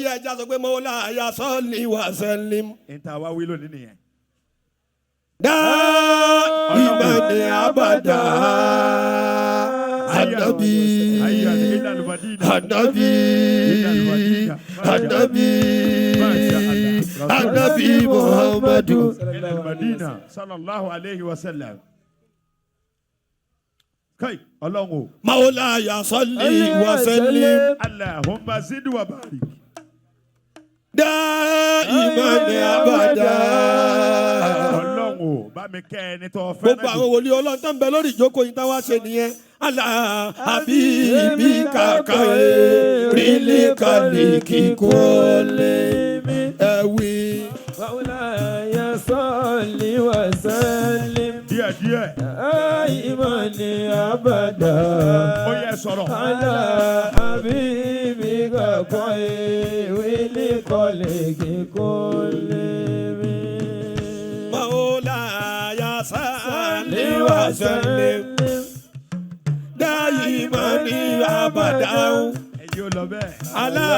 Yẹ ẹja sọ pé mawlaya salli wa sallim. Níta wá wí lónìí nìyẹn. Daiman abada. Anabi. Hayya ila al-Madina. Anabi. Anabi. Anabi Muhammadu. Ila al-Madina sallallahu alayhi wa sallam. Kai Ọlọ́run o. Mawlaya salli wa sallim. Allahumma zid wa barik. Daiman abada. Ọlọ́run o, bá mi kẹ́ ẹni tó fẹ́ràn Gbogbo àwọn wòlíì Ọlọ́run tó ń bẹ lórí ìjókòó yìí táwa ṣe nìyẹn. Ala habibika khairil khaliki kulli. Ẹ̀wí. مولاي صل وسلم Díẹ̀ díẹ̀. دائما أبدا Ó yẹ sọ̀rọ̀. على حبيبك خير الخلق كلهم. Mawlaya salli wa sallim. Daiman abadan. Ẹ yóò lọ bẹ́ẹ̀. Ala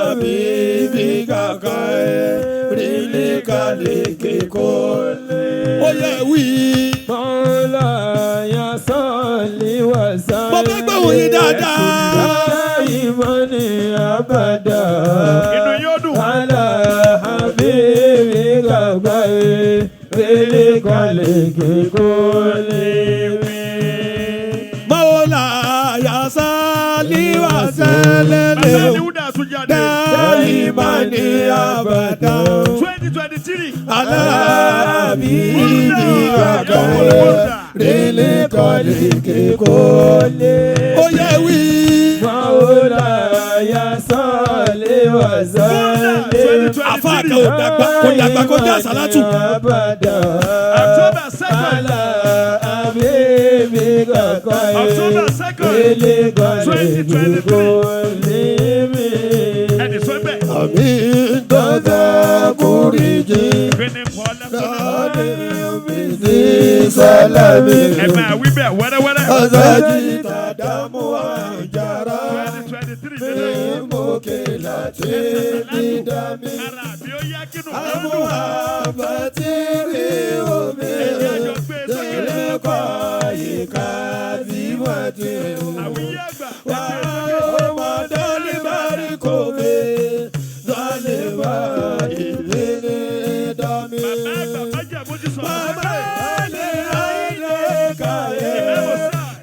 habibika khairil khaliki kulli. Ó yẹ wí. مولاي صل وسلم Mo fẹ́ gbóhùn yín dáadáa. دائما أبدا Inú yóò dùn. على حبيبك خير الخلق كلهم. Mawlaya salli wa sallim. Bàbá Níwúdà tún jáde. Daiman abadan. 2023. Ala habibika khairil khaliki kulli. Ó yẹ wí. مولاي صل وسلم. Àfa kan ò dàgbà kò dàgbà kó dé àsálátù. أبدا October 2nd. على حبيبك خير October 2nd, الخلق 2023. كلهم. Ẹnì sọ bẹ́ẹ̀. Àmì dọ́dà kúrìjì. Kíni kọ́ lẹ́kọ̀ọ́? Ní sálámì. Ẹ máa wí bẹ́ẹ̀ wẹ́rẹ́wẹ́rẹ́. Azaji tàdámù àjàrà. 2023 lélẹ̀. Mímúkè láti dídámi. Ara àbí ó yá kínú mi ó Àmú dùn. àbátìrí omi. Ẹ̀jẹ̀ àjọ gbé sókè. Tẹ̀lẹ́kọ̀ ìka tí wọ́n ti rò. Àwíyé àgbà. Wà á wà dálé bárí kò mi. Dálé bá ìbílẹ̀ dá mi. Bàbá àgbà májà mójú sọ̀rọ̀. Bàbá lè àìlè kàyé.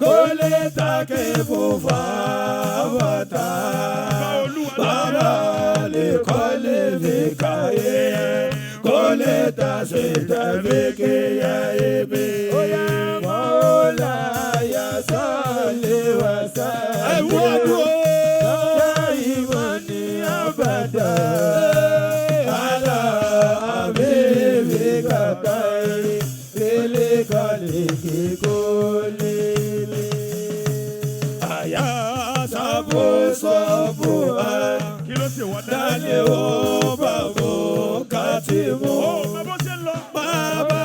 Kò lè takè fún fàwọ́tà. Bàbá lè kọ́lé fi kàyé. Kò lè ta ṣe tẹ̀lé kéye ibi. مولاي صل وسلم Ẹ wúlò dúró. دائما أبدا على حبيبك خير الخلق كلهم. Àyà sábò sọ́bù á. Kí ló ṣe wọ́n náà? Dálé ó bàbò kàtí mú. Ó mọ bó ṣe ń lọ. Bàbá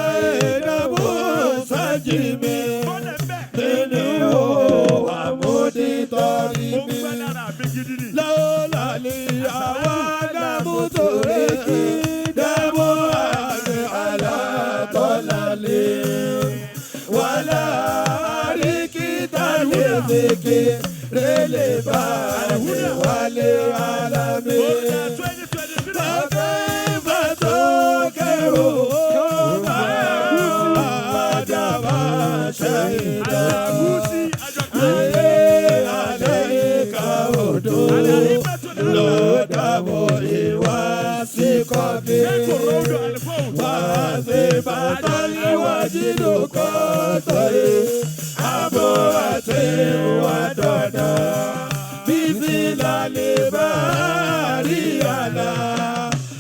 ìdàbò sájì mi. Bọ́lẹ̀ ń bẹ̀. Nínú àmúdítọ́rí Ó ń mi. gbẹ́ lára mi gidi ni. Lọ́lọ́lì àwọn adámútòrí kí dámú àmì àlàtọ́lálẹ̀. Wàlá àríkítà lè fèké rélé bá wálé alámi. Bọ́lẹ̀ 2023. Bàbá ìfàtó kẹrù máa dàbà ṣe ìdá. Àgúsí àjọkẹ́. Ayé àlẹ́ ká odò ló dàbò ìwà sí kọ́bí. Ṣé rọ́ọ̀dù àlùfóònù? Wá sí bàtà níwájú lókọ́tọ̀ yìí. Àbò àti ìwà dandan. Bísí lálẹ́ bá rí àlá.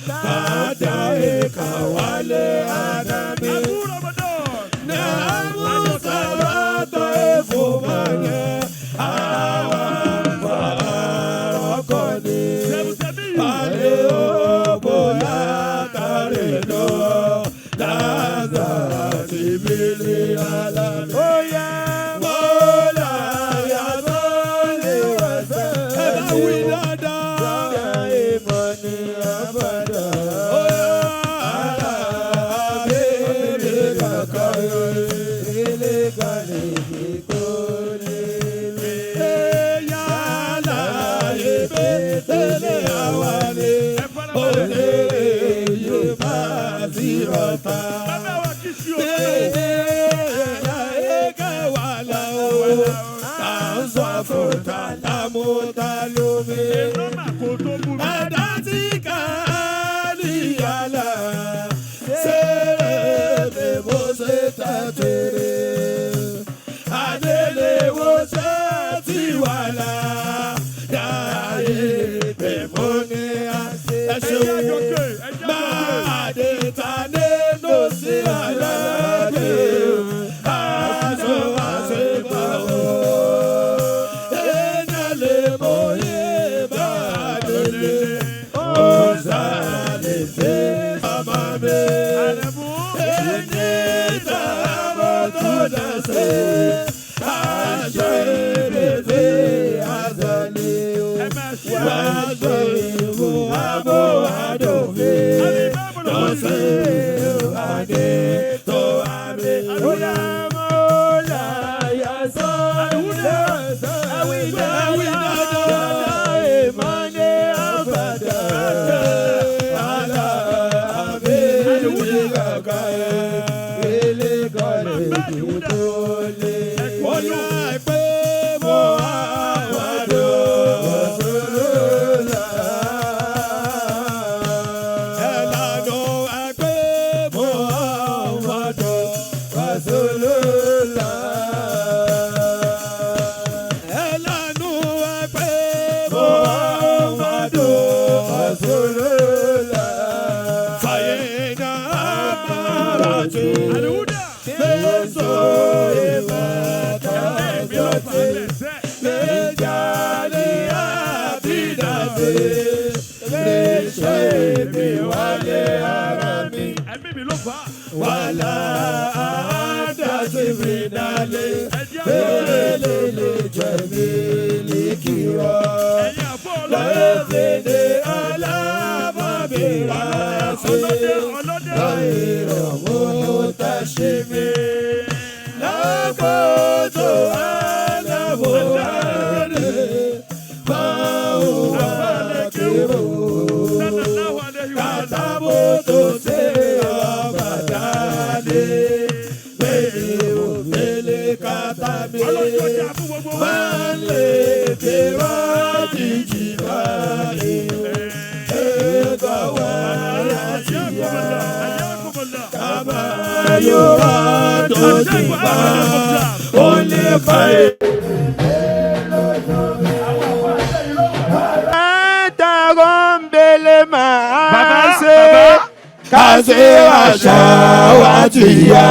Bàtà ìkà wálé àdámi. Abu Ramadan. Nàmú sàrọ̀tọ̀ ìfowópamọ́ àwọn fàrọ̀kọ̀ ni. Sẹ́bùsẹ́bí. Alẹ́ òbò látàrí lọ, láza àti bílí alámi. Ó yá. Mọ́lá yà Imani abada. Ala habibika Khairil khalqi kullihim. Yala ibetele awale olere yubazirata. Bàbá wa kì í ṣe òdodo. Nọ́mbà kò tó bú mi. Ẹ ṣeun. Máa dé ta nínú sí àlàyé, aṣọ àṣepọ̀ ẹ̀yà lè mọ ìbá délé, ọ̀sà lè fi ọmọ mi. Àrẹ̀mú. Ẹni tá a mọ̀ tó dà sí, aṣọ ìbèbè àzọlé o. Ẹ máa ṣe Wàṣọ ìwò àbò àdòfin. Lọ́sẹ̀ àdé tó àmì. Oya Mola ya sọ́lé Ẹ̀wí dáadáa. Imani abada. Àlà àbí kàkà ẹ̀. Khairil khalqi kullihim. Bóyá pé mo àwàdò. Ẹ̀lànà ẹgbẹ́ mo àwàdò. Ẹ̀lànà ẹgbẹ́ mo àwàdò. Fàyẹ̀nà àmàràjù. Àlùhùdà. Fẹ́sọ̀ ìmọ̀ta Ẹ̀mí ló fà á bẹ̀ sẹ́. Lẹ́jàlí àbídàsí. Lè ṣe mi wálé ara mi. Ẹ̀mí mi ló fà á. Wàlá àdásí mi dálé. Ẹ̀jẹ̀ àjọkè. Fẹ́lẹ́ lè jẹ̀mí líkìrọ̀. Ẹ̀yin àfọ́ ọlọ́dẹ. Lọ́fẹ̀dẹ̀ alábàbíra sí. Ọlọ́dẹ ọlọ́dẹ. Láìrọ̀ mú tàṣí mi. Lákòótó aláwòrán báwo wà kírò. Sallallahu alayhi wa sallam. Kàtàbó tó ṣe ọba dálé. Bẹ́ẹ̀ni òfèlè kàtà mi. Ọlọ́jọ́ jà fún gbogbo wa. Máa lè fi wá jìjì báyìí. Ẹ̀ka wá láti yá. Hayyakumullah. Kàmá yóò wá dòdì bá. Ó lè fa ẹ̀. Àtàrọ̀ǹbẹ̀lẹ̀ máa Bàbá, ṣe. bàbá. Kàṣí àṣà wa ti yá.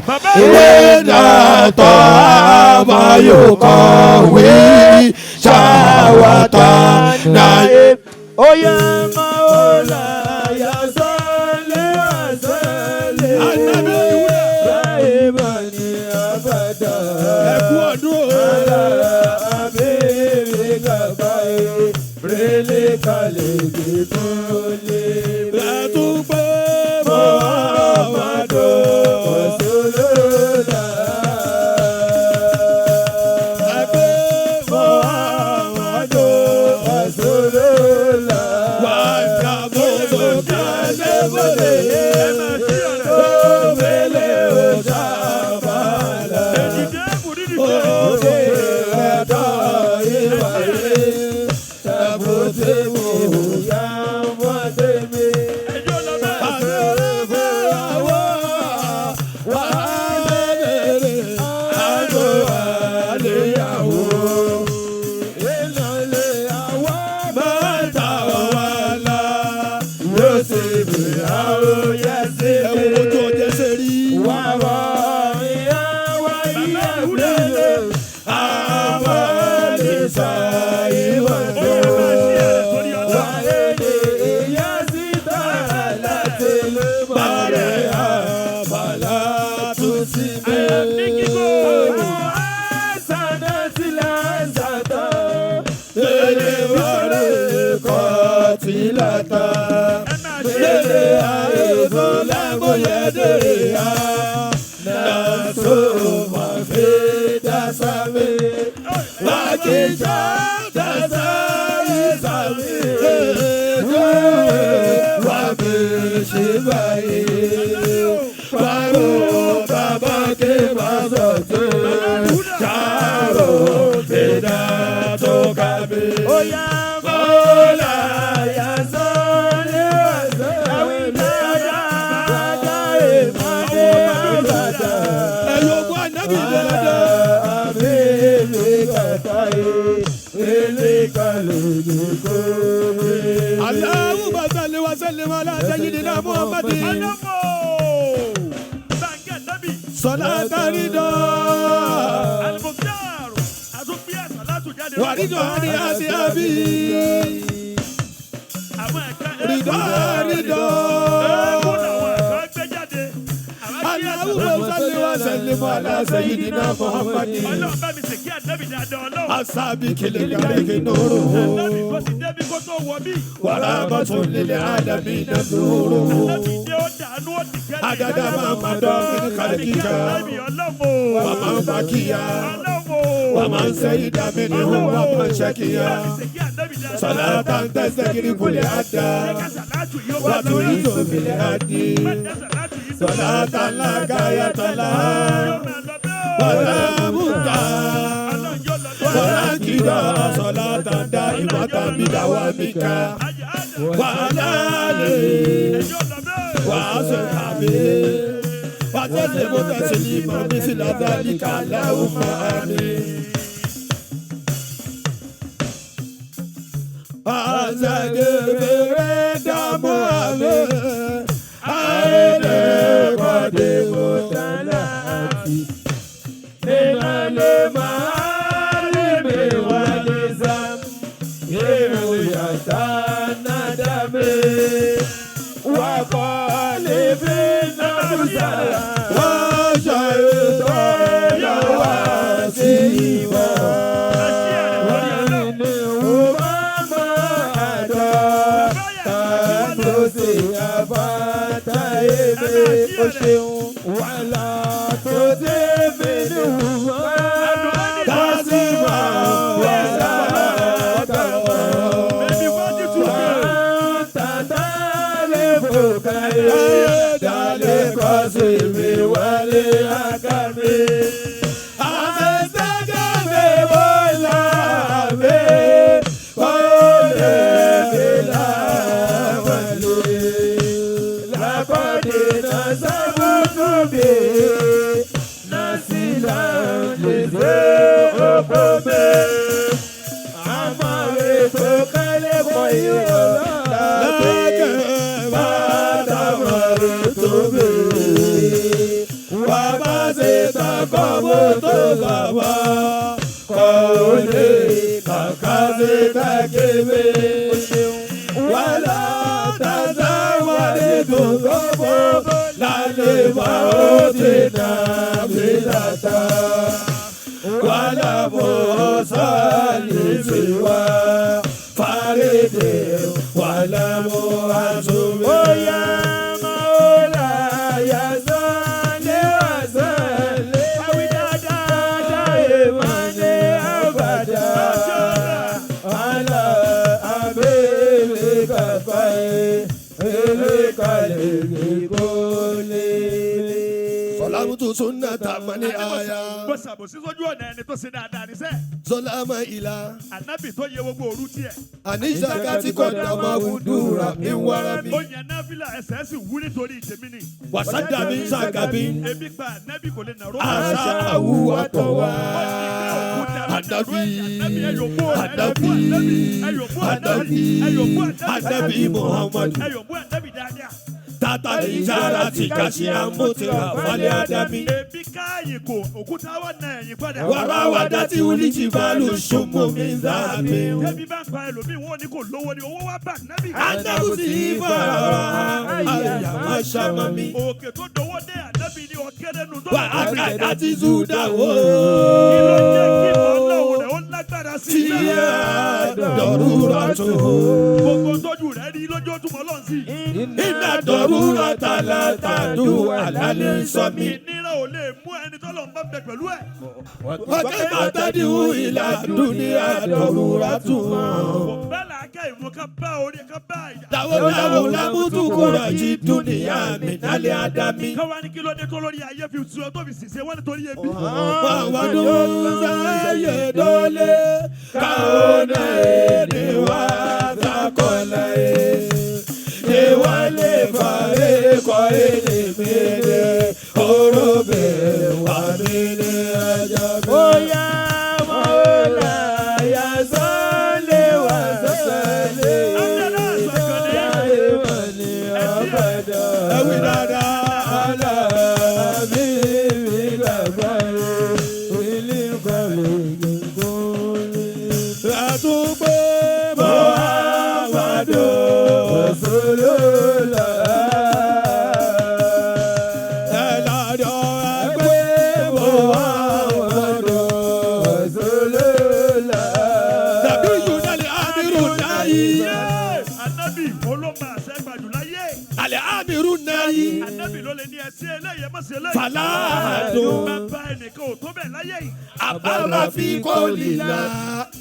Bàbá. Ìwé dàtọ̀ àmọ́ yóò kọ̀wé. Ṣàwátà náà. Oya Mola ya sọ́lé àsọ́lé. Ànábì. Imani abada. Ẹ kú ọdún o. Ala habibika khairil khalqi kullihim. Ẹ tún pé Muhammadu. Rasulullah. Ẹ pé Muhammadu. Rasulullah. Wàjà bòbò kẹ́lẹ́ bòlè. Ẹ máa ṣí ọ̀rẹ́. Òbélé òṣàbàlà. Èjìdé bùdídì jẹ́. Òbí ẹ̀dọ́ ìwà rẹ̀. ta. Ẹ máa ṣe Lele àìsàn lámúyẹ̀dẹ̀ á. Nàṣọ màfé dásámi. Wàkìjà dásá ìsàmì. Wàbí ṣe báyìí. Bàrò bàbá ké bá sọ̀tún. Jàrò bìdá tó kàbí. Oya Bọ́lá ya sọ́lé ọ̀sán. Àwí dáadáa ìmọ̀lẹ́ àbàdà. ẹ̀yọ̀ ogun ànábì ìdọ̀lọ́dọ̀. Allahumma salli wa sallim ala sayyidina Muhammadin. Ọlọ́mọ! Báńkì Ànábì, Salata ridha. Al-Mukhtar, àtúnbí àsàlátù jáde. Wa ridha ani ashabi. Àwọn ẹ̀ka Ridha ridha. Eégún làwọn ẹ̀ka gbé jáde. Àwọn gbé Allahumma àsàlátù. salli wa sallim ala sayyidina Muhammadin. Ọlọ́run bá mi ṣèkí Ànábì dáadáa Ọlọ́run. Asabi kele kaleke nuruhu. Ànábì tó ti débi kó tó wọ bí. Wa rahmatun lil alamin nuruhu. Ànábì dé ó dànù ó dìkẹ́ ní. Adada ma madọ min khalqika. Ànábì Ọlọ́run. Wa man bakiya. Ọlọ́run. Wa man sayyida minhum wa man shakiya. Bá mi ṣèkí Ànábì dáadáa. Salatan tastagriqu li adda. Jẹ́ ká sàlátù yìí ó Wa bá lọ. tu'izu fil hadi. Má jẹ́ sàlátù yìí tó. Salatan la gayata laha. Yóò máa lọ bẹ́ẹ̀. Wa la muntaha. Ọlọ́run yóò lọ bẹ́ẹ̀. Wa la kida. Salatan da'imatan bidawamika. Ayé Adam. Wa ala alihi. Yóò lọ bẹ́ẹ̀. Wa ashabihi. Wa sallimu taslima mithla dhalika Allahumma amin. Azagere damu ame, aele kode Mutalaati. Inale maalimi walizam. Iruyata nadame. Wakali fi nafsa. wa shaitan Wasiwa. Àṣìyà rẹ̀ lórí Ọlọ́run. Wani umama ada. Tàbí àbáta ebe o ṣeun. Wàlá tó dé mi ní wùwá. kasima Wàlá tàwọn. Ẹni wájú tún Wà bẹ̀rẹ̀. tàtà lè fò káyé. Dálé kọ́ sí mi wálé àkàmì. Azagere Bọ́lá mi, kò lè mi láwọlé. Lákọ̀dé náà sábùkù bí, násìlà lè dé oko mi. Àmọ́ ètò kálẹ̀ kọ́ ìwọ lábẹ́ bàtà mọ̀rẹ́ tó bèrè. Wà bá ṣe takọ́ bó tó bàbá kọ́ ò lè kàkà ṣe takébé. Wàlá tàtà wàlé tó gbogbo lálẹ́ bá ó ti nà mí tàtà. Wàlá bó sọ́ọ̀lì sí wa fàrídé wàlá bó àtúnbí. Oya maola ya sale wa sale. Awi dáadáa ìmọ̀lẹ̀ abàdà. Àlà abẹ́lé kàfà ẹ̀ ilé kalẹ̀ kò lè. Sọlámùtù súnà tàmánì àyà. Bó ṣàbòsí sójú ọ̀nà ẹni tó ṣe dáadáa níṣẹ́. Sọlámà ìlà. Ànábì tó yẹ gbogbo òru tiẹ̀. Àníṣà kàtí kọ̀dà máa wù dúra mi wára mi. Ó yan náfìlà ẹsẹ̀ sì wú nítorí tèmi ni. Wàsádà mi ń sàgàbí. Ebi pa ànábì kò lè nàró. Àṣà àwùwà tọ̀ wá. Ànábì Ànábì Ànábì Ànábì Muhammad. Ẹyọ̀bú ànábì dáadáa. Tata ní ìjára ti kàṣí àmútìrà falẹ̀ Ádámì. Ebi káàyè kò òkúta wà na ẹ̀yìn padà. Wàràwàdà tí wúlíjì bá lù ṣùnmù mi ń záàmì. Tẹ́bí bá ń pa ẹlòmíì wọn ò ní kò lówó ni owó wá bá ànábì. Anábùsí fara àyà má ṣàmà mi. Òkè tó dowó dé ànábì ní ọ̀kẹ́rẹ́ nu tó. Wà á kàdá tí Zúdà wò. Kí ló jẹ́ kí ọlọ́run rẹ̀ ó lágbára? lágbára sí i. Fíyà dọ̀rúra tó. Gbogbo tójú rẹ̀ rí lójoojúmọ́ lọ́n sí. Iná dọ̀rúra tàlátà dùn àlálẹ́ sọmi. Ìnira ò lè mú ẹni tọ́lọ̀ ń bá bẹ pẹ̀lú ẹ̀. Wákẹ́ bàtàdìwù ìlà dúníà dọ̀rúra tó. Bẹ́ẹ̀ làákẹ́ ìwọ̀n ká bá orí ká bá ìyá. Dáwọ́dáwọ́ lámútukùrọ̀ jí dúníà mi nálẹ́ ádámì. Káwa ní kí ló dé tó lórí ayé fi tu ọ tó fi ṣìṣe wọ́n nítorí ebi. Muhammadu Sayyidole kaone wa takole Ewale fare ko ele mele orobe wa mele ajabe. Oya Mola ya sọ́lé wa sọ́lé. Dáìmọ̀ ni ọ̀bọ̀dọ̀. Ẹ wí dáadáa. Àlá mi mi gbàgbọ́ ilé kọ́lé gbogbo. Àtúgbò Muhammadu Rasulullah. Ẹ̀làdọ̀ ẹgbẹ́ Muhammadu Rasulullah. Nàbí Yunali Amiru Nayi. Ànábì olóma àṣẹ gbàjù láyé. Àlẹ́ Amiru Nayi. Ànábì ló lè ní ẹsẹ̀ eléyìí ẹ má ṣe eléyìí. Fàlàdùn. Bàbá ẹnìkan ò tó bẹ̀ láyé yìí. Àbára fi kọ́ọ̀lì la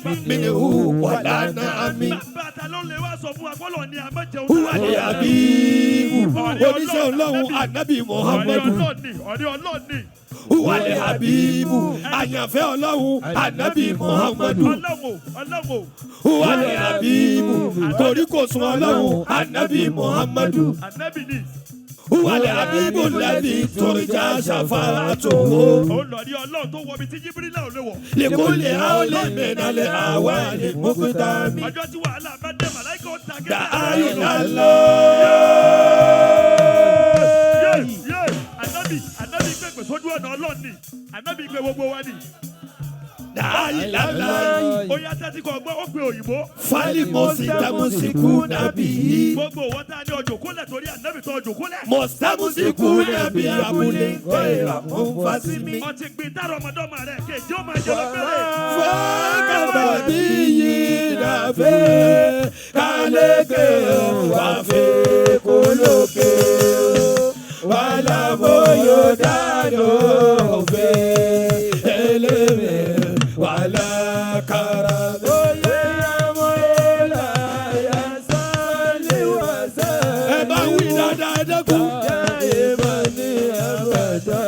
minihu wàlá náà mi. Bàbá ta ló lè wá sọ fún wa kọ́lọ̀ ni a máa jẹun. Wúwa ni Habibu oníṣẹ́ ọlọ́run Anabi Ọ̀rẹ́ Muhammadu. ọlọ́ọ̀ni, ọ̀rẹ́ ọlọ́ọ̀ni. Wúwa ni Habibu àyànfẹ́ ọlọ́run Anabi Muhammadu. Ọlọ́run ọlọ́run. Wúwa ni Habibu koríkòsùn ọlọ́run Anabi Muhammadu. Ànábì ni. Wúwa ni Habibu lẹ́bi toríjà ṣàfàrà tó. Ó lọ rí ọlọ́run tó wọ ibi tí Jíbírílà ò lè wọ̀. Lèkúlè àólè mẹ́nalẹ̀ àwa lè mọ́kúta mi. Ọjọ́ tí wàhálà bá dé màláìkà ó ta gẹ́gẹ́. Dàáyé lálọ́. Yé yé Ànábì Ànábì gbẹ̀gbẹ̀ sójú ọ̀nà ọlọ́run ni. Ànábì gbẹ gbogbo wa ni. Dàáyé lálọ́. Ó yá tẹ́tí kọ gbọ́, ó pe òyìnbó. Falimosi tamusiku nabi. Gbogbo wọn tá a ní ọjọ́ kólẹ̀ torí Ànábì tó ọjọ́ kólẹ̀. Mọ̀sámusiku nabi abúlé kọ́ìrà mọ̀nfàsími. Ọtí gbin tá rọmọdọ́mọ rẹ̀ kejì ó máa jẹ lọ́gbẹ̀rẹ̀. Fọ́kàbà bí yìí nàfẹ́ kálẹ́kẹ̀ wàfẹ́ kólókè. Wàlàbóyò dàdó fẹ́ ẹlẹ́mẹ̀ wàlàkàrà. Oya Mola ya sọ́lé wa sọ́lé. Ẹ bá wí dáadáa ẹ dẹ́kun. Dáìmọ̀ ni ọ̀bọ̀dọ̀.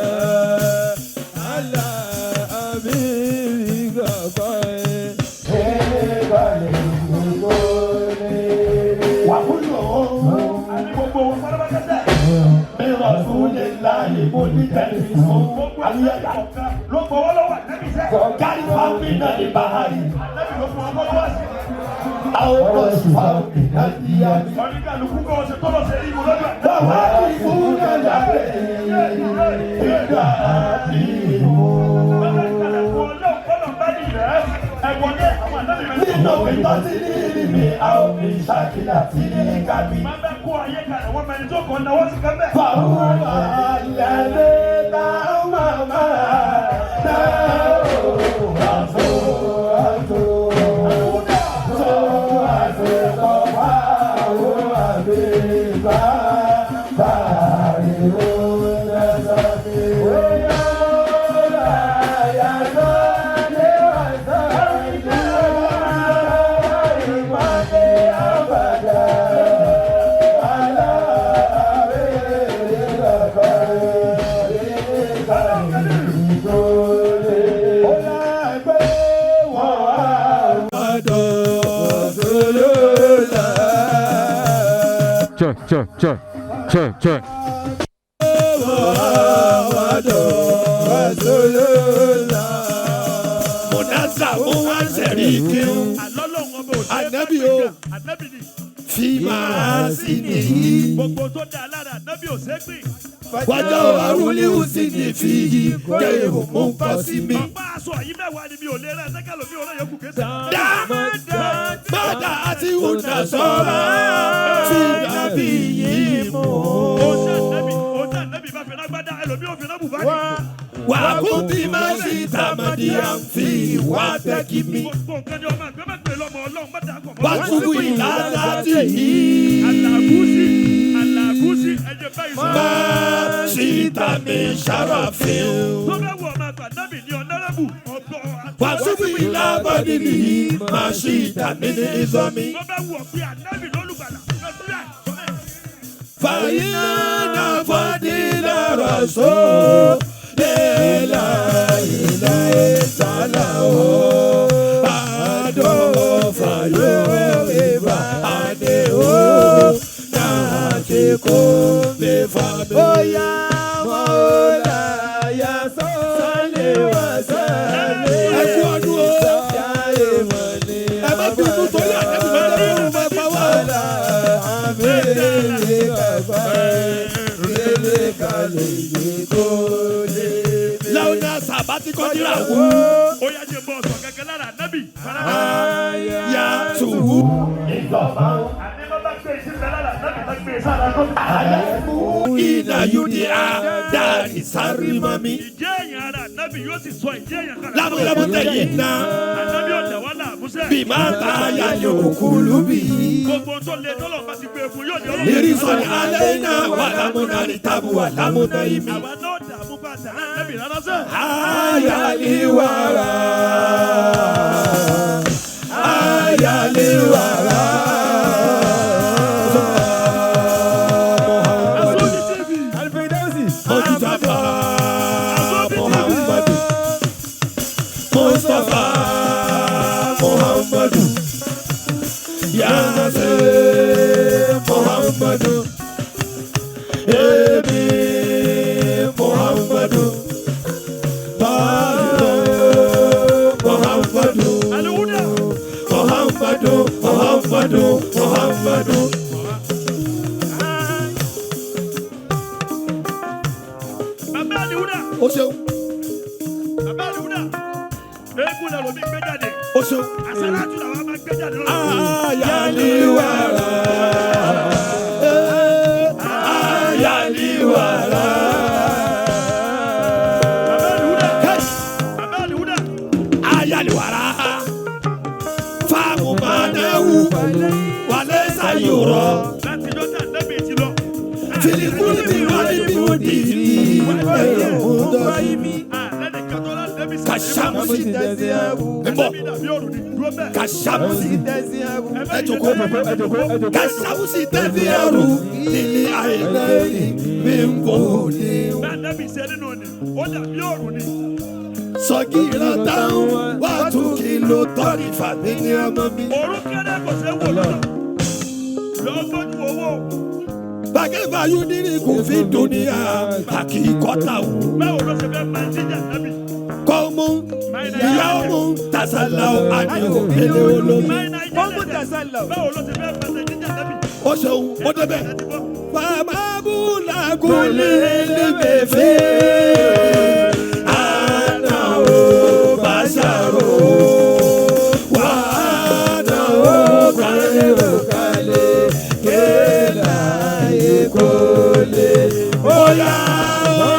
Àlá mi mi gbàgbọ́. Àní gbogbo wọn pátápátá. Gbogbo àyè kọ̀ọ̀kan ló gbọ́wọ́ lọ́wọ́ Ànábì sẹ́. Ànábì ló fún wọn lọ́wọ́ sí. Oníkàlùkù kọ́ ọ̀sẹ̀ tó lọ sí ìbò lọ́dọ̀ Ànábì. Bàbá ìkàlẹ̀ fún ọlọ́run kọ́lọ̀ bá ní ìrẹ́. Ẹ̀wọ̀n ní àwọn Ànábì mẹ́rin. Máa bẹ́ kó ayé kalẹ̀ wọ́n mẹ́rin tó kàn náwó sí kẹ́mẹ́. Check, check, check, check, check. Mọ̀nàzà ó wá sẹ̀rí kírun. Àlọ́lọ́run ọba ò Ànábì o. Ànábì ni. Fi máa sí nìyí. Gbogbo tó dáa lára Ànábì ò ṣeé gbìn. Wájà arúlíhù sí ní fi yí kẹ́hìn mú nǹkan sí mi. Bàbá aṣọ yìí mẹ́wàá ni mi ò lè rẹ́ sẹ́kẹ̀ lómi ò rẹ́ yòókù kéṣe. Dá bàdà àti ìhùnà sọ́ra fi nàbí yìí mú. Ó tẹ́ Ànábì ó tẹ́ Ànábì bá fi lágbádá ẹlòmí ò fi rán bùbá ni. Wàkúndì máa ṣì tàmàdì àǹfì wà tẹ́kì mi. Gbogbo nǹkan ni ọmọ àgbẹ̀ máa gbé lọ́mọ Ọlọ́run má dà pọ̀ mọ́. Wàtúbù ìlànà tì í. Àlàgúsí Àlàgúsí ẹ̀jẹ̀ báyìí sọ. Máa ṣì tàmì ṣàràfin. Tó bá wù ọmọ àgbà nábì ní ọ̀nàrẹ́bù ọ̀gbọ́n. Wàtúbù ìlànà nìyí. Máa ṣì tàmì ní ìzọ́mi. Tó bá wù ọ pé ànábì lólùgbàlà lọ síbẹ̀ sọ bẹ́ẹ̀. Fàyínà fàdílà rọ̀ṣọ́ lẹ́la ìlà ìsàlà o. Àdó fàyọ̀ ìbá àdé o. Náà ti kó mi fà mí. Bóyá mọ́lá yà sọ́lé wá sálé. Ẹ kú ọdún o. Ẹ má bínú torí àdébù máa ń dẹ́rù máa pa wá. Láwùjọ sàbátì kọ́dírà wú. Ó yá jẹ́ bọ́ ọ̀sán kẹ́kẹ́ lára ànábì. Yà tù wú. Àní bá bá gbé ìsìn bẹ́ẹ̀ lára ànábì bá gbé sára gómìnà. Ìnà yúdi á dárí sáré mami. Ìjẹ́ èèyàn ara ànábì yóò sì sọ ìjẹ́ èèyàn kan. Lámúlámú tẹ̀yìn náà. Ànábì ọ̀dà wà láàmúsẹ̀. Bima ta ya yokulu bi. Gbogbo tó le tọ́lọ̀ bá ti gbé fún yóò di ọlọ́run. Irisoni alena wa lamuna ni tabu wa lamuna imi. Àwa náà dààmú bá tẹ̀lé ànábì rárá sẹ́. Ayaliwara. Ayaliwara. Asọ́ni TV. Mujtaba Muhammadu. Mustafa Muhammadu. Yasir Muhammadu. Ebi Muhammadu. Tahir Muhammadu. Aliwuda. Muhammadu Muhammadu Muhammadu. Bàbá Aliwuda. O ṣeun, Bàbá Aliwuda. Eégún lẹ lomi gbé jáde. o ṣeun. Àsálàtù làwọn máa gbé jáde lọ́wọ́. Ayaliwara. Ayaliwara. Bàbá Aliwuda. Hey! Bàbá Aliwuda. Ayaliwara. Fáàmù Màdáwù. Wàlẹ́ Sayọ̀rọ̀. Láti jọ́ta ànábì ti lọ. Filikuli bí wàlí bí wò di. Àlẹ́ nìkan tó lálẹ́ bí sàlẹ̀. Kàṣàmùsì. Ń bọ̀. Ànábì dàbí òrùn ní dúró bẹ́ẹ̀. Kàṣàmùsì. Ẹ Ẹ jókòó. Kàṣàmùsì tẹ̀sí ẹrù. Lílí àìlẹ́yìn mi ń bò ní. Bá ànábì ṣe nínú ni, ó dàbí òrùn ni. Sọ̀gìrì táwọn wà tún kìlò tọ́rì fàmí ní ọmọ mi. Òrùn kéré kò ṣe wò lọ́nà. Lọ gbójú owó. Bàgẹ́fà yóò dírí kò fi dúníà àkìkọ́tà wò. Báwo ló ṣe fẹ́ máa jíjà nábì? Kọ́mú ìyá ọmú tasala àdìo èlé olómi. Báwo ló ṣe fẹ́ máa jíjà nábì? Ó ṣeun ó débẹ̀. Ẹ ti gbọ́. Bàbá Bùlàgùnlé lébèfé. Àná ò bá ṣàrò. Wà á nà ó kálẹ̀ ó kálẹ̀. Kéèlà èkólé. Ó yá ó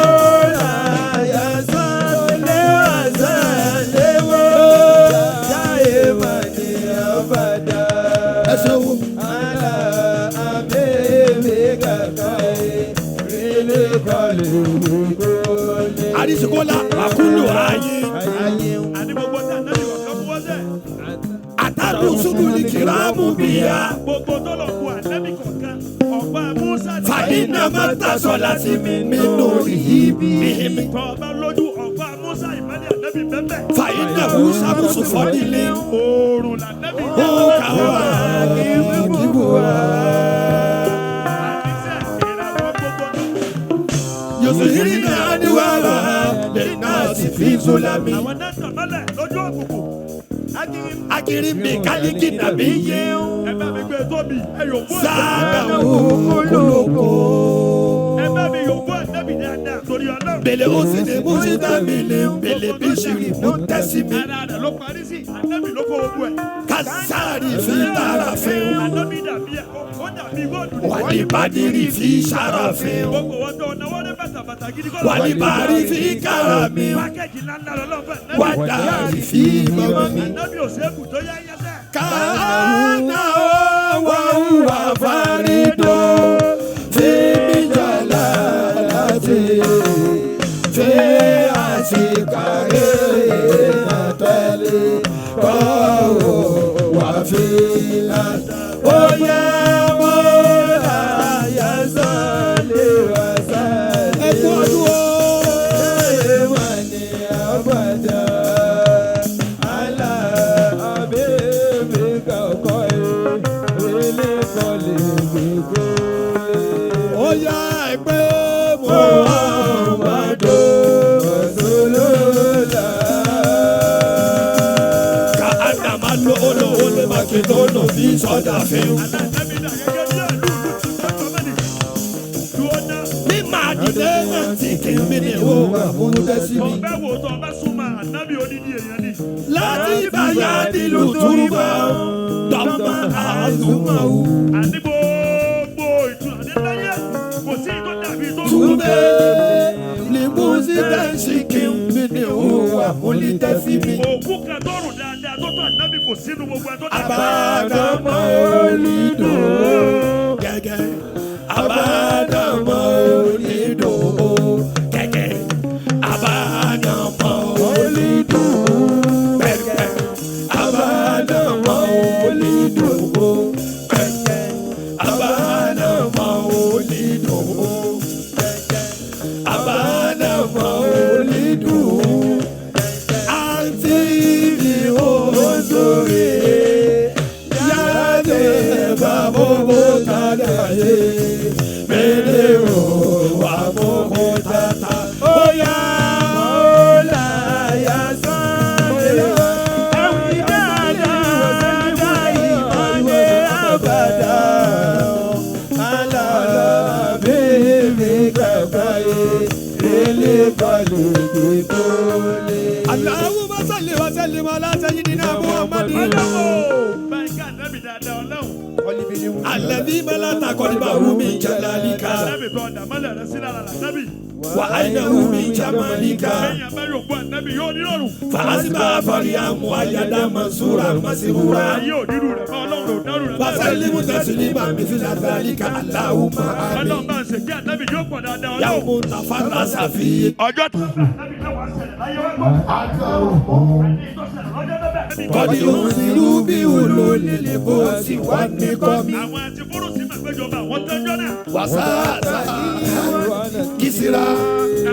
ẹ ṣeun. Àdìsíkọ́lá àkúlù ayé. Àní gbogbo tí ànábì kọ̀ọ̀kan mú wọ́n sẹ̀. Àtàdùn sùdù ní kìrámù bìyà. Gbogbo tó lọ kú ànábì kọ̀ọ̀kan. Ọ̀pá Musa ní. Fàyínà máa tàṣọ láti mi nínú yìí bíi. Tọ́ ọba lójú ọ̀pá Musa ìmọ̀lẹ̀ ànábì bẹ́ẹ̀. Fàyínà wù sàmùsùn fọ́dílé. Òòrùn lànábì Ó kà wá kíbu wá. Àníṣe ìràwọ̀ gbogbo tó. Yòsùn náà ní wàrà lè náà sì fi zulami. Àwọn náà tàn mọ́lẹ̀ lójú òkùnkùn. Akiri mi kálíkì nàbí yé. Ẹ bá mi gbé tóbi, ẹ yòókù. Sáàdà wù kúlókó. Ẹ bá mi yòókù. Yorùbá ànábì dáadáa torí Ọlọ́run. Bèlè ó sì ní músítà mi lè bèlè bí ṣìrì mú tẹ́sí mi. Ara rẹ̀ ló parí sí, ànábì ló kó gbogbo ẹ̀. Kásárì fi tààrà fún. Ànábì dàbí ẹ̀, ó dàbí góòlù ní. Wàlí bádìrì fi ṣàrà fún. Gbogbo wọn tó náwó ní bàtàbàtà gidi kọ́. Wàlí bàrí fi kàrà mi. Pákẹ́jì ńláńlá lọ́lọ́run fẹ́. Wàdàrí fi mọ́mọ́ mi. Ànábì ò ṣeékù tó yá yẹ́sẹ̀. Kàánà wà wà fárídò fi mí jàlá láti fi àṣìkàrẹ́ nàtẹ́lẹ̀ kọ́ wà fi láti. Ó yẹ mọ́lá yẹ sọ́lé wá sẹ́lẹ̀. Ẹ kú ọdún o. Ó yá ẹgbẹ́ Muhammadu Ka Adama lo olówó lè má kí tó nù fi sọ́dà fi. Ànábì dà gẹ́gẹ́ bí àlúùlù tí wọ́n tọ́ mẹ́lì. Dúró ná. Bí màá dìde náà tí kì í mi ní o àbúrú tẹ́sí mi. Ọbẹ̀ wo tó ọba súnmọ́ ànábì odidi èèyàn ni. Láti báyà nílùú túrúbà dọ́gba àlùmọ̀wù. Àní gbogbo ìtura ní láyé kò sí ìtọ́ dàbí tó. Túbẹ̀ lèmúsí tẹ́sí kì í mi ní o àbúrú tẹ́sí mi. Òkú kan tó rùn dáadáa tó tó ànábì kò sínú gbogbo ẹ̀ tó dàbí. Àbádàmọ́ olídùn gẹ́gẹ́. Àbádàmọ́ olídùn gẹ́gẹ́. Àbádàmọ́ olídùn pẹ́pẹ́. Àbádàmọ́ olídùn pẹ́pẹ́. Àbádàmọ́ olídùn gẹ́gẹ́. Àbádàmọ́ olídùn àǹtí mi ò sórí yáde bàbá tàdá yé mẹ́lẹ̀ o wà mọ́kò tàtà ó yá. Allahumma salli wa sallim ala sayyidina Muhammadin. Ọlọ́run báyìí ká ànábì dáadáa Ọlọ́run. Alladhi malata qalbahu min jalalika Ànábì tó ọ̀dà mọ́lẹ̀ rẹ sí lára ànábì. wa aynahu min jamalika. Ẹ̀yìn abẹ́ yòókù ànábì yóò nírọ̀rùn. Fa'asba fariyan muayyada mansura masrura. Ayé ò nírú rẹ̀ mọ́ Ọlọ́run ò dárú rẹ̀ mọ́. Wasallimu taslima mithla dhalika Allahumma Ọlọ́run amin. bá ń ṣe kí ànábì yóò pọ̀ dáadáa Ọlọ́run. Yawmun tafarrasa fi. Ọjọ́ tó ànábì náà wá ṣẹlẹ̀ láyé wá gbọ́. Àní tó ṣẹlẹ̀ lọ́jọ́ tó bẹ̀. Qad unziru bi ululil bu'si wan niqami. Àwọn àti fúrúsì máa péjọba àwọn tẹ́jọ́ náà. Wasasa kisira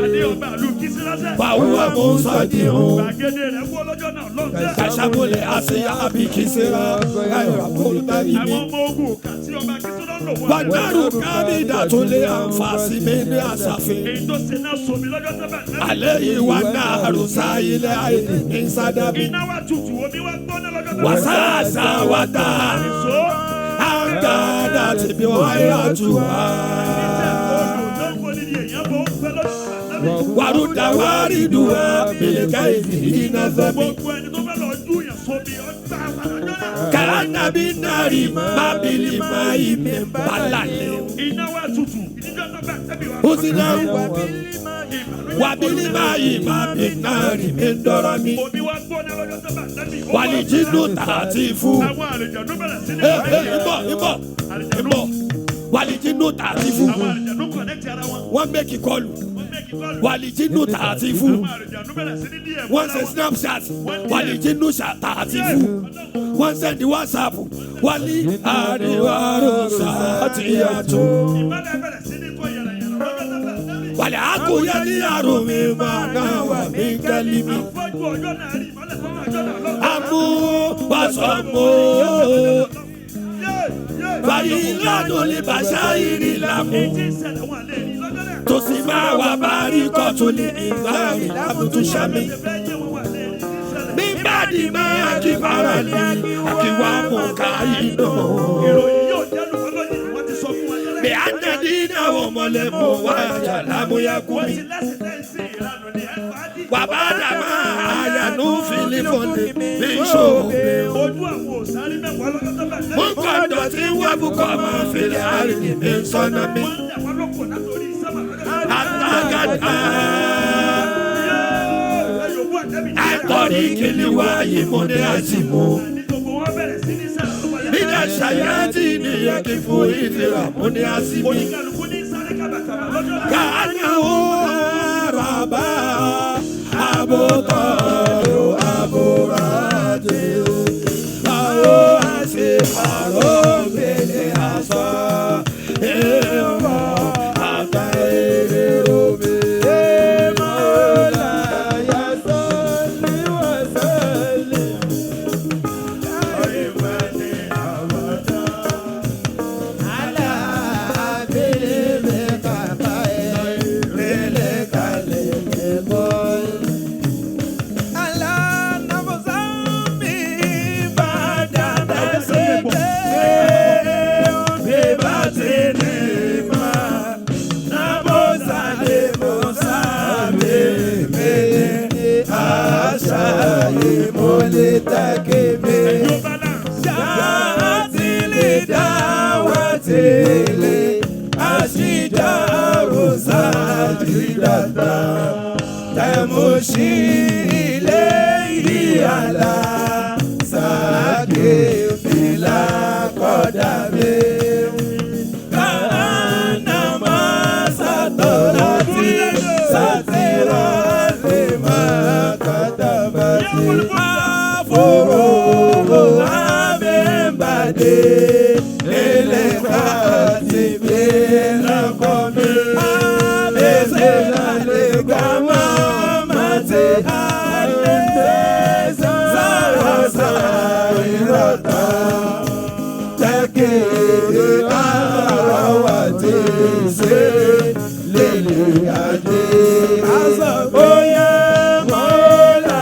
Àní ọba àlù kìsílásẹ̀. wa huwa munsadi'un. Gbàgede rẹ̀ wó lọ́jọ́ náà lọ́sẹ̀. Kashamule asiyabi kisira ghayra multarimi. Àwọn ọmọ ogun kà sí ọba kìsílá ń lò wọ́n. Wanaru kamidatuli anfasi min asafin. Èyí tó ṣe náà somi lọ́jọ́ tó bẹ̀. Alayhi wa naru sayile aini min sadami. Iná wa tutù omi wa gbóná lọ́jọ́ tó bẹ̀. Wasasa wata Èso angada tibi wairatuha. ìtẹ̀ odò tó ń fọ́ nídìí èèyàn bó ń fẹ́ lọ́jọ́ ànábì. Waruda waridua bilikaifi inazami. Gbogbo ẹni tó fẹ́ lọ jú yàn sómi ọgbà wà lọ́jọ́ náà. Kaanabi nari mabili mai mbalale. Iná wa tutù ìdíjọ́ tó bẹ̀ tẹ́bi wa. Usina Ìbànújẹ́ wabili mai mabinari mindorami. Omi wa gbóná lọ́jọ́ tó bẹ̀ tẹ́bi. Walijinu tatifu. Àwọn àlejànú bẹ̀rẹ̀ sí ní. Ìbọ̀ ìbọ̀ ìbọ̀ walijinu tatifu. Àwọn àlejànú kọ̀nẹ́tì ara wọn. Wọ́n mẹ́kì kọlù. Wọ́n mẹ́kì kọ́lù. Walijinu tatifu. Àwọn àlejànú bẹ̀rẹ̀ sí ní díẹ̀. Wọ́n ṣe Snapchat. Walijinu tatifu. Wọ́n sẹ́ndí WhatsApp. Wali àríwárò sàtìyàtò. Ìmọ̀lẹ̀ bẹ̀rẹ̀ sí ní kọ yàrá-yàrá lọ́jọ́ tó bẹ̀ tẹ́bi. Wàlẹ̀ àkóyá ní àrùn mi máa náà wà mí kẹ́lí mi. Afọ́jú ọjọ́ náà rí ìmọ̀lẹ̀ tó máa jọ́ náà lọ́jọ́. Àmú wàsọ̀mù. Fàyí lánàá lè bàṣá ìrì lámú. Èyí tí ń ṣẹlẹ̀ wọn lè rí lọ́jọ́ náà. Tó sì máa wà bá rí kọ́tún ní ìlànà lámùtún sàmì. Bíbádì máa kí fara lè kí wàá mú ká iná. Ìròyìn yóò jẹ́ lùwọ́ lóyìn, wọ́n ti sọ fún wa tẹ́lẹ̀. Bí a nà dín náà wọ́n mọ̀lẹ́ mọ̀ wá jà lámúyá kú Wọ́n mi. ti lẹ́sìn tẹ́ǹsì ìranù ni ẹ fà á dì. Wà bá dàmà àyànú fìlífọ̀lì mi ṣòro. Ojú àwọn òsáré mẹ́wàá lọ́jọ́ tó bẹ̀ Mo kọ́ dọ̀tí wá bukọ́ máa fìlẹ̀ àrìndì mi sọ́nà mi. Wọ́n ń tẹ̀ wọ́n lóko látòrí sábà lọ́jọ́ tó bẹ̀. Àtàgàdà Ẹ yòówù àtẹ́bí. àtọ̀rí kìlì wá yìí mo ní àsìmọ́. Ní gbogbo wọn bẹ̀rẹ̀ sí ní sàrà lọ́wọ́ yẹn. Nílẹ̀ ṣàyẹ́tì nìyẹn kí fún ìdíra mo ní àsìmí. Oníkàlùkù ní sáré kàbàkàbà lọ́jọ́ náà. Kàánà ó ràbà àbótọ́rò àbúrájì. Àrò àṣẹ àrò gbèlè àṣọ. Èèmọ̀ àtà èrè omi. Yóò balance. Tẹ̀mùsí ilé ìyàlá sàkè fìlà kọ́dà mi. Kàánà máa sàtọ̀rọ̀ tí sàtìrọ̀ lè máa kọ́dà bá ti. Àfòrò àmẹ́bàdé lélẹ̀ káàtì bí lọ́kọ̀ mi. Àbẹ̀sẹ̀ lálẹ́ gbà máa má ti àlẹ́ sára sára ìrọ̀tà. Tẹ́kẹ̀rẹ́ àrà wà tí ṣe lélẹ̀ àdé. Àṣà bóyá mọ́lá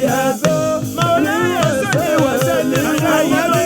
yàtọ̀ mọ́lá yàtọ̀ wàṣẹ̀lẹ̀ ayé mi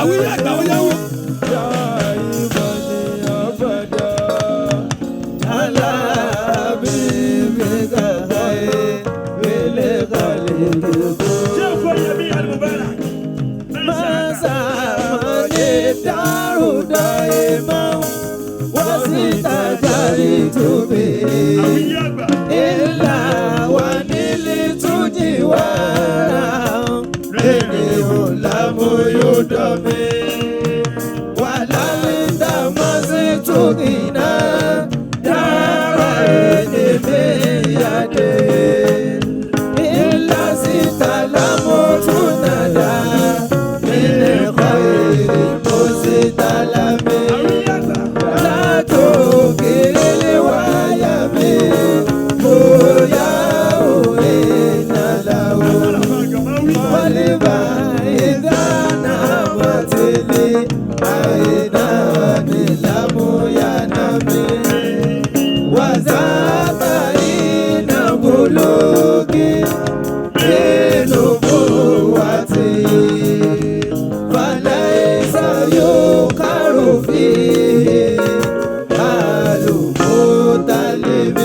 Àwíyá àgbà ó yáwó. Ṣé o fọ Yẹmí Al-Mubarak? Àwíyá àgbà. Ìlà wà nílé tún jí wàrà. قلبا إذا نامت لي عينان لم ينم وذاك إن بلوغي بنبوتي فليس يقر فيه المطلب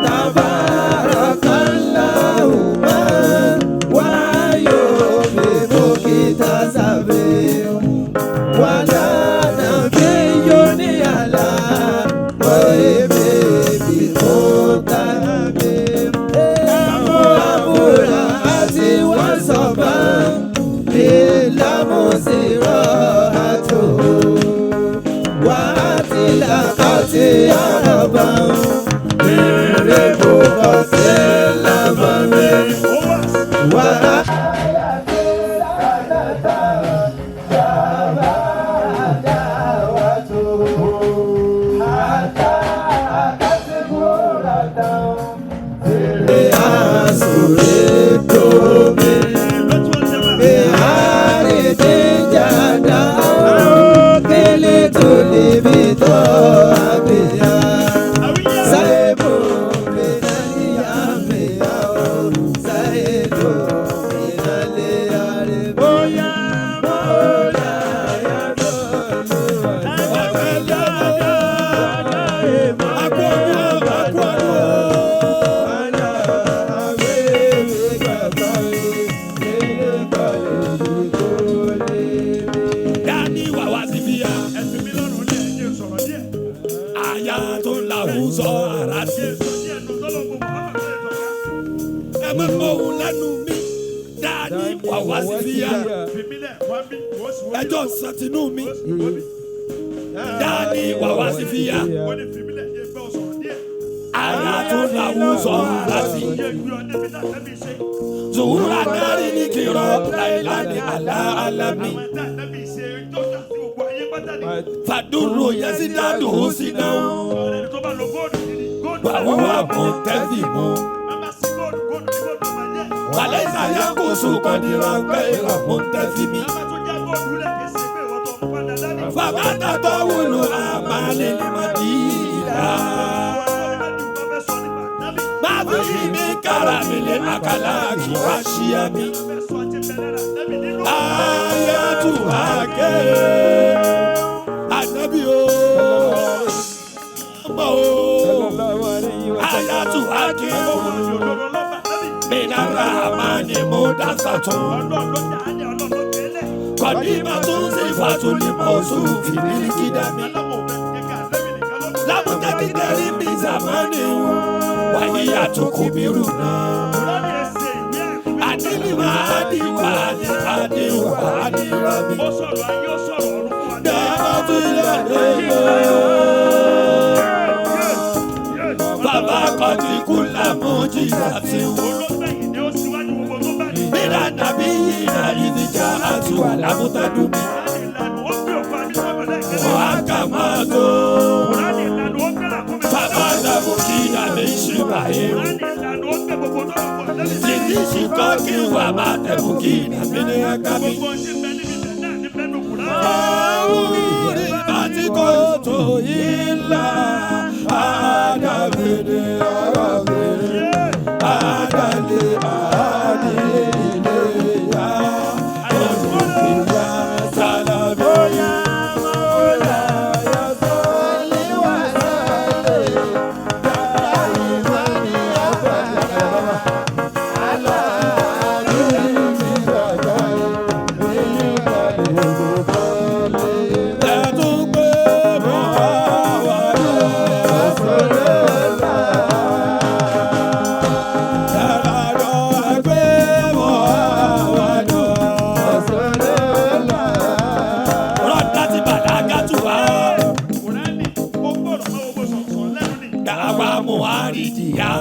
تبارك الله ما ويوم مكتسب ولا نبي على غيب بمطلب أبرأت وصبا للمس راحته وأطلقت عربا من رفقة اللبن. Ó wà. Lọ́tí wọ́n ti máa. Àwíyá. Akú ọdún o, akú ọdún o. Dání wàwá sí fíya. Ẹ fi mí lọ́rùn lẹ̀, ẹ jẹ́ n sọ̀rọ̀ díẹ̀. Àyà tó ń la òun sọ ara sí. Ẹ sọ díẹ̀ nù tọ́lọ̀ gbogbo Muhammad tó yẹ tọ́ka. Ẹ má mọ òun lẹ́nu mi. Dání wàwá sí fíya. Fi mí lẹ̀, wá bí, wọ́n sì wọ́n bí. Ẹjọ́ sàtínú mi. Wọ́n sì wọ́n bí. Dání wàwá sí fíya. Wọ́n ní fi mí lẹ̀, jẹ́ n bá ọ sọ̀rọ̀ díẹ̀. Àyà tó ń la òun sọ ara sí. Jẹ́ n gbé ọ débi tá ànábì ṣe. Zuhura nari ni kiro lailani ala alami. Àwọn tá ànábì ṣe tó dà sí gbogbo ayé pátá ni. Faduru yasidadu husina. Ọ̀rẹ́ ni tó bá lo góòlù gidi, góòlù náà Wàhùwà mọ̀tẹ́fìmù. Bàbá sí góòlù, góòlù ní góòlù máa jẹ́. Wàlẹ́sà yankusu kọ̀dìrọ̀ gbẹ̀rọ̀ mọ̀tẹ́fìmì. Bàbá tó já góòlù lẹ̀ kì í ṣe pé ìwọ tó ń padà dání. Fàbátà tó wúlò àmàlẹ́lẹ́mọ̀dìlá. Má fi mi kára mi lé àkàlà kí wá ṣíà mi. Ayatu ake. Ànábì o. Ọmọ o. Ayatu ake. Mina Rahmani mudasatun. Kọ̀dímà tún sí fàtúlì mọ̀ọ́sù fìdílì kídàmí. Lábùtẹ́kì tẹ̀rí mi zàmánì wáyé àtúkù bírù náà. Àdìlì máa di wà ní àdìwà àdìrọ̀mí. Dáná tún lè lè Bàbá kan ti kú lámú jìyà tí wọ́n. Mìíràn nàbí yìnyín ìdíjà àti wà lámútàdúmí. Wọ́n á kà máa tó. Bàbá làbò kí àmì ṣe báyìí. Lìdí ṣì kọ́ kí wà máa tẹ̀bù kí nàbí ní ẹ̀ka mi. Àwùrí àti kòtò ìlà àdàbìnì àràbìnì àdàlẹ̀ àdìlẹ̀ olùkìyà sàlámì. Ẹ̀tún gbé mọ́ àwa lọ. Ẹ̀rọ ẹgbẹ́ mọ́ àwa lọ. Rọ́dá ti bàlágà tù wá. Dàwa Muhari dìyà.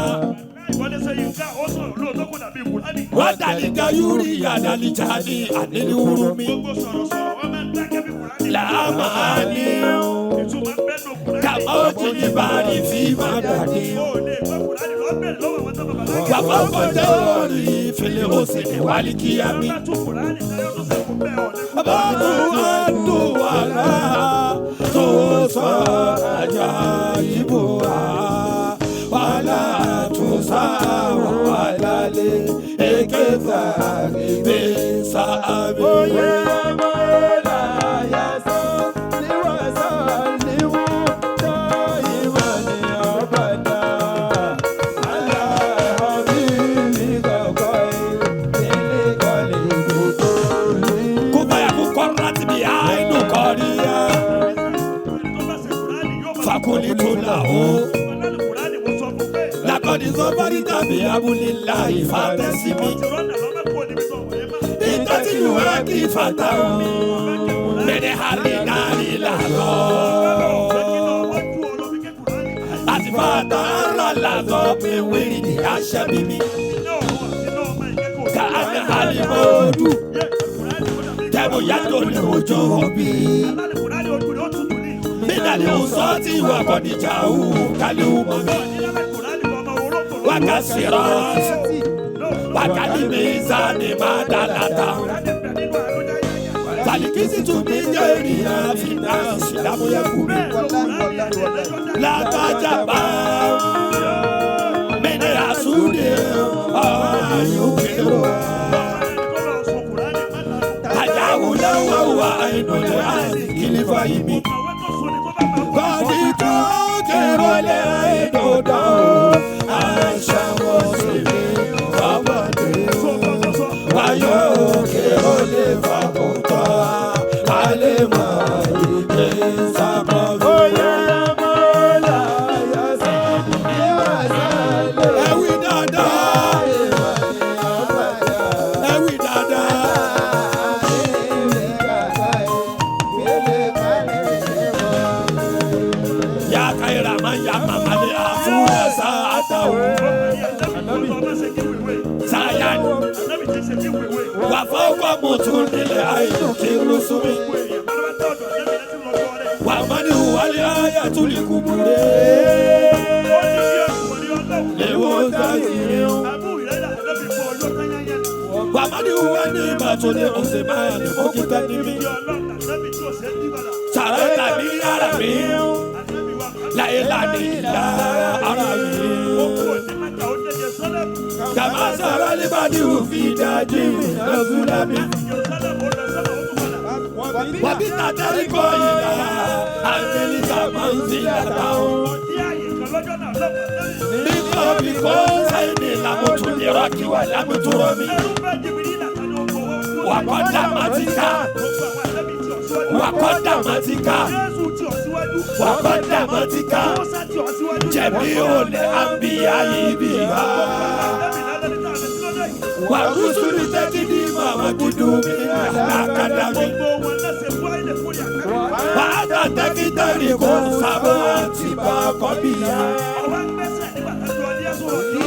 Rọ́dà ní Gayúrì Àdàlìjà ní Àdéhùrúmi. Gbogbo sọ̀rọ̀sọ̀rọ̀ wọ́n máa ń dákẹ́ bí Kùránì. Làmà ní. Kàmá ó ti ní bàrí fi máa dàdí. Wàfà kọjá orí ìfìlẹ̀ òsì ní wàlí kíyàmí. Bàbá àdùn wàlá tó sọ àjà ìbò wa. Wàlá tó sá wàlá lé èké sáré bí sáàmì. Oyè mọ́lá yasọ níwàsá níwú dá ìmọ̀ ní ọ̀bàdà. Aláàbí mi kọ̀kọ́ ilé kọ́lé gbogbo ní. Kó báyà kó kọ́ láti bí àìnú kọ́ rí ya. Fakuli tó là ó. Lakọ́ni sọ bárí tàbí abúlé láì fàtẹ́sí mi. Ìtọ́sí ìwé kì í fàtà o. Mẹ́rẹ̀ hàlí náà làlọ́. Àti fàtà rà làzọ́ pé wíìrì ní aṣẹ́ mímí. Ká àná àlìmọ́ọ́dù. Tẹ̀mú yàtọ̀ ní ojú òbí. Mínàlí òsán tí wà kọ́ níjà òun kálí mọ́ mi. Wákàsírọ́ọ̀sì. Wákàlí mi sáni má dàlátà. Tàlíkìsì tún mi jẹ́ ènìyàn fìdánsì lámúyẹ́kù mi. Látàjà bá mẹ́nẹ̀ àsúndé ọ̀hún Àjáwò lọ́wọ́ wà ìnùlẹ̀ àsìkìlì fàyè mi. Bọ́dí tó kéré lé ìdòdó, àṣà wọ́n sì mi ọmọdé. Wáyọ̀ kéré lè fàkótọ́, alẹ́ mọ̀ ìgbé sábọ̀. Oyè mọ́lá yasọ níwàsá lé Ẹ wí dáadáa, ìmọ̀ ní ọ̀bàdà. ẹ wí dáadáa. Ya kaira man ya mamale afura saata o. Sayan wà fọ́kọ́ mọ̀tún nílẹ̀ àìlú kí lóṣùmí. Wà mọ́ni wàlẹ̀ àyà tún lè kú bùrẹ́. Léwọ́ sáyé o. Wà mọ́ni wàlẹ̀ ìbàtúndé ọ̀sẹ̀ máa ní mọ́kítà níbí. Sàrẹ́tà mi yára mi. Láyé ìlà ara mi. Kàmá sọ̀rọ̀ nípa ní òfin dájú lọ́sùn mi. Wàbí tàtẹ́rì kọ́ ìlà àmìlítà máa ń sí àtàwọn. Nígbà bí kò sẹ́yìn làmùtù ní rọ́ọ̀kì wà lámùtù rọ́mi. Wàkọ́dà màtíkà. Wàkọ́dà màtíkà. Wàkọ́dà màtíkà. Jẹ̀bi olè àbíyá ibi wá. Wàrúsùlù tẹ́tí ní màmá dúdú mi àkàdá mi. Bàtà tẹ́kítẹ́rì kò sábà ti bá kọ́ bí ya.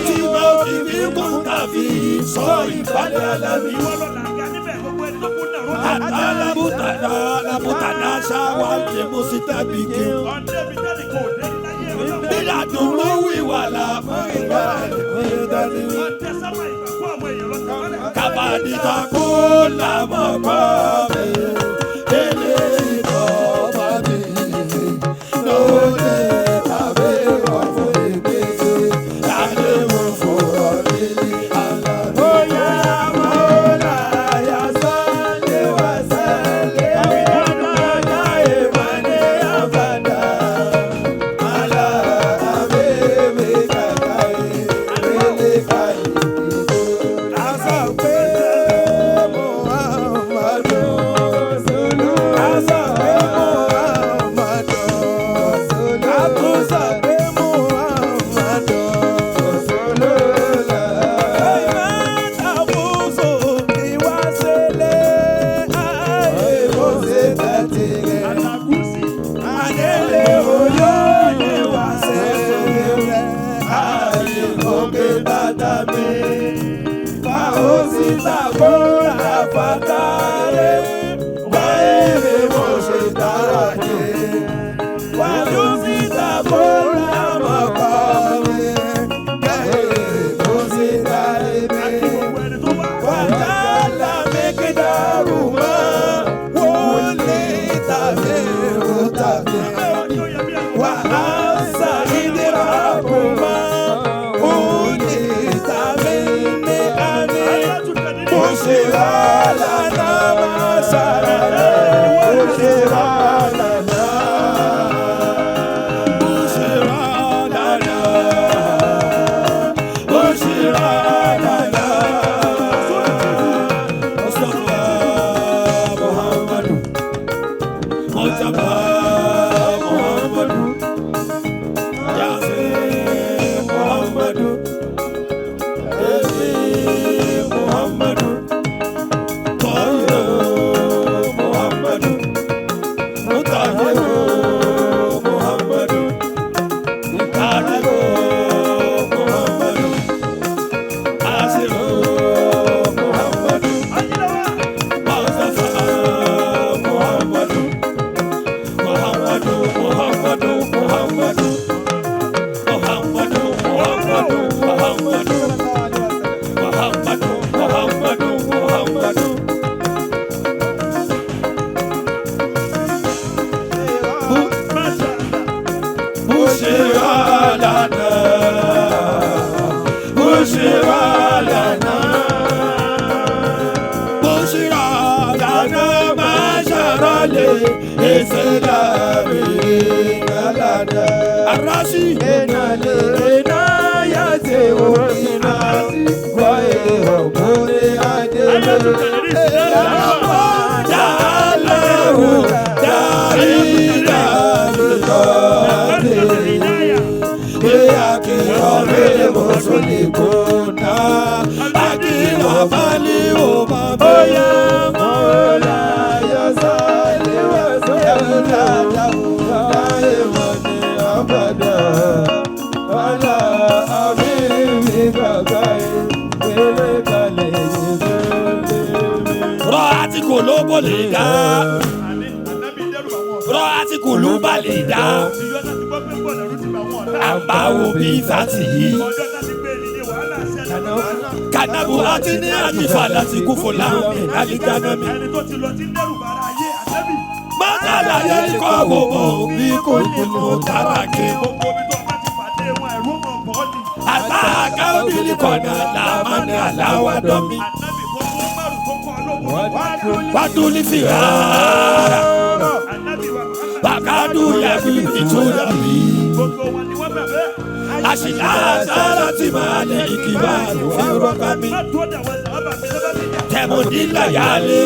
Tí mo fi fi kún tàbí sọ ìbálẹ̀ alámi. Àtàlábùtàdá lábùtàdá ṣáwá lè mú sí tàbí kí. Nílà dùnú wíwà làmú ìgbà ìdání. Kàbàdìtà kó làmọ̀ kọ́ mi. Délé ìkọ́ bá mi. Lóde tàbí ọ̀fọ̀ ìgbésẹ̀. Lálẹ́ mo fòrọ̀ nílé àlọ́. Oyè mọ́lá yasọ níwàsá lé dá ìmọ̀ ní ọ̀bàdà. Aláàbí mi kàkà ilé kàlí gbogbo. A sọ pé Muhammadu Rasulu. A sọ pé Muhammadu Rasulu. A tún sọ pé Muhammadu Rasulullah. Ayé mo ṣe tẹ́tí rẹ̀. Adélé oyó ni wà sẹ́rẹ̀. Ayé òkè bàtà mi. Fáwọn sísà kó ra fàtà rẹ̀. Báyìí mo ṣe dára dé. Bushra lana masharale Bushra lana Bushra lana Bushra lana Mustafa Muhammadu Mustafa Muhammadu Yasin Muhammadu Yasin Muhammadu Tayyib Muhammadu Mutahhir Muhammadu Mutahhir Muhammadu Asir Muhammadu Mustafa Muhammadu Muhammadu Muhammadu Muhammadu Muhammadu Muhammadu Muhammadu Muhammadu Muhammadu Muhammadu. Bushra lana Bushra lana Bushra lana masharale Islami lana Arashi Enale enayate orina Wae hobore adele Dalahu Darida Àbáwo bí fati yìí. Kanabu àti ní àtìfà láti kú fún láàmì àlìjáná mi. Ẹni tó ti lọ ti ń dẹ́rù bàrà ayé àtẹ́bì. Mọ́tàlá yẹn kọ́ wò mọ̀ bí kò ní mú tàràkì. Gbogbo omi tó bá ti pàdé wọn ẹ̀rú mọ̀ bọ́ ni. Àtàkà obìnrin kọ̀nà làmánì àláwà dọ́mi. Ànábì tó kó márùn tó kọ́ lóko. Wàdúlì fi rárá. Ànábì wa Muhammad. Bàkádù yẹ fi ìtura mi. Gbogbo wọn ni wọ́n bẹ̀rẹ̀. Àṣìlá sára tí màá lè ìkìbá fi rọ́bà mi. Má tó dà wọ́n sábà mi lọ́bà mi jà. Tẹ̀mùdílà yálé.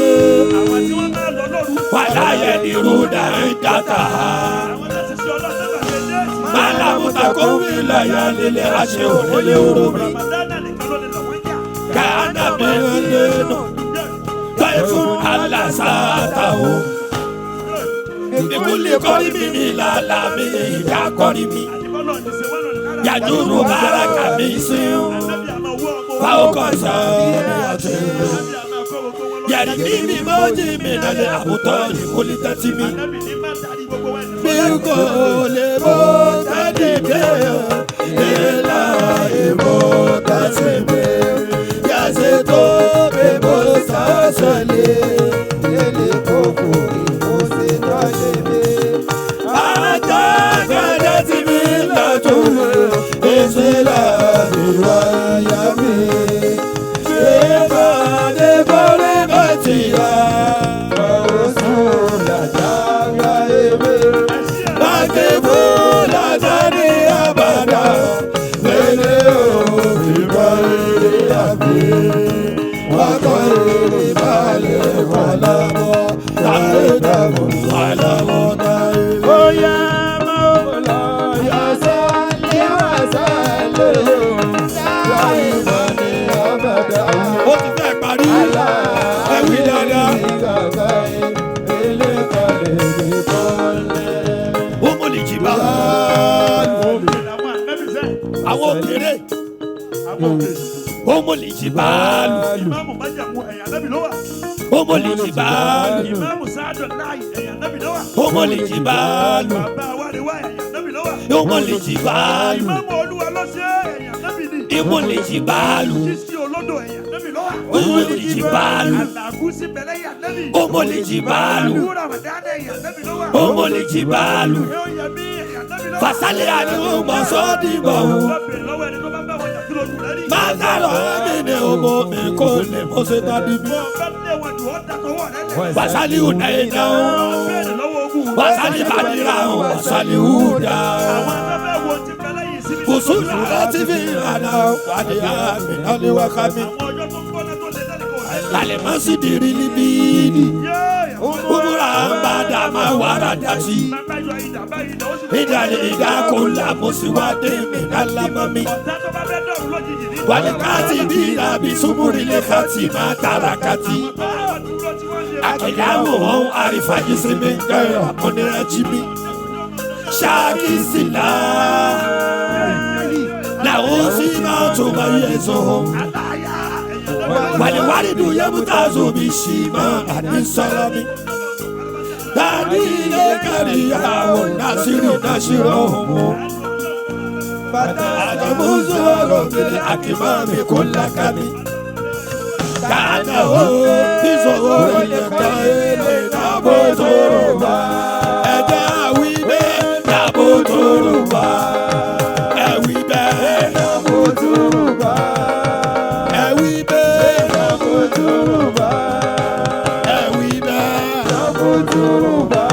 Àwọn tí wọ́n máa lọ lóru. Wàláyé ní rúdà ń dàtà. Àwọn tó ti ṣe ọlọ́sẹ̀ bàbá déètì. Màlàmúta kò wí láyà lílé àṣẹ òrèlé oró mi. Ramadana nìkan ló lè lọ wọ́n jà. Kàánà mi ń lẹ́nu. Báyìí fún aláṣà o. Ìkúlẹ̀ kọ́rí mi ní làlá mi ìyá kọ́rí mi. Àdìbọ́lọ̀ ti ṣe wọ́n lọ nìkan. Yàjúrù báràkà mi sí ń. Ànábì àmọ́ owó ọmọ wọn. Fáwọn kan sọ ní ọtí. Ànábì àmọ́ kó gbogbo wọn lọ. Yàrá mi mi mọ́jì mi nàlẹ́ àbútọ́ ìkúlẹ̀ tẹ́tí mi. Ànábì ní má darí gbogbo wa ẹni. Bí kò lè bó tẹ́lẹ̀ bẹ́ẹ̀ ìlà ìbò tẹ́tí mi. Yàtí tó bí mo sàṣẹlẹ̀. Ele koko ìmúṣe tọ́lé mi. Àjàgàdé tí mi lọ́dún ìsìlẹ̀ ìwà ìyá mi. Ìbàdí borí bá ti yá. Oṣù làdára ewé. Bàkébù làdáni àbàdà. Lélẹ̀ òbí bá eré àbí. Wákọ̀ èrè balẹ̀ wà lábọ̀. Láyé dàbò Wà láwọn náà. Bóyá máa lọ yọ sálẹ̀ wá sálẹ̀ o. Láyé mọ̀ ní ọ̀bàdà. Ó ti fẹ́ parí. Ẹ wí dáadáa. Ó mọ̀ lè jì bá. Àwọn ànábì sẹ́. Àwọn òkèrè. Àwọn òkè. Ó mọ̀ lè jì báàlù. Ìmáàmù májàmú ẹ̀yà ànábì ló wà. Ó mọ̀ lè jì báàlù. Ìmáàmù sáádọ̀ láàyè ẹ̀yà ànábì ló wà. Ó mọ̀ lè jì báàlù. Bàbá wa ni wá ẹ̀yà ànábì ló wà. Ó mọ̀ lè jì báàlù. Ìmáàmù olúwa ló ṣe ẹ̀yà ànábì ni. Ìmọ̀ lè jì báàlù. Sísí olódò ẹ̀yà ànábì ló wà. Ó mọ̀ lè jì báàlù. Àlàgúsí bẹ̀lẹ̀ ẹ̀yà ànábì. Ó mọ̀ lè jì báàlù. Àdúrà Ramadan ẹ̀yà ànábì ló wà. Ó mọ̀ lè jì báàlù. Ẹ̀yà mi ẹ̀yà ànábì ló wà. Fàsálẹ̀ àdúgbò mọ̀ sọ́ọ́dì bọ̀. Lọ bèrè lọ́wọ́ ẹni tó bá ń bá wọn jà kí lójú rẹ̀ rí. Mázàrọ̀ mi ni ọmọ mi kò lè mọ́ ṣe tàbí mi. Wasali unaenda wasali badira wasali uda usulu láti fi àná wàdí àmì náà wákàmí. Alimasi diri libidi umura bada ma wàrà dàtí. Ìdàlẹ̀ ìdàkọ̀lá mọ̀síwádé mi nàlámàmí. Wàlíkàtì bí àbí súnmùrìlẹ̀ kàtì máa tààrà kàtì. Àkìláwò ọ̀hún àrífàyè sí mi kẹrọ àmọ́nira jí mi. Ṣáàkì sílá làwọn sì máa tún máa yẹ sọ. Wàlíwàlí dùn yẹ́múta zòmí ṣì máa àní sọ̀rọ̀ mi. Dàdí ilé kárí àwọn nàṣírí nàṣírọ̀ ọ̀hún. Àdàmúzọ̀rọ̀ mi àkìmọ́ mi kò lákàmì. Kàdà ó ìṣòro ìlẹ̀kọ̀ ilé nàbó tóró bá. Ẹ̀jẹ̀ àwí bẹ́ẹ̀ nàbó tóró bá. Ẹ̀wí bẹ́ẹ̀ Nàbó tóró bá. Ẹ̀wí bẹ́ẹ̀ Nàbó tóró bá. Ẹ̀wí bẹ́ẹ̀. Nàbó tóró bá.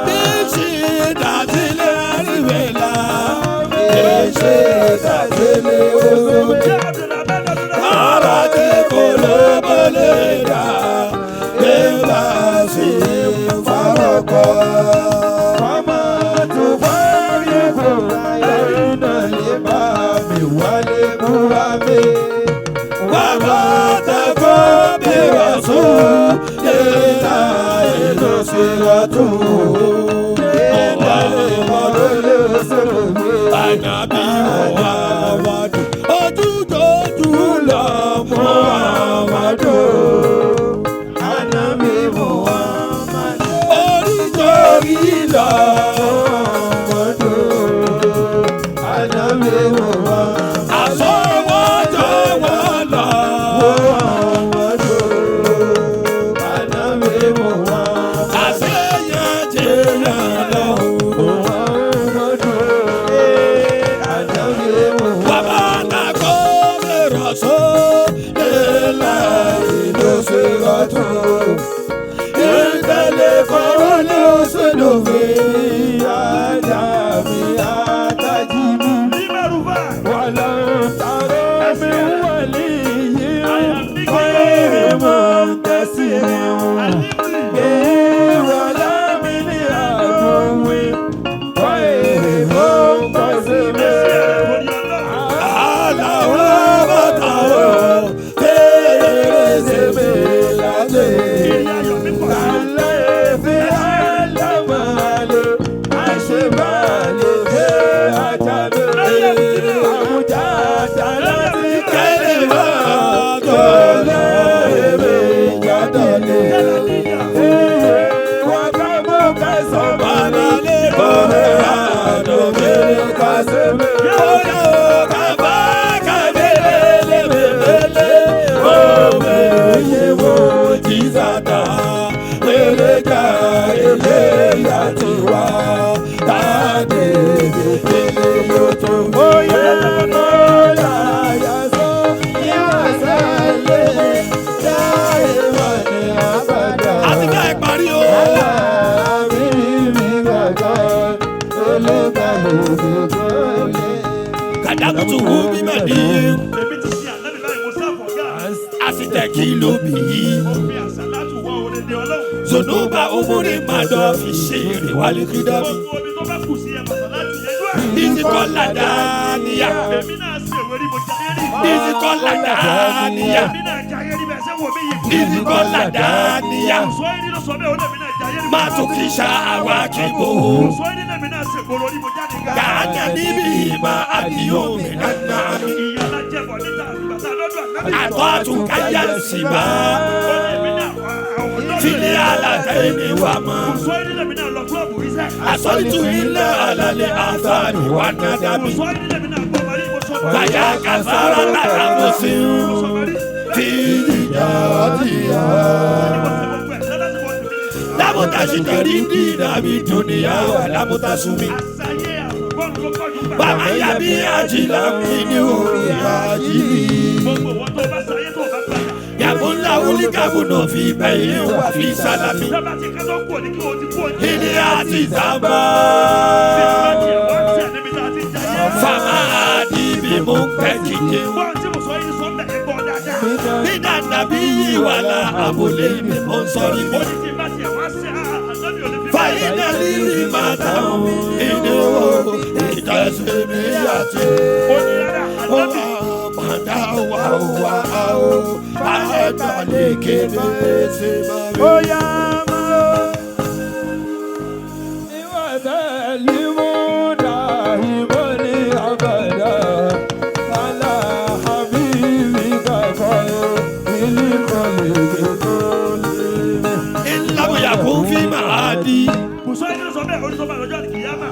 Bí ṣe dàdílé àríwẹ̀lá. Bí ṣe dàdílé òṣèlú. Ara dé kò ló bọ́lé dà. Bí bá ṣe Farako. Fama tó fárí kò iná lè bá mi wálé múra mi. Bàbá tẹ̀kọ́ bí wọ́n sùn. Ìlà Ìlú sí ọdún. Ìlà ìmọ̀lólè sọ̀rọ̀ mi. Ànábì Muhammadu. Ojújojú lọ Muhammadu. Ànábì Muhammadu. Oríjorí lọ. Muhammadu. Ànábì Muhammadu. Àsọwọ́jọwọ́ lọ. Muhammadu. Ànábì Muhammadu. Àṣeyànjẹyàn lọ. Muhammadu. Ànábì Muhammadu. Bàbá tẹ̀kọ́ bí wọ́n sùn. Ìlà Ìlú sí ọdún. ìtẹ̀lé kọ́rọ́ ní oṣù lòwe. Ìyá mi àtàjì mi. Àlàó bàtà ó fèrè sèmi lálẹ́. Kẹ́lẹ́ máa tọ́lé mi jádọ́lé. Bàbá lè bọ̀rẹ̀ àdó mi Kódà ó kàbá kàbélé lébèlélé. Òwe yé wo jísàtà. Eléjà eléyà ti wá. Tàdé délé yóò tó. Àti ká ẹ parí o. Kàdákùtù wù mí mà ní. Àsìtẹ̀ kí ló bì í. Zonuba umuri madọ fi ṣe ìrìwálé kídàbí. Ìsìkọ́ làdáníyà. Ìsìkọ́ làdáníyà. Ìsìkọ́ làdáníyà. Má tún kí ṣá àwa kí bò ó. Gàánà níbi ìmọ̀ àdìyó mi nánà mi. Àtọ́ àtúnkáyà sì máa. Fili alátẹ̀yìn wà mọ́. Àsọ̀tún ilé alálẹ̀ àtàrí wà nádàbí. Bàyá kàfàrà látàkùn sí fi ìjà ọtí yá. Lámúta sí torí dìnnà bí dùnìyà wà lámúta súnmi. Bàbá yàbí àjìlá mi ní orí àjìlí. Gbogbo wọn tó bá sáyé tó bá padà. Yàgò ńlá wúlíkàbù náà fi bẹ̀yìn wà fi sálámì. Sábà tí ká tó kú òní kí o ti kú òní. Ilé àti sábà. Tí bá tiẹ̀ wá tẹ̀ níbi tá a ti ń jayé. Fàmà àdìbì mú kẹ́kìkì. Bọ́n tí mo sọ yìí sọ bẹ́ẹ̀ gbọ́ dáadáa. Nínà nàbí yìí wà lá àbúlé mi mọ̀ ń sọrí mi. Ó ní tí bá tiẹ̀ wá ṣe ànábì ò lè fi. Fàyínà lílì máa dáhùn inú ìjọsìn mi àti. Ó ní rárá ànábì. Padà wà wà ó, àjọ lè kéde sí mami. Bóyá máa ìwà tẹ̀lé mú dàhìmọ́ ní abàdà. Alá habibi kàkọ́ ilé kọ́lé tó lé. Ìlàbòyà kún fi máa di. Bùsọ̀ yìí ló sọ bẹ́ẹ̀ oníṣọ́ bá lọ́jọ́ àlìkìyámà.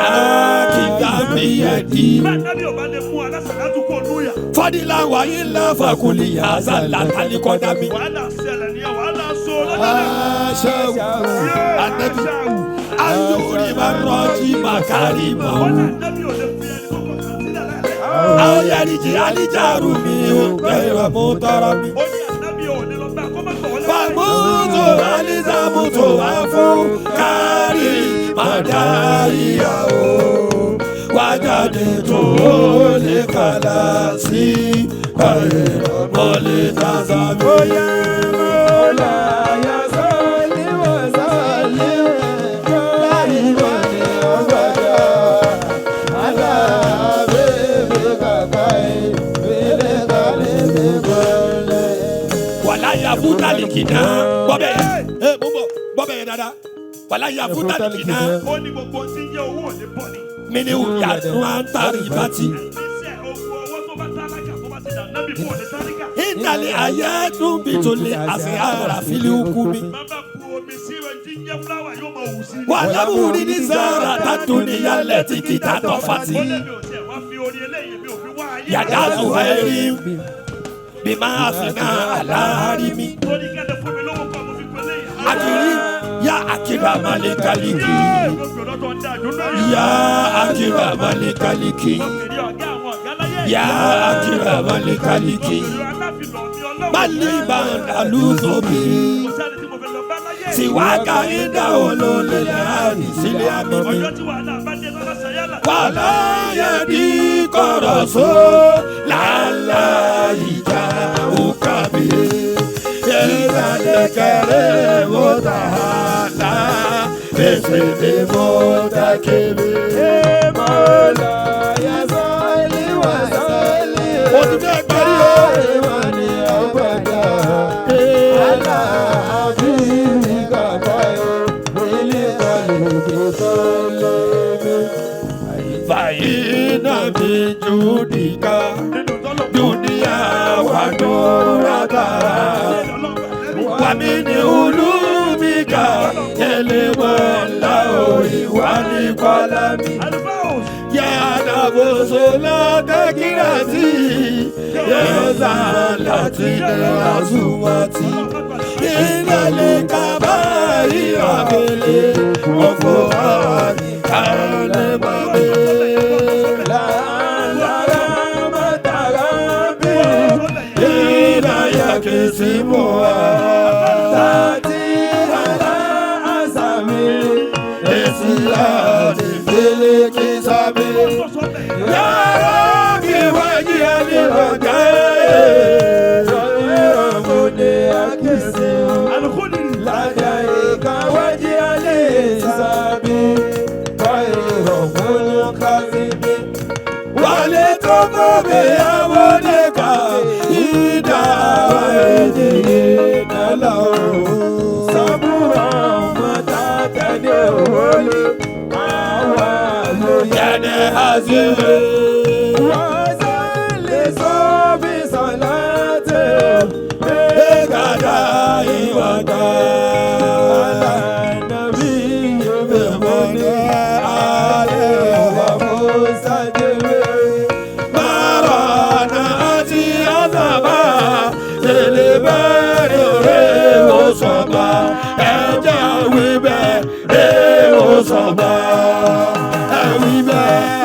Àkìgbà mi yẹ di. Bá ànábì ò bá lè mú alásàlátù kó núyà. Fọdílà wàyí ńlá fàkùlì àzà látàlíkọ́dá mi. Wàhálà ṣẹlẹ̀ nìyẹn wàhálà so lọ́jọ́ náà. Aṣẹ́wó Ànábì ayórí máa rọ́jí màkàrí mọ́. Wọ́n ànábì ò lè fi ẹni kọ́kọ́ kan sílẹ̀ láìpẹ́. Ayárìjì alijaru mi ò bẹ̀rẹ̀ mú tọrọ mi. Ó ní ànábì ò ní lọ bá kó má gbọ̀ wọlé. Fàmútò alizamuto àfún kárì màdáríyàwó. Wájáde tó lè kàlà sí mọ́lẹ̀ tàzàmì. Bóyá máa yà sọ́lé wà sọ́lé dàhìmọ́ ní abàdà. Alá habibi kàkọ́ ilé kọ́lé tó lé. Wàlá ya fúta lìkìnà. Bọ́bẹ̀ yẹn, ẹ mo bọ̀, bọ́bẹ̀ yẹn dáadáa. Wàlá ya fúta lìkìnà. Ó ní gbogbo tí ń jẹ́ owó ò ní bọ́ ni. Mini yàtọ̀ à ń tari ìbátí. Iṣẹ́ owó owó tó bá tálákà tó bá ti dà nábì fún òní tálákà. Ìdàlẹ̀ ayé dùn bí tó lè àṣẹ ara fílí ukú mi. Bàbá bu omi sí ẹni tí ń jẹ́ fúláwà yóò máa wù sí. Wàlá wùrí ní sára tàdún ní yálẹ̀ tí kìtà tọ̀ fati. Ó lé mi ò tiẹ̀ wá fi orí eléyìí mi ò fi wá ayé. Yàdá zuhairi bí máa fi náà aláàárí mi. Torí kẹ́lẹ́ fún mi lówó kan mo fi pe eléyìí. Akiri ya akira malikaliki. Yéé, mo pè lọ́tọ̀ ń dá àdúrà yìí. Ya akira malikaliki. Mo pèrè ọ̀gá àwọn ọ̀gá láyé. Ya akira malikaliki. Mo pèrè aláfilọ̀ mi ọlọ́run. Bali bandaluzobi. Kò sẹ́ni tí mo fẹ́ lọ bá láyé. Siwaka inda olole láàrin sílé àmì mi. Ọjọ́ tí wàhálà bá dé lọ́lá sayálà. Wàlá yẹ ní kọ̀rọ̀ só lálá ìjà òkàbí. Ìrẹ̀lẹ̀kẹ̀rẹ̀ wò tààlà fèsì bí mo tàkìbí. Mọ́lá yà sọ́lé wà sọ́lé. Ó ti fẹ́ parí o. Dàhìmọ́ ní abàdà. Alá habibi kàkọ́ ilé kọ́lé tó lé. Fàyínà mi jùdìkà Nínú tọ́lọ̀ dúníyà wà dúrátà. Wàmí ni olúmíkà ẹlẹ́wọ̀n òrì wà ní kọ́lámì. Àlùfáà Yàrá bòsòlá tẹ́kírasì, yẹ́sà láti lásùwàtì. Ìrẹ̀lẹ̀ kàbá ìrọ̀bẹ̀lẹ̀ ọ̀fọ̀ àmì kálẹ̀ bàbẹ̀. Ìlàyà kìsì mọ́ a. Èsì láti fẹ́lẹ́ kí sábẹ́. Yàrá mi wáyé ẹni ọ̀gá ẹ̀. Wálé tó kọ́ mi àwọn nìkan ìdá èdè nàlá o. Yẹ́nì àzìwé. Ẹ̀gàdà ìwàdà. Ìmọ̀lẹ̀ alẹ́ wà. Márọ̀nà àti àzàbà. Tẹ̀lé bẹ́ẹ̀rẹ̀ rẹ̀ ó sọ̀bà. Ẹ̀jẹ̀ wí bẹ́ẹ̀ rẹ̀ ó sọ̀bà. Ẹ̀wí bẹ́ẹ̀.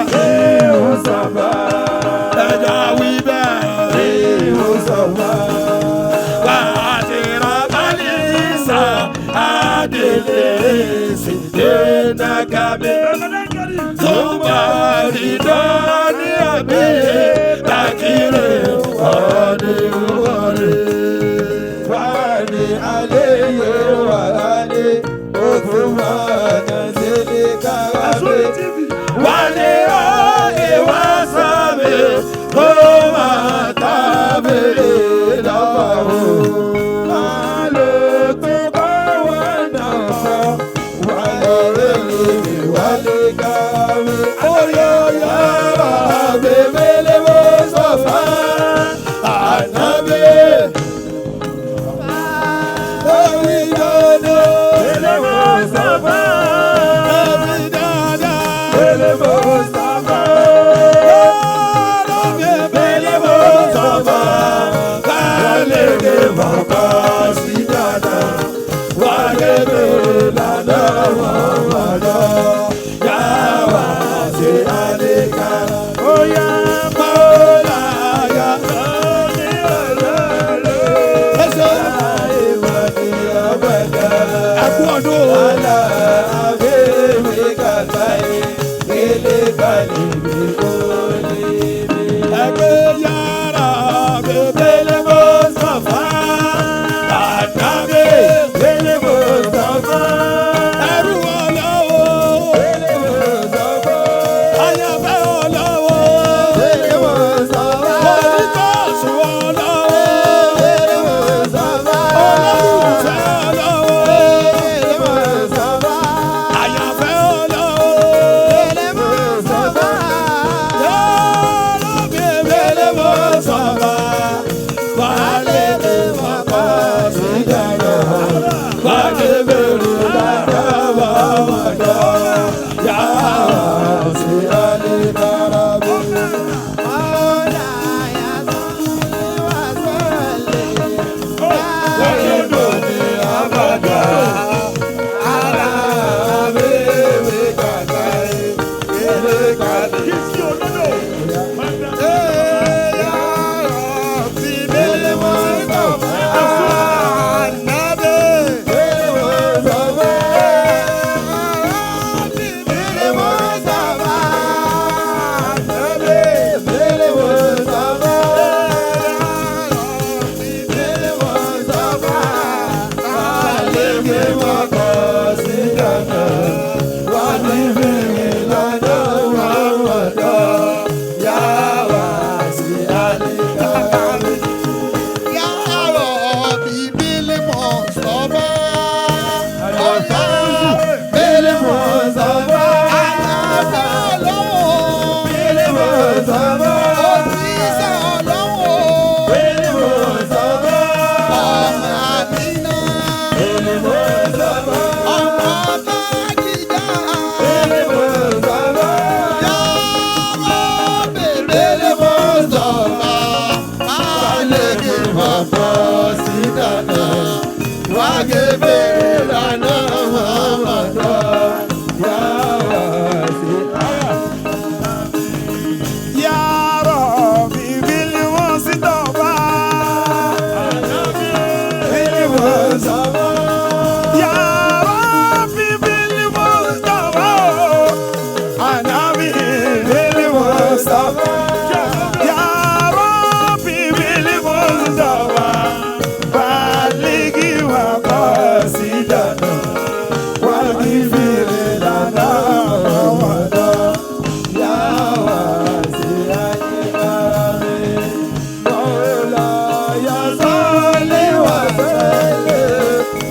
Salli wa sallim.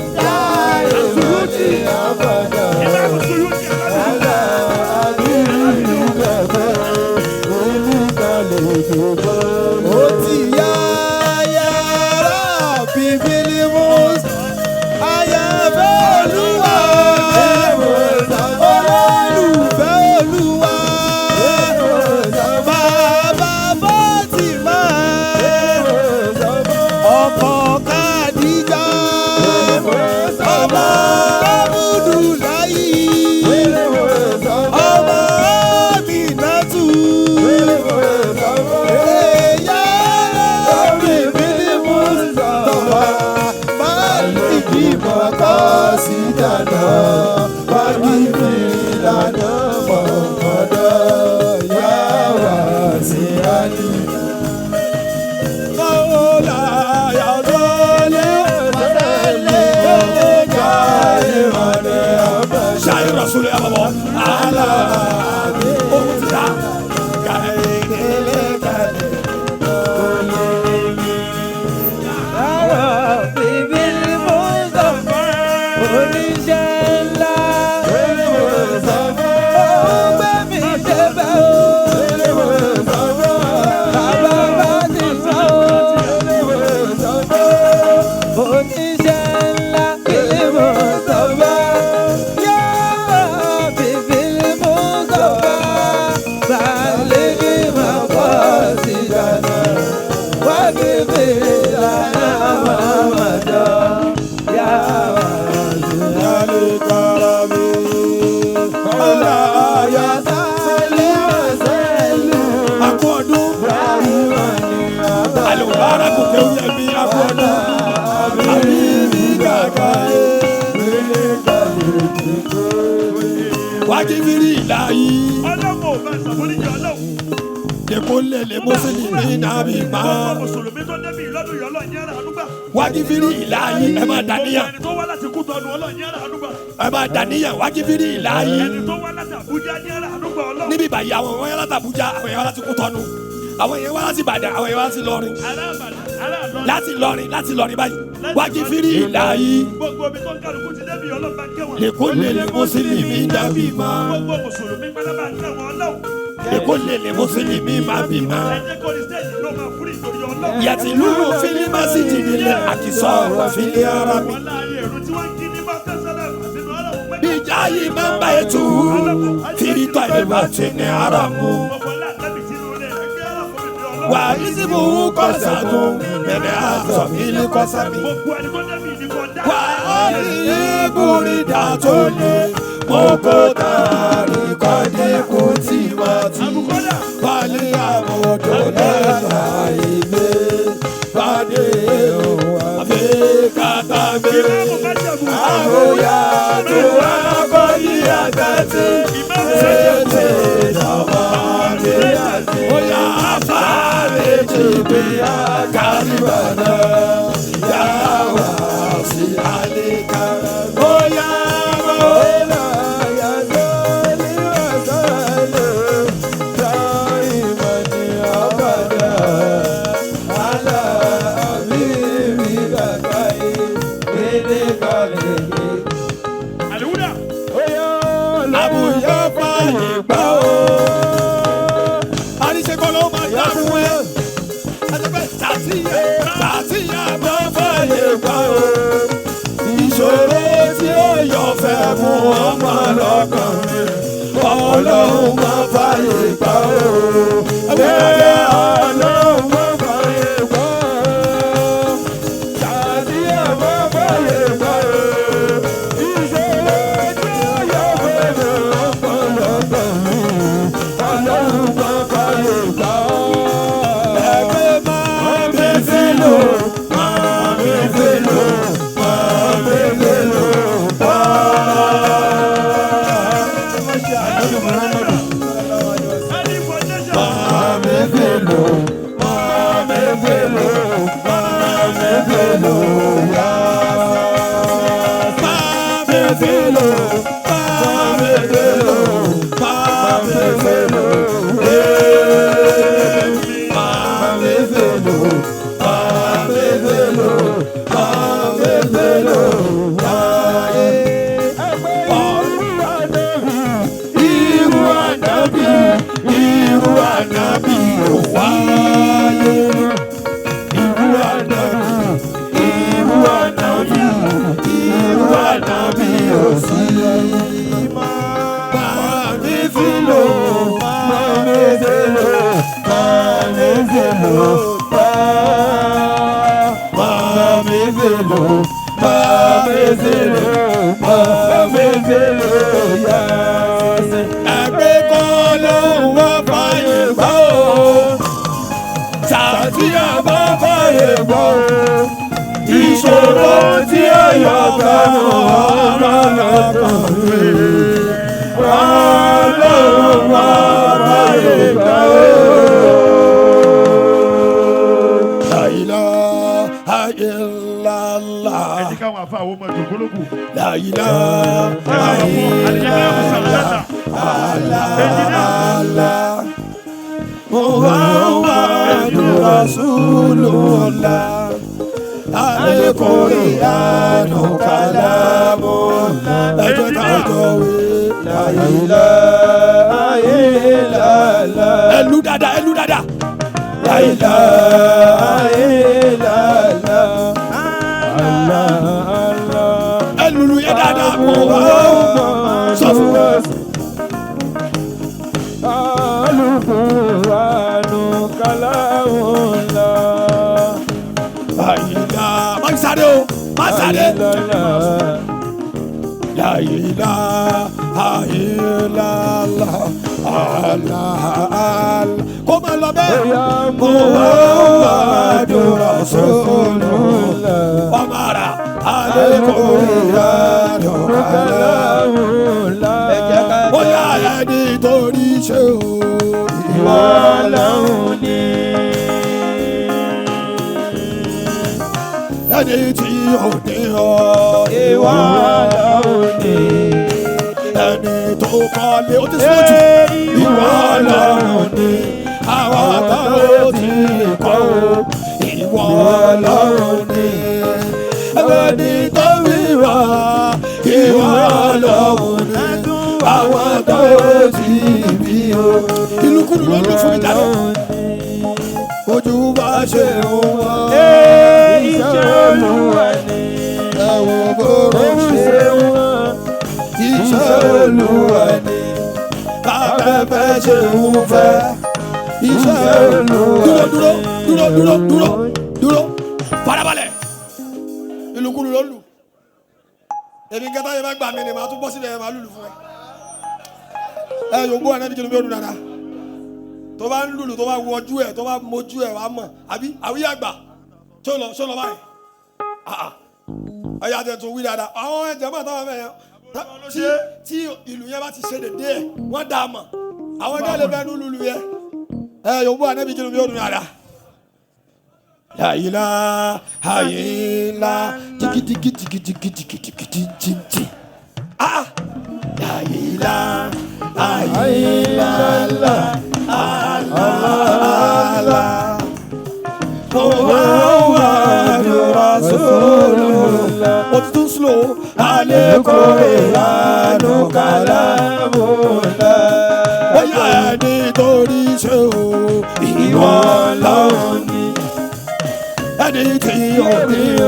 Maqasidana waghfir lana ma mada ya wasi'al. Mawlaya salli Wa sallim daiman abada. Ṣáyé Rasul ya bàbá. Ala ohun ti ta. Kàìkélé kàlẹ̀. Oníṣẹ́ ńlá, ó gbé mi débẹ̀ o. Bàbá bá ti sọ o. Oníṣẹ́ ńlá kìlì mú sọ́fà. Yára bìbìlì mú sọ́fà. Bàálí máa kọ́ sí dáná. Wá bìbì lànà máa mà jọ. Yára Akú ọdún. Alùbárà kò kéwú yẹ bí akú ọdún. Àbíbí kàkà ẹ̀. Wájú fírí ìlà yìí. Ọlọ́run ò bá ṣàforíjì Ọlọ́run. Lèkó lè lè mùsùlùmí náà bí má. Gbogbo mùsùlùmí tó débi ìlọ́dún yìí Ọlọ́run yára àdúgbà. Wájú fírí ìlà yìí. Ẹ máa dàníyàn. Gbogbo ẹni tó wá láti Kútọ̀nù Ọlọ́run yára àdúgbà. Ẹ máa dàníyàn. Wájú fírí ìlà yìí. Ẹni tó wá láti Àbújá yára àdúgbà Ọlọ́run. Níbi ìbàyí àwọn èèyàn láti Àbújá, àwọn èèyàn láti Kútọ̀nù, àwọn èèyàn wá láti Ìbàdàn, àwọn èèyàn wá láti Ìlọrin. Ará Ìbàdàn, ará Ìlọrin. Láti Ìlọrin, láti Ìlọrin báyìí. Wájú fírí ìlà yìí. Gbogbo ibi tó ń kálukú ti débi Ọlọ́run bá ń kẹ́ wọn. Lèkó lè lè mùsùlùmí náà bí má. Gbogbo mùsùlùmí pátá bá ń kẹ́ wọn Ọlọ́run. Lèkó lè lè mùsùlùmí má bí má. Ẹ jẹ́ kó ní stéèjì ló máa fúri ìtòrí Ọlọ́run. Yàtìlú fílímàsì jìnnìlẹ̀ àkìsọ̀ wà fílí ara mi. Wọ́n láàyè èrò tí wọ́n ń kí ní Mọ́kásálà àti Ọlọ́run pẹ́. Bíjà yìí máa ń bá ètò fìrìtọ̀ ìlú àti ní ara mu. Gbogbo láàtẹ́bì tí inú rẹ̀ ẹgbẹ́ ara fún mi bí Ọlọ́run. Wà ìsìnkú kọ́sàtún mẹ́rẹ̀ àtọ̀ mílí kọ́sàmí. Gbogbo ẹni tó débi ìdìbò dá. Wà á rí ibùdó tó lé mọ́kó tàrí kọ́dé kò tí má ti. Àbùkọ́dà. Wálé àmọ̀dò lẹ́la ilé bàdé òun àfi kàtà mi. Ìmáàmù Májẹ̀mú. Àbóyá tó wá kọ́ ní àgbẹ̀tì. Ìmáàmù Májẹ̀mú. Tètè dàbà dé àti. Bóyá àfáàrí ti bí àkàlìbàdà. Yà wá sí àlìkà. Bóyá Mawla ya salli wa sallim daiman abada ala habibika khairil khalqi. Àlùwúdà. Àbúyá fàyè gbà ó. Àríṣe kọ́ ló máa dá fún ẹ. Àtẹ̀pẹ́ tàtíyà tàtíyà máa fàyè gbà ó. Ìṣòro tí ó yọ fẹ́ mú ọmọ lọ́kàn mi. Ọlọ́run máa fàyè gbà ó. Ẹ̀rẹ́ Ọlọ́run máa fàyè gbà ó. Tàtíyà máa fàyè gbà ó. Ìṣòro tí ó yọ fẹ́ mú ọmọ lọ́kàn mi. Ọlọ́run máa fàyè gbà ó. Ẹgbẹ́ máa mi sílò, máa mi sílò, máa mi sílò, máa. Ẹni foundation. Mame velo, mame velo, mame velo, ya. Mame velo, mame velo, mame velo, eh. Mame velo, mame velo, mame velo, ya. Irú ànábì, irú ànábì ò wáyé. Irú ànábì, irú ànábì, irú ànábì ò sí. Màmí fìlò, màmí fìlò, màmí fìlò, màmí fìlò, màmí fìlò, màmí fìlò, yá sí. Ẹgbẹ́ kọ́ ló ń wá fàyè gbọ́ o. Tàbí àbá fàyè gbọ́ o. Ìṣòro tí ó yọ bá ọmọ Ẹ jẹ́ káwọn àfa àwọn ọmọ ìjòkólógù. La ilaha illallah. Allah Muhammadu Rasulullah. Al-Qur'anu kalamullah. Ẹ jẹ́ ká jọ wí. La ilaha illallah. Ẹlú dáadáa, ẹlú dáadáa. La ilaha illallah. Allah Allah. Ẹlùlù yẹn dáadáa. Muhammad sọ fún wa. Al-Qur'anu kalamullah. Àyìnlá. Má sáré o, má sáré. La ilaha illallah. Allah Allah. Kó máa lọ bẹ́ẹ̀. Muhammadu Rasulullah. Ọmọ ara Al-Qur'anu kalamullah. Bóyá ẹni torí ṣe o. Ìwọ lọ́hùn ni. Ẹni tí ò ní ọ. Ìwọ lọ́hùn ni. Ẹni tó kọ́lé ó ti sún jù. Ìwọ lọ́hùn ni. Àwọn tó ti kọ́ o. Ìwọ lọ́hùn ni. Ẹni tó wíwá. Ìwọ lọ́hùn ni. Àwọn tó ti bí o. Ìlúkulù ló ń lù fún mi jáde. Ojú bá ṣe wọ́n. Iṣẹ́ Olúwa ni. Ẹ̀wọ̀n bóró ṣe wọ́n. Iṣẹ́ Olúwa ni. Afẹ́fẹ́ ṣe ń fẹ́. Iṣẹ́ Olúwa. Dúró dúró dúró dúró dúró dúró. Farabalẹ̀. Ìlúkulù ló lù. Èmi kẹta yẹn bá gbà mí ni màá tún bọ́ síbẹ̀ yẹn màá lùlù fún ẹ. Ẹ yòókù ẹ̀ náà bí kìlọ̀ bí ó dùn dáadáa. Tó bá ń lùlù tó bá wọjú ẹ̀ tó bá mojú ẹ̀ wàá mọ̀ àbí àwíyá àgbà tó lọ sọ lọ báyìí. Ọ̀yà tẹ̀ tún wí dáadáa. Àwọn ẹ̀jẹ̀ máa táwọn fẹ́ yẹn tí ìlú yẹn bá ti ṣe dédé ẹ̀ wọ́n dà á mọ̀. Àwọn ẹgbẹ́ lè fẹ́ nu lùlù yẹn. Ẹ yòókù ẹ̀ náà bí kìlọ̀ bí ó dùn dáadáa. La ilaha illa tiki tiki tiki tiki tiki tiki tiki tiki. Ah! La ilaha illallah. Allah Muhammadu Rasulullah. Ó ti tún slow. Al-Qur'anu kalamullah. Bóyá ẹni torí ṣe o, ìwọ lọ́hùn ni. Ẹni tí ò ní o,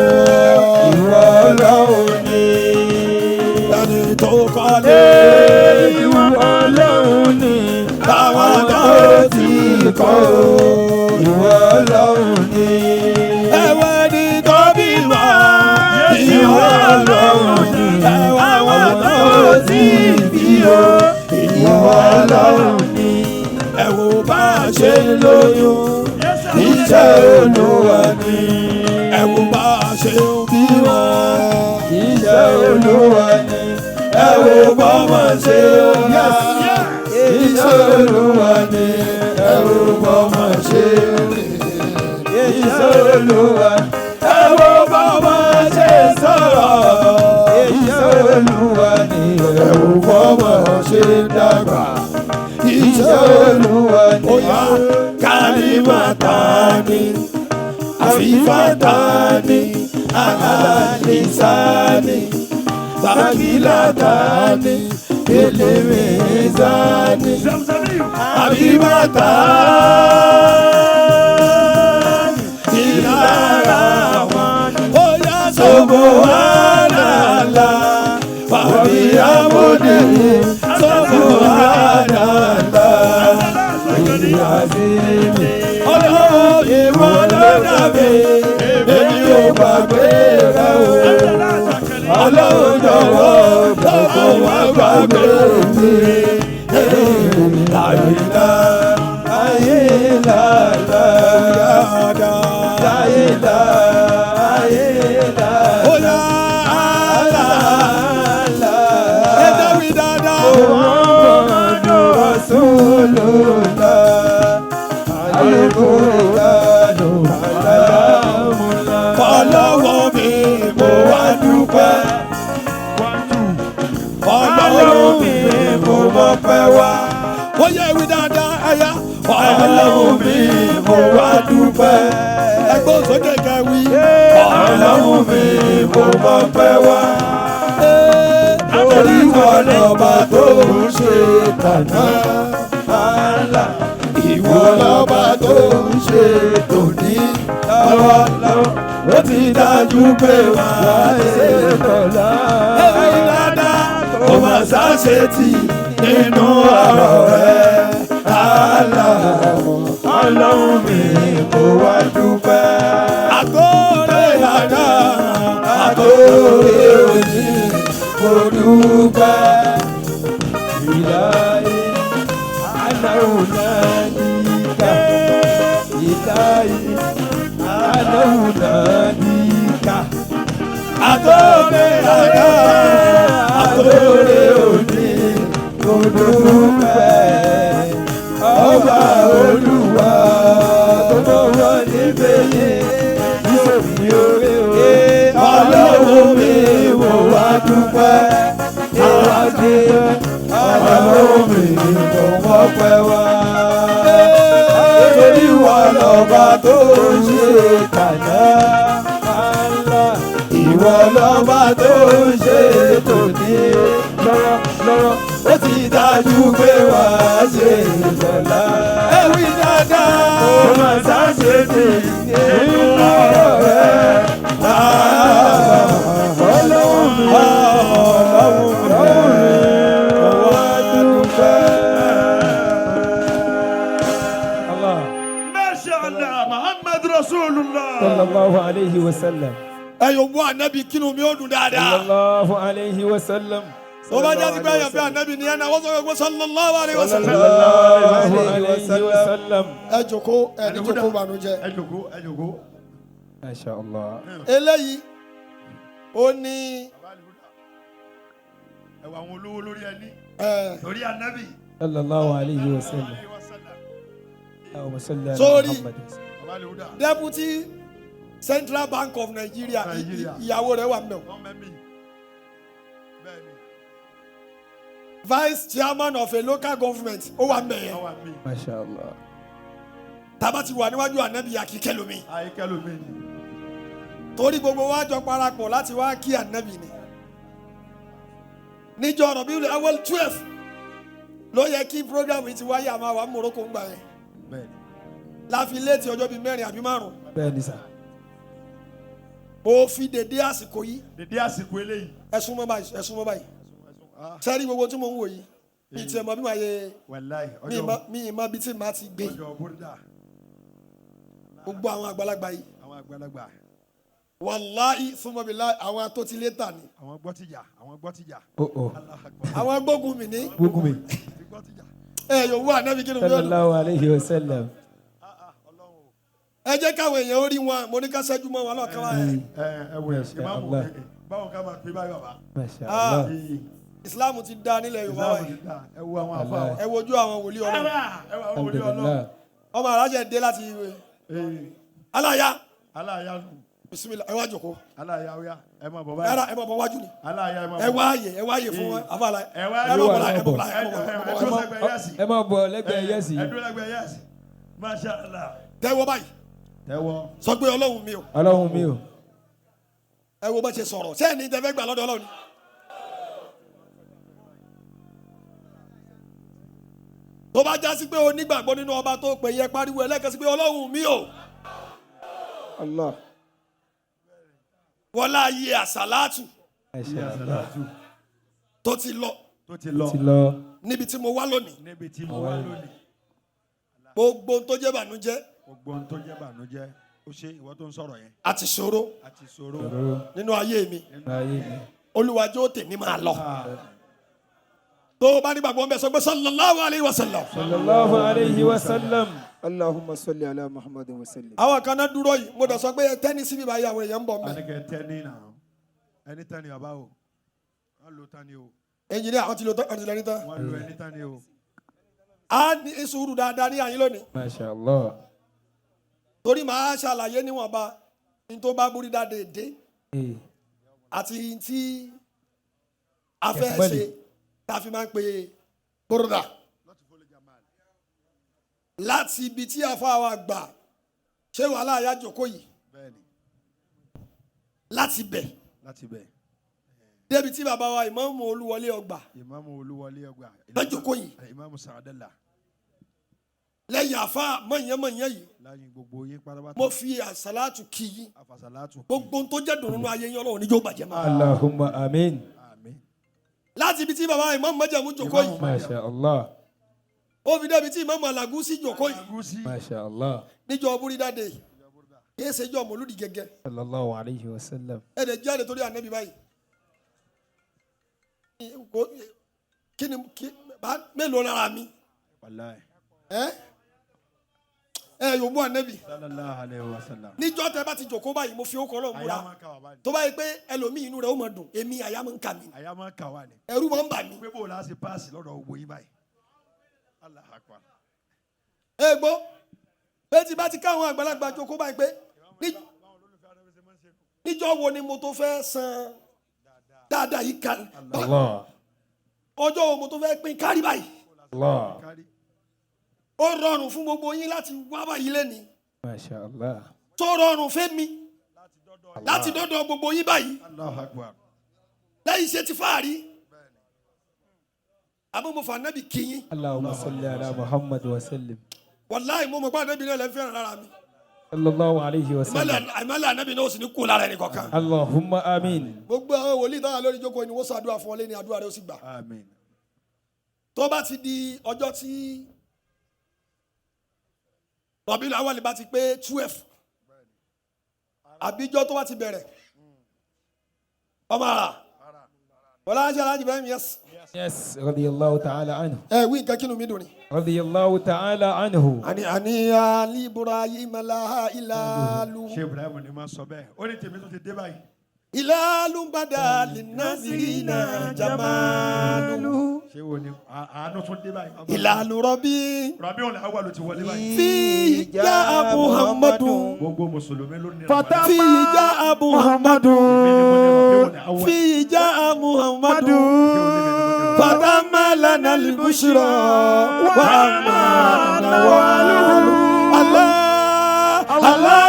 Ìwọ lọ́hùn ni. ẹni tó kọ́lé. Ìwọ lọ́hùn ni. Àwọn tó ti kọ́ o. Ìwọ lọ́hùn ni. Ẹ̀wẹ̀ ni tó bí wá. Ìwọ lọ́hùn ni. Ẹ̀wẹ̀ àwọn tó ti bí o. Ìwọ lọ́hùn ni. Ẹ wo bá a ṣe ń lóyún. Iṣẹ́ Olúwa ni. Ẹ wo bá a ṣe ń bí wọ́n. Iṣẹ́ Olúwa ni. Ẹ wo bọ́mọ ṣe ń yá. Iṣẹ́ Olúwa ni. Ẹ wo bọ́mọ ṣe ń rìn. Iṣẹ́ Olúwa ni. Ẹ wo bọ́mọ ṣe sọ̀rọ̀. Iṣẹ́ Olúwa ni. Ẹ wo bọ́mọ ṣe dàgbà. Iṣẹ́ Iṣẹ́ Olúwa ni. Oya kalimatani afifatani alalisani sakilatani elemezani Zamzamiyu. abibatani ilaramani. Oya subhanallah wàbíyàmúdì subhanallah. Ọlọ́run ìwọ ló dá mi, èmi ò gbàgbé rẹ o. Ọlọ́run jọ̀wọ́ jọ̀wọ́ wá gbàgbé mi. Àyílá Ayé làlá. dáadáa. Ayé là, ayé là. Ó yá àlá. Ẹ jẹ́ wí dáadáa. Muhammadu Rasulullah. Al-Qur'anu kalamullah. Fọlọ́wọ́ mi mo wá dúpẹ́. Ọlọ́run mi mo mọ̀ pẹ́ wá. Ó yẹ ìwé dáadáa ẹ̀yà. Ọlọ́run mi mo wá dúpẹ́. Ẹgbẹ́ òsókè kẹwì. Ọlọ́run mi mo mọ̀ pẹ́ wá. Torí wọn lọ́ba tó ń ṣe tàná. Ìwọ lọ́ba tó ń ṣe tòní. Lọ́wọ́lọ́wọ́ ó ti dájú pé wà á ṣe tọ̀la. Ẹ̀rí dáadáa kò má ṣàṣe tì nínú ọ̀rọ̀ rẹ̀. Allah Ọlọ́run mi mo wá dúpẹ́. Àtòrè àná àtòrè òní mo dúpẹ́. Ìlàyé aláwùnádìkà. Ìlàyé aláwùnádìkà. Àtòrè àná àtòrè òní mo dúpẹ́. Ọba Olúwa tó mọ̀ wọ́n níbẹ̀ yẹn. Ìṣòfin oore o. Ọlọ́run mi mo wá dúpẹ́. Ọlọ́run mi mo mọpẹ́ wá. Torí wọ́n lọ́ba tó ń ṣe tàná. Ìwọ lọ́ba tó ń ṣe tòní. Lọ́wọ́ Ó ti dájú pé wà á ṣe ìdọ̀la. Ewì dáadáa. Ó máa ṣàṣe tì nínú ọ̀rọ̀ rẹ̀. Ọlọ́run mi, Ọlọ́run mi, mo wá dúpẹ́. Allah. Masha Allah, Muhammad Rasulullah. Sallallahu alayhi wa sallam. Ẹ yóò mú ànábì kínú mi ó dùn dáadáa. Sallallahu alayhi wa sallam. Tó bá jásí pé ẹ̀yàn fẹ́ ànábì ni ẹ̀nà wọ́n sọ pé sallallahu alayhi wa sallam. Sallallahu alayhi wa sallam. Ẹ jòkó ẹ ní jòkó bànújẹ́. Ẹ jòkó, ẹ jòkó. Masha Allah. Eléyìí ó ní Ẹ wà àwọn olówó lórí ẹni. ẹ Torí ànábì. Sallallahu alayhi wa sallam. Allahumma salli ala Sorry. Muhammad. Bàbá Alihuda. Deputy Central Bank of Nigeria Nigeria. ìyàwó rẹ̀ wà mẹ́ o. Wọ́n mẹ́mí. Bẹ́ẹ̀ni, Vice Chairman of a local government ó wà mẹ́ yẹn. wọ́n wà mí. Masha Allah. Tábà ti wà níwájú ànábì àkíkẹ́ lómi. Àyíkẹ́ lómi ni. Torí gbogbo wa jọ parapọ̀ láti wá kí ànábì ni. Níjọ́ Rabiul Awwal 12 ló yẹ kí program yìí ti wáyé àmọ́ àwa Morocco ń gbà yẹn. Bẹ́ẹ̀ni. La fi léètì ọjọ́ bíi mẹ́rin àbí márùn-ún. Bẹ́ẹ̀ni sà. Mo fi dèdé àsìkò yìí Dèdé àsìkò eléyìí. ẹ súnmọ́ báyìí ẹ súnmọ́ báyìí. Sẹ́rí gbogbo tí mo ń wò yìí mi tiẹ̀ mọ bí màá yẹ Wàláì, mi ọjọ́ mọ mi mọ bí tí màá ti gbé ọjọ́ búrúdà, gbogbo àwọn àgbàlagbà yìí. àwọn àgbàlagbà, Wàláhì súnmọ́ bí láì àwọn tó ti lé tà ní. àwọn gbọ́tìjà, àwọn gbọ́tìjà. Oh oh. Allahu Akbar. Àwọn gbógun mi ní. Gbógun mi. Ti gbọ́tìjà. Ẹ yóò wá ànábì kí ló ń yọ̀dọ̀. Sallallahu alayhi wa sallam. Ẹ jẹ́ káwọn èèyàn ó rí wọn mo ní ká ṣẹ́jú mọ́ wọn lọ́ọ̀kan wá. Ẹ ẹ wò Masha ìmáàmù Allah. báwọn ká máa pè báyìí bàbá. Masha Ah. Allah. Ìsìláàmù ti dá nílẹ̀ Yorùbá wa Ìsìlámù yìí. ti dá ẹ wo àwọn àfa wa. Ẹ wojú àwọn wòlíì Ọlọ́run. Ẹ wo àwọn wòlíì Ọlọ́run. Alhamdulillah. Ọmọ alájẹ dé láti ìwé. Ee, Aláya Aláya nù. bisimilá ẹ wá jòkó. Aláya ó yá ẹ máa bọ̀ Ẹ ra báyìí. ẹ bọ̀ bọ̀ wájú ni. Aláya ẹ máa Ẹ bọ̀. wá àyè ẹ wá àyè fún wọn. Àfa àlàyé. Ẹ wá Ẹ bọ̀ bọ̀ láyé ẹ bọ̀ Ẹ láyé ẹ bọ̀ bọ̀ ẹ ẹ dúró bọ̀. sẹ́gbẹ̀ẹ́ yẹ́sì. Ẹ máa bọ̀ lẹ́gbẹ̀ẹ́ yẹ́sì. Ẹ dúró lẹ́gbẹ̀ẹ́ yẹ́sì. Masha Allah. Tẹ́wọ́ báyìí Tẹ́wọ́. sọ pé Ọlọ́run mi o. Ọlọ́run mi o. Ẹ wo bá ṣe sọ̀rọ̀ sẹ́ẹ̀ ní tẹ́fẹ́ gbà lọ́dọ̀ Ọlọ́run ni. Tó bá já sí pé onígbàgbọ́ nínú ọba tó pè yẹ pariwo ẹlẹ́kẹ̀sí pé Ọlọ́run mi o. Allah. Wọlá ayé àsàlátù Masha Allah. tó ti lọ Tó ti lọ Ti lọ. níbi tí mo wá lónìí. níbi tí mo wá lónìí. Gbogbo ohun tó jẹ́ bànújẹ́ Gbogbo ohun tó jẹ́ bànújẹ́ ó ṣe ìwọ tó ń sọ̀rọ̀ yẹn. àti ṣòro Àti ṣòro. Ọ̀rọ̀ nínú ayé mi. ayé mi. Olúwa jọ̀ọ́ tèmi máa lọ. Tó o bá nígbàgbọ́ ń bẹ sọ pé sallallahu alayhi wa sallam. Sallallahu alayhi wa sallam. Allahumma salli ala Muhammadin wa sallim. Àwọn kan náà dúró yìí mo dẹ̀ sọ pé tẹ́ni síbí báyìí àwọn èèyàn ń bọ̀ mbẹ́. Àníkẹ́ tẹ́ni náà. Ẹni tẹ́ni bàbá o. Wọ́n lo tani o. Ẹnjìníà àwọn ti lò tán àwọn ti lọ ní tán. Wọ́n lo ẹni tani o. A ní sùúrù dáadáa ní àyín lónìí. Masha Allah. Torí màá ṣàlàyé níwọ̀nba ní tó bá búrí dáadé dé. Ee. Àti tí a fẹ́ ṣe tá a fi máa ń pe bórúdà láti ibi tí a fa wa gbà ṣé wàhálà àyà jòkó yìí láti bẹ̀ láti bẹ̀. Débi tí bàbá wa ìmáàmù Olúwọlé ọgbà Ìmáàmù Olúwọlé ọgbà. Lọ́jọ́kọ́ yìí. Ìmáàmù Sàdẹ́là. Lẹ́yìn àfa mọ̀nyẹ́mọ̀nyẹ́ yìí. Láyìn gbogbo yín pátápátá. Mo fi àsálàtù kì í. Àfàsàlátù. Gbogbo ohun tó jẹ́ dùnú nínú ayé yín, Ọlọ́run níjó bàjẹ́ mọ́. Allahumma amin. Àmín. Láti ibi tí bàbá ìmáàmù Májẹ̀mú jòkó yìí. Masha Allah. Ó fi débi tí ìmáàmù Alágúsí jòkó yìí. Gúúsì. Masha Allah. Níjọ́ búrídàdé kìí ṣe jọ́ mọ̀lúdì gẹ́gẹ́. Sallallahu alayhi wa sallam. Ẹ̀ẹ́dẹ̀ jáde torí ànábì báyìí. Kí ni kí mélòó lára mi? Wàláì. Ẹ ẹ yóò mú ànábì. Sallallahu alayhi wa sallam. Níjọ́ tẹ bá ti jòkó báyìí, mo fi ó kọ́ Ọlọ́run múra. Àyà máa ń kà wá báyìí. Tó báyìí pé ẹlòmíì inú rẹ̀ ó máa dùn, èmi àyà máa ń kà mí. Àyà máa ń kà wá ni. Ẹ̀rù máa ń bà mí. Pé bó o láti páàsì lọ́dọ̀ gbogbo yín báyìí. Allahu akbar. Ẹ gbọ́ pé tí bá ti káwọn àgbàlagbà jókòó báyìí pé níjọ́ wo ni mo tó fẹ́ san dáadáa yìí kan? Allah. Ọjọ́ wo mo tó fẹ́ pín kárí báyìí? Allah. Kárí. Ó rọrùn fún gbogbo yín láti wá báyìí lẹ́ni. Masha Allah. Tó rọrùn fẹ́ mi láti dọ́dọ̀ gbogbo yín báyìí. Allahu akbar. Lẹ́yìn ṣe ti fáàrí àmọ́ mo fà nábì kí yín. Allahumma salli ala Muhammad wa sallim. Wàláì, mo mọ̀ pé ànábì náà lẹ́ fẹ́ràn lára mi. Sallallahu alayhi wa sallam. Ìmọ̀lẹ̀ ànábì náà ó sì ní kú lára ẹnì kọ̀ọ̀kan. Allahumma amin. Gbogbo àwọn wòlíì táwọn lórí ìjókòó ni wọ́n sọ àdúrà fún ọ lẹ́ni, àdúrà rẹ ó sì gbà. Àmín. Tó bá ti di ọjọ́ tí Rọ̀bílù Awali bá ti pé 12, àbíjọ́ tó bá ti bẹ̀rẹ̀, ọmọ àrà bọ́lá ṣe aláàjì Ibrahim, yes. Yes, radiyallahu ta'ala anhu. Ẹ wí nǹkan kínú mi dùn ni. Radiyallahu ta'ala anhu. Àní àní ali Ibrahim laha ìlàlú. Ṣé Ibrahim ni máa sọ bẹ́ẹ̀? Ó ní tèmi tó ti dé báyìí. Ìlàlú bàdà linnazirina jamalu. Ṣé wo ni àánú tún dé báyìí? Ìlàlú rọ̀bí. Rabiul Awwal ló ti wọlé báyìí. Fi já Muhammadu. Gbogbo Mùsùlùmí ló ní Fi já Muhammadu. Fi já Muhammadu. Fatama lana al-bushra wa amma nawalu. Allah, Allah,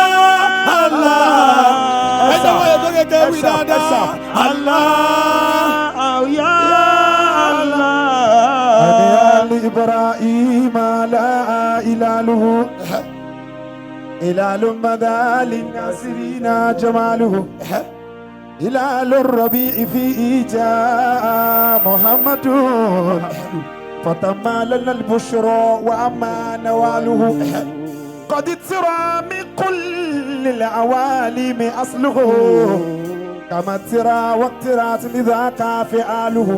Allah. Ẹ jẹ́ wọ́n yẹ tó kékeré wí dáadáa. Allah. Ya Allah. آل إبراهيم لا إلاله إلال مدى للناصرين جماله هلال الربيع فيه جاء محمد فتم لنا البشرى وأما نواله قد ترى من كل العوالم أصله كما ترى واقترات لذاك فعاله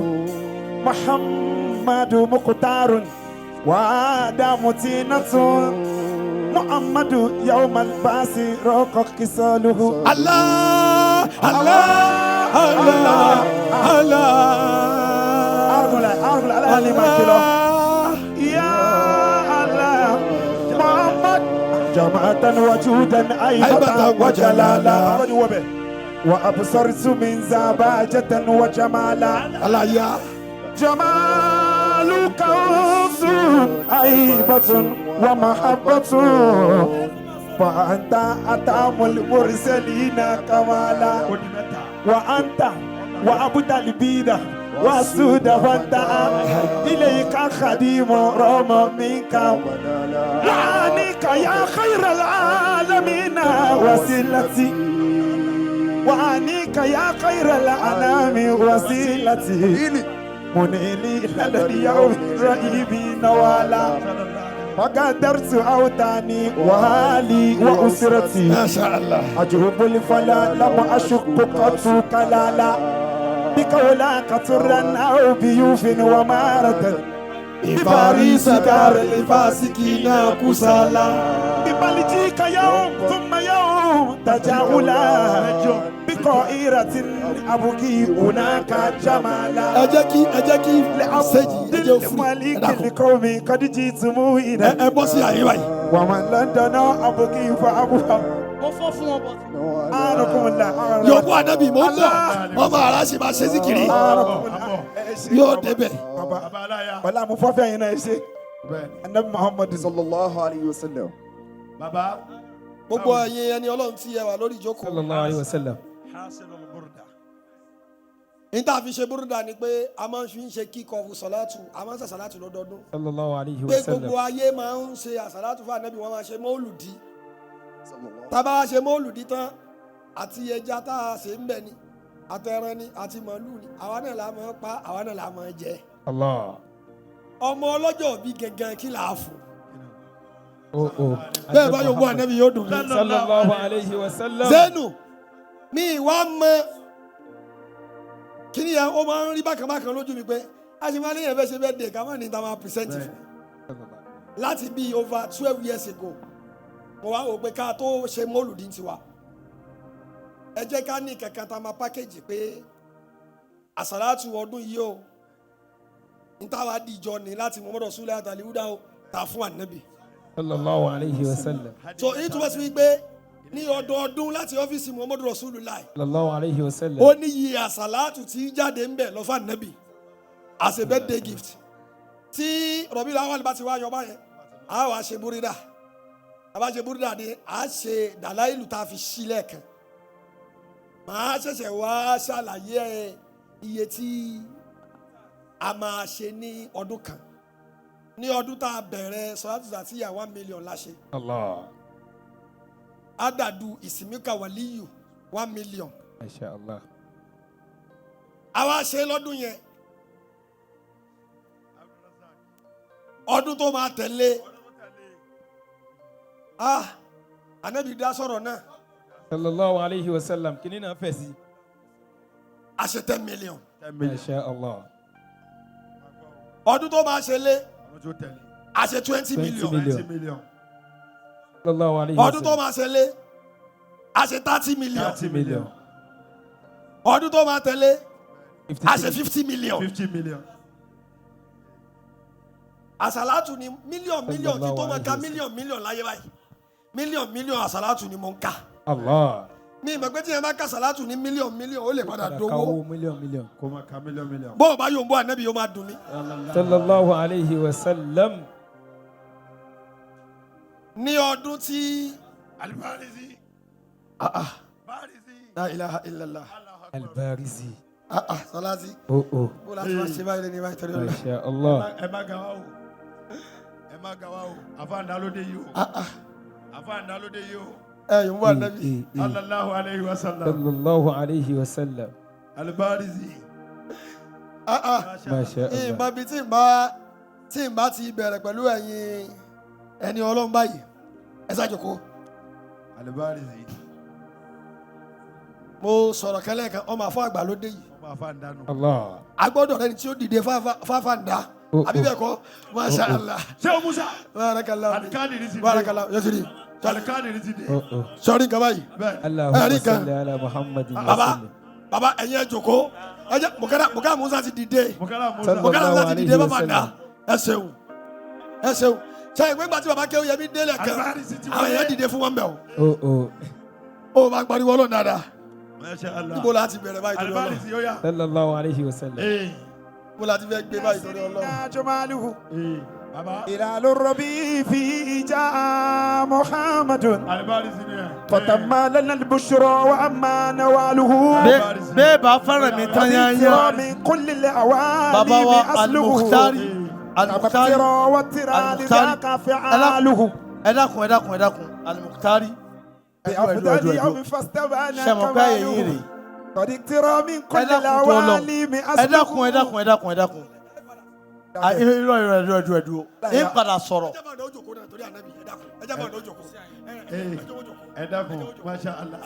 محمد مختار وآدم تينة محمد يوم البعث رق كساله. Allah, Allah, Allah, Allah. أرجل أرجل على ما يا الله محمد جماعة وجودا أيبة وجلالا وأبصرت من زباجة وجمالا. Allah ya. جمالك أيبة ومحبة فأنت أتام المرسلين كمالا. Ó di mẹ́ta. وأنت وأبو البيد والسود وانت إليك خديم رام منك لعنيك يا خير العالمين وسيلتي وعنيك يا خير الأنام وسيلتي منيلي لدى اليوم رئيبي نوالا فقدرت أوطاني وهالي وأسرتي. ما شاء الله. أجرب الفلا لم أشك قط كلالا بكولاك ترا أو بيوف ومارة. بباريس دار الفاسقين كسالى. ببلجيك يوم ثم يوم تجاولا بقائرة أبكي هناك جمالا. Ẹ jẹ́ kí ṣéjì ẹ jẹ́ òfin ẹ الملك dákun. القوم قد جئت Ẹ موئدا ẹ bọ́ sí àyè báyìí. ومن لندن أبكي فأبوها. Mo fọ́ fún wọn bọ̀. Anakumula. Yòókù ànábì mò ń bọ̀, ọmọ ara sì máa ṣe síkìrì yóò débẹ̀. Baba, Baba aláya. wala mo fọ́ fẹ́ yín náà ẹ ṣe. Bẹ́ẹ̀ni. Anabi Muhammad Sallallahu alayhi wa sallam. Baba. Gbogbo ẹ̀yin ẹni Ọlọ́run tí ẹ wà lórí ìjókòó. Sallallahu alayhi wa sallam. Hasilul burda. Ní tá a fi ṣe búrúdà ni pé a máa ń fi ń ṣe kíkọ fún sọ̀látù, a máa ń ṣàṣàlátù lọ́dọọdún. Sallallahu alayhi Pé wa sallam. gbogbo ayé máa ń ṣe àṣàlátù fún ànábì, wọn máa ṣe mọ́ọ̀lùdí. Tá a bá wá ṣe mọ́ọ̀lùdí tán, àti ẹja tá a ṣe ń bẹ̀ ni, àtẹran ni, àti màálù ni, àwa náà la máa ń pa, àwa náà la máa ń jẹ. Allah. Ọmọ ọlọ́jọ́ bí gangan kí là á fún. Oh oh. Bẹ́ẹ̀ bá yóò bú ànábì yóò dùn mí. Sallallahu alayhi wa sallam. Zenu mi ìwà mọ kí ni yẹn ó máa ń rí bákan bákan lójú mi pé a ṣe máa ní yẹn fẹ́ ṣe bẹ́ẹ̀ dé ká má ní ta máa present fún láti bí over 12 years ago. Mo wá wò pé ká tó ṣe mọ́lùdí tiwa, ẹ jẹ́ ká ní kankan tá a máa package pé àsàlátù ọdún yìí o, n táwa dìjọ ní láti Muhammadu Rasulullah àtàlíwúdà o ta fún ànábì. Sallallahu alayhi wa sallam. So èyí túmọ̀ sí wípé ní ọdọọdún láti ọ́fíìsì Muhammadu Rasulullah Sallallahu alayhi wa sallam. ó ní iye àsàlátù tí jáde ń bẹ̀ lọ́fà nẹ́bì as a birthday gift. Tí Rọ̀bí Lawal bá ti wá yọ báyẹn, a wá ṣe búrídà. A bá ṣe búrídà ni a ṣe dàláìlù tá a fi ṣí lẹ́ẹ̀kan, màá ṣẹ̀ṣẹ̀ wá ṣàlàyé iye tí a máa ṣe ní ọdún kan. Ní ọdún tá a bẹ̀rẹ̀ sọ́dọ̀tà àti 1 million la ṣe. Allah. Adadu ìsìnmíkà wàlíyù 1 million. Masha Allah. Àwa ṣe lọ́dún yẹn. Ọdún tó máa tẹ̀lé, ah, anabi dá sọ̀rọ̀ náà. Sallallahu alayhi wa sallam. Kí ni náà fẹ̀ sí? A ṣe 10 million. Masha Allah. Ọdún tó máa ṣe lé, Ọdún tó tẹ̀lé. a ṣe 20 20 million. million. 20 million. Sallallahu alayhi wa Ọdún tó sallam. máa ṣe lé, a ṣe 30 million. 30 million. Ọdún tó máa tẹ̀lé, a ṣe 53. 50 million. 50 million. Àsàlátù ni mílíọ̀n mílíọ̀n kí tó máa ka Sallallahu alayhi wa sallam. Mílíọ̀n mílíọ̀n láyé báyìí, mílíọ̀n mílíọ̀n àsàlátù ni mò ń kà. Allah. Mi ìmọ̀ pé tí yẹn bá ka àsàlátù ní mílíọ̀n mílíọ̀n, ó lè padà Padà dowó. káwó mílíọ̀n mílíọ̀n. Kó máa ka mílíọ̀nù mílíọ̀nù. Bọ́ọ̀ bá yóò ń bọ́ ànábì yóò máa dùn mí. Sallallahu alayhi wa sallam. Ní ọdún tí Alibarizi. Ah ah. Barizi. La ilaha illallah. Albarizi. Ah ah, sọláàtì. Oh oh. Bó láti máa ṣe báyìí lẹ́ni báyìí torí ọ̀la? Masha Allah. Ẹ má ga wa o. Ẹ má ga wa o. Àfa ńlá ló dé yìí o. Ah ah. Àfa ńlá ló dé yìí o. Ẹ yóò ń bọ́ ànábì. Eh, eh, eh. Sallallahu alayhi wa sallam. Sallallahu alayhi wa sallam. Alibarizi. Ah ah. Masha Allah. Ìmọ̀ bíi tí n bá ti bẹ̀rẹ̀ pẹ̀lú ẹ̀yin ẹni Ọlọ́run báyìí, ẹ ṣàjòkó. Alibarizi. Mo sọ̀rọ̀ kẹ́lẹ́ kan, ọmọ àfọ àgbà ló dé yìí. Ọmọ àfa ń dànù. Allah. A gbọ́dọ̀ rẹni tí ó dìde fáfá ń da. Oh, Àbí oh. bẹ́ẹ̀ kọ́? Masha Allah. Ṣé o Musa? Barakallahu. Alikadiri ti dé. Barakallahu yosiri. Alikadiri ti dé. Oh oh. Sọrí nǹkan báyìí. Bẹ́ẹ̀. Allahumma Ẹ̀rí kan. salli ala Muhammadin wa Baba, sallim. baba, ẹ̀yin ẹ jókòó. Ẹ jẹ́ mọ̀kádà Musa ti dìde. Mukala Musa. Sallallahu Mọ̀kádà Musa ti dìde alayhi wa bàbá da. sallam. Ẹ ṣeun, ẹ ṣeun. Ṣe ìpín gbàtí baba kéwù yẹmi délẹ̀ kan, Alibarizi ti àwọn wọlé. èèyàn dìde fún wọn bẹ̀ o. Oh oh. Ó máa ń pariwo Ọlọ́run dáadáa. Masha Allah. Níbo la ti bẹ̀rẹ̀ báyìí torí Ọlọ́run? Alibarizi yóò yá. Sallallahu alayhi wa sallam. Ee. Níbo la ti fẹ́ gbé báyìí torí Ọlọ́run? جماله Ee. Baba. هلال الربيع فيه جاء محمد Alibarizi ni ẹ. فتم لنا البشرى وأما نواله Bẹ́ẹ̀ bá fẹ́ràn mi tán yányán. من كل الأوالي Bàbá wa أصله Al-Mukhtari, Al-Mukhtari, كما واضطرى Al-Mukhtari. لذاك فعاله Ẹ dákun, ẹ dákun, ẹ dákun, Al-Mukhtari. Ẹ dúró, ẹ dúró, ẹ بأفضل dúró. يوم فاستبان Ṣé mo pé ayé yín كماله rèé? قد اقترى من Ẹ كل dákun tó lọ. الأوالي Ẹ dákun, ẹ dákun, ẹ dákun, ẹ dákun. Ah, irọ́, irọ́, ẹ dúró, ẹ dúró, ẹ dúró. Ń padà sọ̀rọ̀. Ẹ jẹ́ bá ọ̀dọ́ òjòkó náà torí ànábì. Ẹ dákun, ẹ jẹ́ bá ọ̀dọ́ òjòkó. Ee. Ẹ dákun. Masha Allah.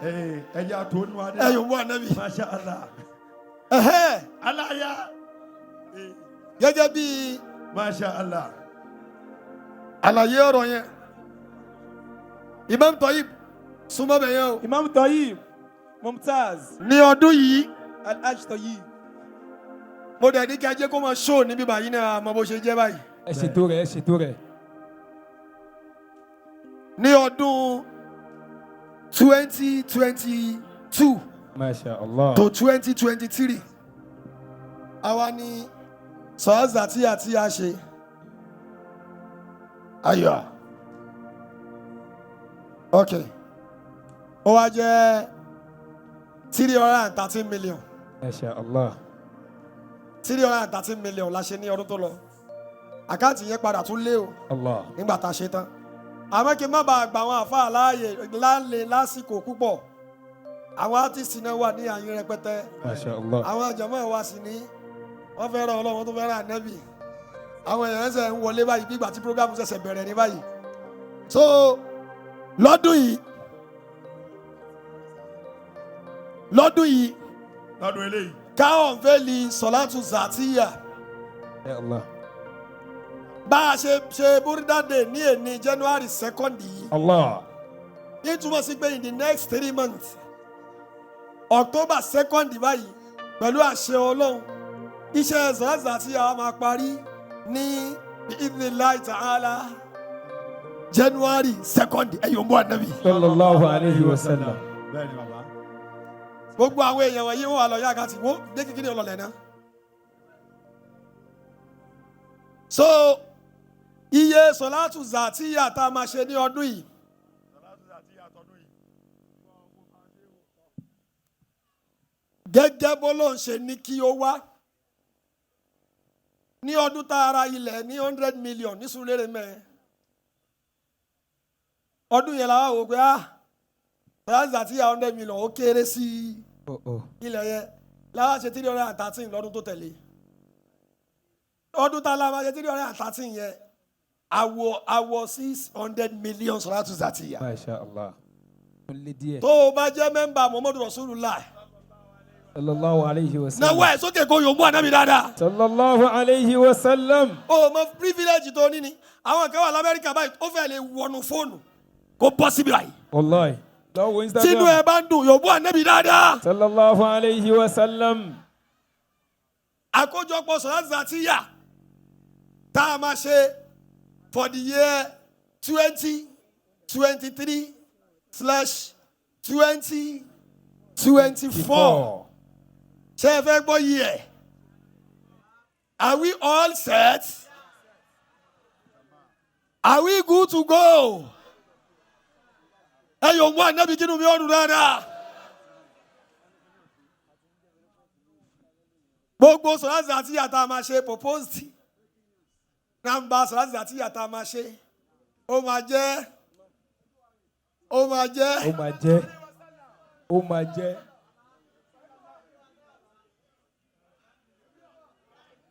Ee. Ẹ jẹ́ àtò nù adé. Ẹ yóò mú ànábì. Masha Allah. Ẹhẹ́. Alaya. Gẹ́gẹ́ bí Masha Allah. àlàyé ọ̀rọ̀ yẹn, Imam Toyib, súnmọ́ bẹ̀ yẹn o. Imam Toyib Mumtaz. Ní ọdún yìí, Alhaj Toyib. Mo dẹ̀ ní kí ajé kó máa ṣó níbí báyìí náà, mọ bó ṣe jẹ́ báyìí. Ẹ ṣètò rẹ̀, ẹ ṣètò rẹ̀. Ní ọdún 2022 Masha Allah. To 2023, àwa ni sọ́ọ́sà tí a ti a ṣe ayọ̀. Ok, ó wá jẹ́ 313 million. Masha Allah. 313 million la ṣe ní ọdún tó lọ. Account yẹn padà tún lé o Allah. nígbà tá a ṣe tán. Àmọ́ kí n má bàa gbà àwọn àfáà láàyè láàlè lásìkò púpọ̀, àwọn artist náà wà ní àyè rẹpẹtẹ. Masha Allah. Àwọn àjọmọ́ wa sì ní wọ́n fẹ́ ràn Ọlọ́run tó fẹ́ ràn Ànábì. Àwọn èèyàn ṣẹ̀ ń wọlé báyìí bí ìgbà tí program ṣẹ̀ṣẹ̀ bẹ̀rẹ̀ ní báyìí. So lọ́dún yìí, Lọ́dún eléyìí. káwọn fẹ́ẹ̀lì sọ̀látù zàtíyà. Ya Allah. Bá a ṣe ṣe búrídàdé ní èní January 2nd yìí, Allah. ní túmọ̀ sí pé in the next 3 months, October 2nd báyìí, pẹ̀lú àṣẹ Ọlọ́run, iṣẹ́ zàtíyà wa máa parí ní bi'idhnillahi ta'ala January 2nd. Ẹ̀yọ̀ ń bọ̀ Ànábì. Sallallahu alayhi wa sallam. Bẹ́ẹ̀ni, bàbá. Gbogbo àwọn èèyàn wọ̀nyí, wọ́n wà lọ yá àkáǹtì wọ́n dé kékeré ọlọ́lẹ̀ náà. So iye sọ̀látù zàtíyà tá a máa ṣe ní ọdún yìí, gẹ́gẹ́ bọ́lọ̀ ń ṣe ní kí ó wá ní ọdún tá a ra ilẹ̀ ní 100 million ní Sùúrùlérè mẹ́ẹ̀, ọdún yẹn la wá wò pé, ah, sọ̀látù zàtíyà 100 million ó kéré sí Oh, oh. ilẹ̀ yẹn. Láwa ṣe 313 lọ́dún tó tẹ̀lé. Ọdún tá a la máa ṣe 313 yẹn, àwọ̀ 600 million sọ̀látù zàtíyà. Masha Allah. Ó lé díẹ̀. Tó o bá jẹ́ member Muhammadu Rasulullah, Sallallahu alayhi wa sallam. náwó ẹ̀ sókè kó yòó mú Ànábì dáadáa. Sallallahu alayhi wa sallam. O mọ privilege tó ní ni. Àwọn kan wà lamẹ́ríkà báyìí, ó fẹ́ lè wọnú fóònù kó bọ́ síbi báyìí. Wallahi. Lọ́wọ́ Instagram. Tínú ẹ bá ń dùn, yòó mú Ànábì dáadáa. Sallallahu alayhi wa sallam. Àkójọpọ̀ sọ̀látù zàtíyà tá a máa ṣe for the year 2023/2024, ṣé ẹ fẹ́ gbọ́ yìí ẹ̀? Are we all set? Are we good to go? Ẹ yóò mú Ànábì kínú mi ọdún dáadáa. Gbogbo sọ̀látù zàtíyà tá a máa ṣe, proposed number sọ̀látù zàtíyà tá a máa ṣe, ó máa jẹ́ Ó máa jẹ́. Ó máa jẹ́.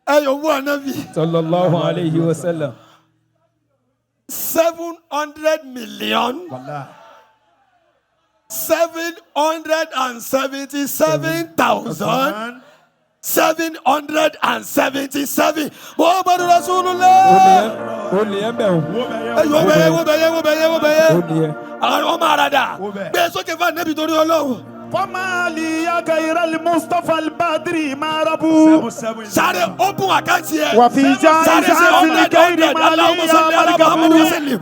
Ẹ yóò mú Ànábì. Sallallahu alayhi wa sallam. 700 million Wallahi. 777,777 Muhammadu Rasulullah. Ó ní ẹ bẹ̀ o. Ẹ yóò bẹ̀yẹ wọ́n bẹ̀yẹ wọ́n bẹ̀yẹ wọ́n bẹ̀yẹ. Ó ní ẹ. Àwọn ọmọ àràdà Wọ́n bẹ̀. gbé sókè fún Ànábì torí Ọlọ́run. فما لي غير المصطفى البدري ما ربو Seven seven. Sáré open account yẹ. وفي Sáré ṣe جائزات 100 لغير 100. ما Allahumma لي salli ala Muhammad wa مركب sallim.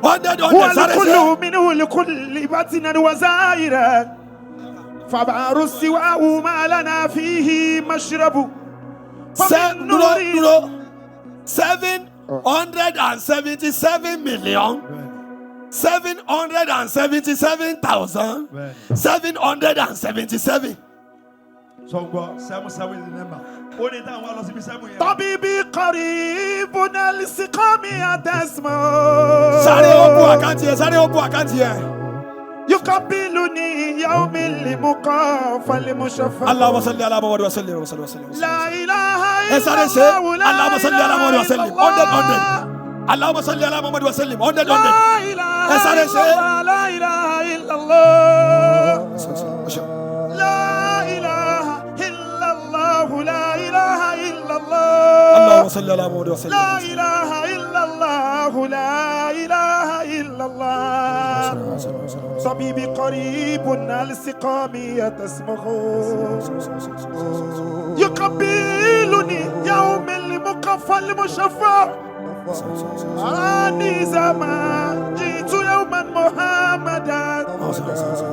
100 هو 100, sáré ṣe. الكل منه لكل بطن وزائرا فبار سواه ما لنا فيه مشرب. Dúró, dúró. 777,777,777. Sọgbọ́. Seven seven is the number. Ó ní táwọn wá lọ síbi seven yẹn. طبيبي قريب السقام تسمع. Sáré open account yẹ, sáré open account yẹ. يقبلني يوم المقافى المشفى. Allahumma salli ala Muhammad wa sallim wa sallim wa sallim. لا إله Ẹ إلا sáré ṣe. الله، لا Allahumma salli ala Muhammad wa إله sallim. إلا 100 100. الله. Allahumma salli ala Muhammad wa sallim. 100 100. لا إله Ẹ sáré إلا ṣe. الله، لا إله إلا الله، لا إله إلا الله، لا إله إلا الله. Allahumma salli ala Muhammad wa sallim. لا إله إلا الله، لا إله إلا الله. طبيبي قريب السقام تسمع يقبلني يوم المقفى المشفع أني زمان جئت يوما محمدا.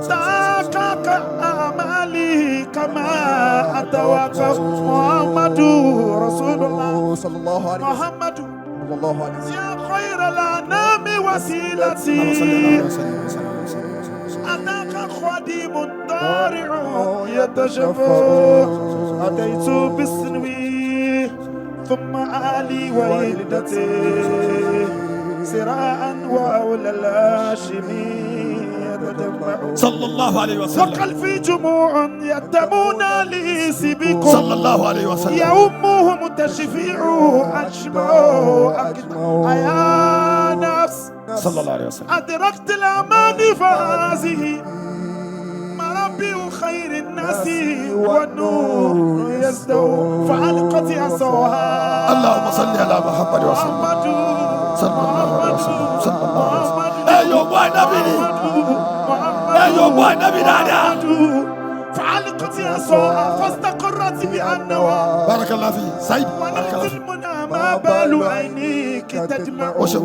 تحقق آمالي كما أتوقع محمد رسول الله صلى الله عليه وسلم. محمد صلى الله عليه وسلم. يا خير الأنام وسيلتي أتاك خديم طارع يتشفى أتيت بسنوي ثم آلي وولدتي سراء وأولى الهاشمي يتجمع صلى الله عليه وسلم. وقلبي جموع يتمون لسبكم صلى الله عليه وسلم. يومهم تشفيع أجمع يا نفس صلى الله عليه وسلم. أدركت الأمان فهذه مربي خير الناس والنور يزدو فألقت عصاها. اللهم صل على محمد وسلم. محمد صلى الله عليه وسلم. صلى الله عليه وسلم. Ẹ yóò bọ́ ànábì ni. Ẹ yóò bọ́ ànábì dáadáa. فألقت عصاها فاستقرت بأنها بارك الله fi Said. ونلت بارك الله fi. المنى ما بال عينيك تدمع O ṣeun.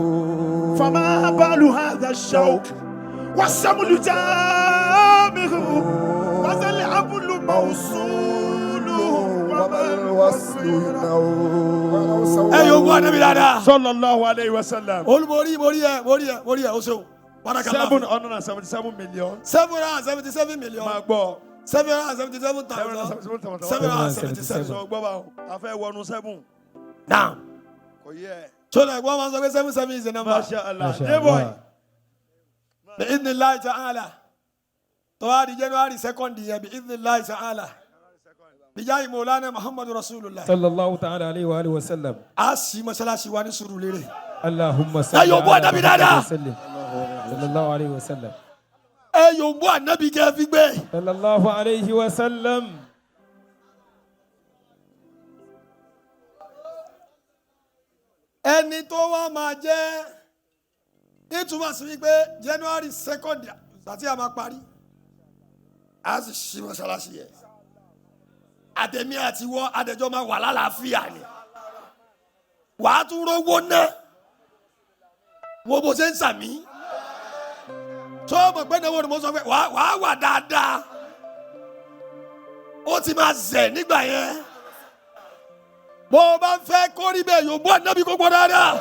فما بال هذا الشوك والشمل جامه وذا العبل موصول وما الوصل Ẹ yóò bọ́ ànábì dáadáa. Sallallahu alayhi wa sallam. Olùborí borí ẹ borí ẹ borí ẹ o ṣeun. بارك الله fi. 777 million. 777 million. Máa gbọ́. 777,777. Sọ gbọ́ bá o. A fẹ́ wọnú seven. Now. Kò yẹ. So like one man sọ pé 77 is the number. Masha Allah. Masha J boy. Allah. Bi idhnillahi ta'ala. Tó bá di January 2nd yẹn bi idhnillahi ta'ala. Bijahi Maulana Muhammadu Rasulullah. Sallallahu ta'ala alayhi wa alihi wa sallam. A sì mọ́ṣáláṣí wa ní Sùúrùlérè. Allahumma salli yóò bọ́ ala ànábì Muhammad dáadáa. wa sallim. Sallallahu alayhi wa sallam. Ẹ yóò bọ́ ànábì kẹ́ fi gbé. Sallallahu alayhi wa sallam. Ẹni tó wá máa jẹ́ ìtumọ̀ sí wípé January 2nd àti a máa parí. A sì ṣí mọ́ṣáláṣí yẹn. Àtẹ̀mí àti wọ́ adẹjọ́ máa wà lálàáfíà ni. Wàá tún rówó ná. Wo bó ṣe ń sàmí. Tó o mọ̀ pé náwó ni mo sọ pé wàá wà dáadáa. Ó ti máa zẹ̀ nígbà yẹn. Bó o bá ń fẹ́ kó rí bẹ́ẹ̀ yóò bọ́ ànábì kó gbọ́ dáadáa.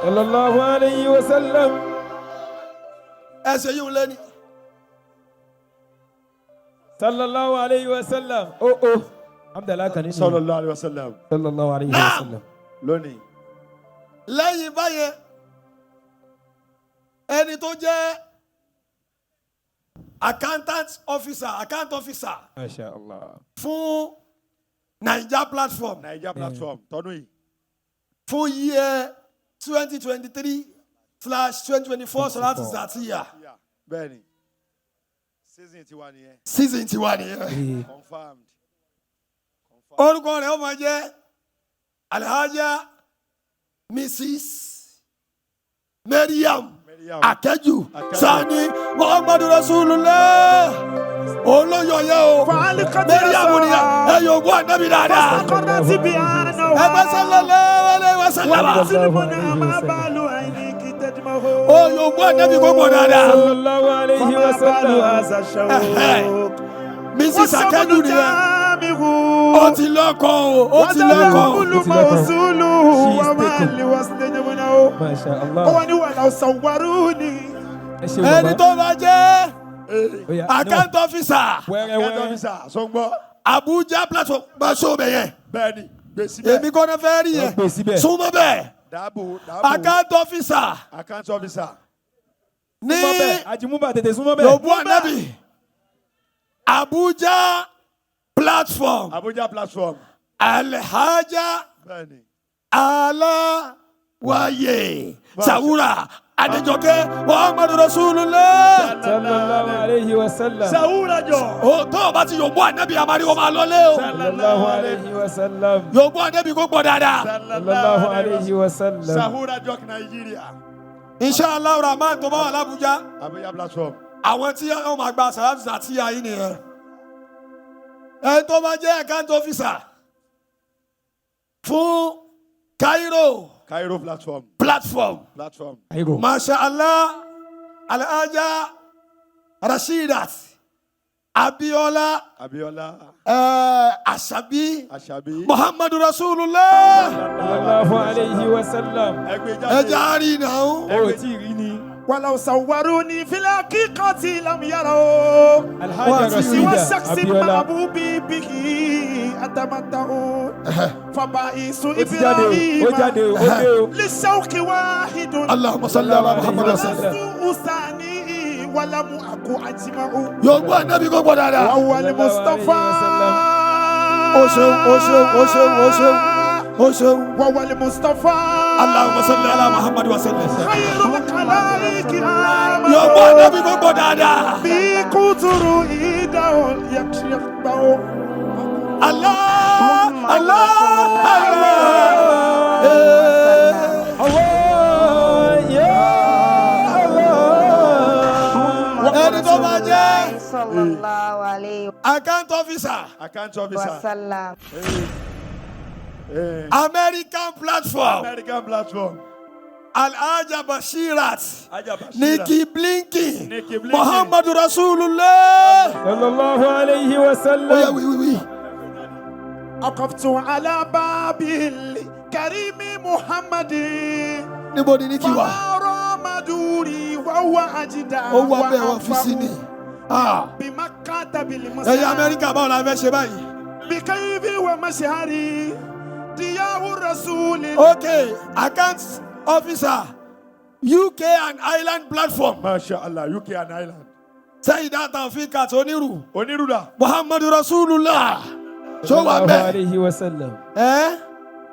Sallallahu alayhi wa sallam. Ẹ ṣe yín lẹ́ni. Sallallahu alayhi wa sallam. Oh oh. Abdallah kan ní. Sallallahu alayhi wa sallam. Sallallahu alayhi wa sallam. Lónìí. Lẹ́yìn báyẹn, ẹni tó jẹ́ accountant officer, account officer Masha Allah. fún Naija platform Naija platform tọdún yìí. fún year 2023/2024 Salatu Zatiya Bẹ́ẹ̀ni. Season tiwa nìyẹn. season tiwa nìyẹn. Confirmed. Orúkọ rẹ̀ ó máa jẹ́ Alhaja Mrs. Mariam Mariam. Akẹ́jù Akẹ́jù. Sani Muhammadu Rasulullah olóyè yẹ o فألقت Mariam ni عصاها ẹ yóò gbọ́ ànábì dáadáa فاستقرت بأنها ẹ bá sallallahu alaihi wasallam ونلت المنى ما بال عينيك تدمع ó yóò gbọ́ ànábì gbogbo dáadáa Sallallahu alayhi فما wa بال sallam. هذا الشوق Mrs. Akẹ́jù والشمل nìyẹn جامه ó ti lọ́kọ o ó ti lọ́kọ o وذا العبل موصول She is وما taken. لوصل يمنع Masha Allah. ولو صوروني Ẹ ṣe ẹni bàbá. tó bá jẹ́ Ó yá, account officer Wẹ́rẹ́ Account wẹ́rẹ́. officer sọ gbọ́. Abuja platform bá ṣó bẹ̀ yẹn Bẹ́ẹ̀ni. Gbé síbẹ̀. èmi kọ́ ni fẹ́ rí Wọ́n gbé yẹn síbẹ̀. súnmọ́ bẹ́ẹ̀ Dáàbò dáàbò. account officer Account officer. ní Súnmọ́ bẹ́ẹ̀. Àjìmúbà tètè súnmọ́ bẹ́ẹ̀. Yobu Anabi Abuja platform Abuja platform. Alhaja Bẹ́ẹ̀ni. Alawaye Sawura Adejoke Muhammadu Rasulullah. Sallallahu alayhi wa sallam. Sawura jọ. O tó o bá ti Yobu Anabi amariwo máa lọlé o Sallallahu alayhi wa sallam. Yobu Anabi kò gbọ́ dáadáa. Sallallahu alayhi wa sallam. Sahura jọ Nàìjíríà. Inshallah Rahman tó bá wà l'Abuja Abuja platform. àwọn tí wọ́n máa gba sàlámù àti ayé nìyẹn. Ẹni tó bá jẹ́ account officer fún Cairo Cairo platform. platform. Platform. Cairo. Masha Allah, Alhaja Rashidat Abiola Abiola Asabi Asabi Muhammadu Rasulullah. Sallallahu alayhi wa sallam. Ẹgbẹ́ Ẹ jáde. jẹ́ àárín náà. Ó tí ì rí ni. ولو صوروني في الحقيقة لم يروا Alhaja سوى Rasheeda الشخص Abiola. المحبوب به أتمتع فبائس Ó ti jáde o, ó jáde إبراهيم o, ó dé o. للشوق واحد Allahumma salli ala Muhammad wa sallam. ولست أثاني ولم أك أجمع Yóò gbọ́ ànábì kó gbọ́ dáadáa. وهو المصطفى Ó ṣeun, ó ṣeun, ó ṣeun, ó ṣeun, ó ṣeun. وهو المصطفى Allahumma salli ala Muhammad wa sallam. خير الخلائق آمن Yóò gbọ́ ànábì kó gbọ́ dáadáa. في قطر إيده يكشف Allah, Allah, Allah. Allah, ya Allah. Ẹni tó bá jẹ́ Sallallahu alayhi account officer, Account wa officer. sallam. American platform, American platform. Alhaja Bashirat, Aja Bashira. Nikki Blinky, Nikki Blinky. Muhammadu Rasulullah. Sallallahu alayhi wa Ó yá sallam. wí wí wí. وقفت على باب الكريم محمد Níbo ni Nikki wà? فما رام دوري وهو أجدى Ó wá bẹ́ẹ̀ wọ́n fi sí ni. Ah. بمكة Ẹ̀yin بالمساء Amẹ́ríkà báwo la fẹ́ ṣe báyìí? بكيف ومشهري ضياء الرسول Okay, account officer, UK and Ireland platform, Masha Allah, UK and Ireland. Sayyida Taofeekat Oniru, Onírúdà. Muhammadu Rasulullah. Ṣó wà Sallallahu bẹ́ẹ̀? alayhi wa sallam. Ẹ́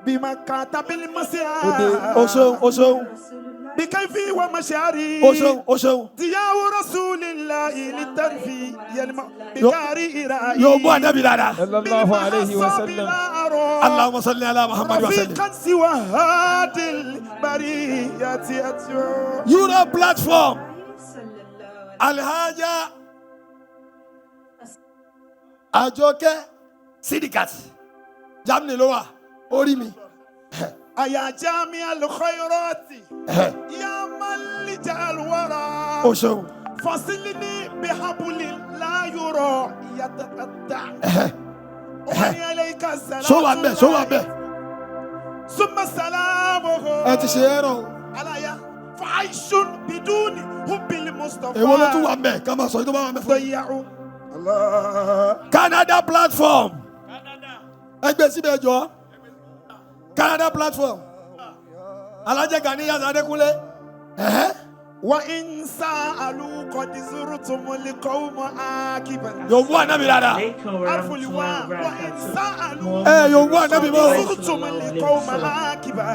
بمكة Ó dé. بالمساء o ṣeun, o ṣeun, بكيف ومشهري o ṣeun, o ṣeun. ضياء رسول الله للترف يلمع بكاري رأي Yóò mú ànábì dáadáa. Sallallahu alayhi wa sallam. Allahumma salli ala Muhammad wa sallim. رفيقا سوى هادي البرية أتيو Europe platform, Alhaja Àjọkẹ́ Sidikat, Germany ló wà, orí mi. أيا جامع الخيرات يا ملجأ الورى O ṣeun. فصلني بحبل لا يرى يتقطع ومن عليك السلام Ṣó wà bẹ́ẹ̀, ṣó wà bẹ́ẹ̀. ثم سلامه Ẹ ti ṣe ẹ̀rọ o. علي فعيش بدون حب المصطفى Èwo ló tún wà bẹ́ẹ̀ ká máa sọ yìí tó bá wà bẹ́ẹ̀ fún mi. ضيعوا الله Canada platform. Ẹgbẹ́ síbẹ̀ jọ. Canada platform. Alájẹ Ganiyas Adékúnlé. Ẹ̀hẹ́. وإن سألوا قد زرتم القوم عاقبا Yóò mú ànábì dáadáa. عرف الواء وإن سألوا Ẹ yóò mú ànábì mọ́. زرتم القوم عاقبا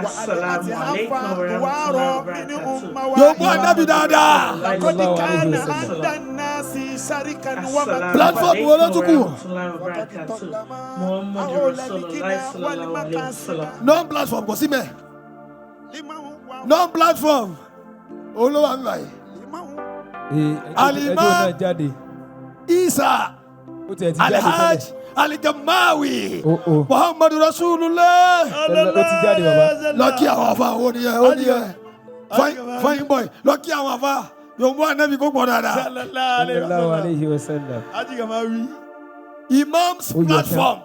وألقتها فدوار منهم Yóò mú ànábì dáadáa. لقد Sallallahu كان alayhi wa sallam. عند الناس شركا ومكرا Platform wo ló tún kù? Non platform kò sí mẹ́. Non platform. Òun ló wà nígbà yìí. Ẹjọ́ náà jáde. Isa Ó tiẹ̀ ti jáde Alhaj tẹ́lẹ̀. Aligamawi Oh, oh. Muhammadu Rasulullah. Ó ti jáde bàbá. Lọ kí àwọn afa ó ní ẹ ó ní ẹ fine boy lọ kí àwọn afa yóò mú ànábì kó pọ̀ dáadáa. Sallallahu alayhi wa Sallallahu sallam. alayhi wa sallam. Ajiga máa wí. Imams Ó yẹ platform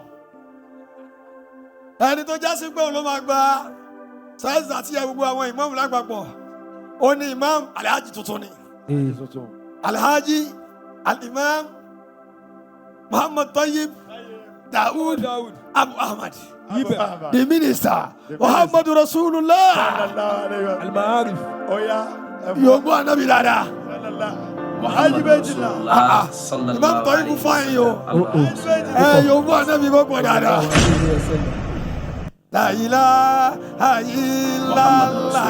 ẹni tó já sí pé òun ló máa gba sáyẹ́nsì àti ẹ gbogbo àwọn imam lápapọ̀ ó ní imam alhaji tuntun ni Ee. alhaji alimam Muhammad Tayyib Daoud Abu Ahmad Ibẹ̀. the minister Muhammadu Rasulullah Sallallahu alayhi wa sallam. Al-Ma'arif. Oya. yóò gbọ́ ànábì dáadáa. Aji méjìlá. Ah, ah. Imam Tayyib fáyín o Oh, oh. ẹ yóò gbọ́ ànábì kó pọ̀ dáadáa. Sallallahu alayhi wa sallam. La ilaha illallah.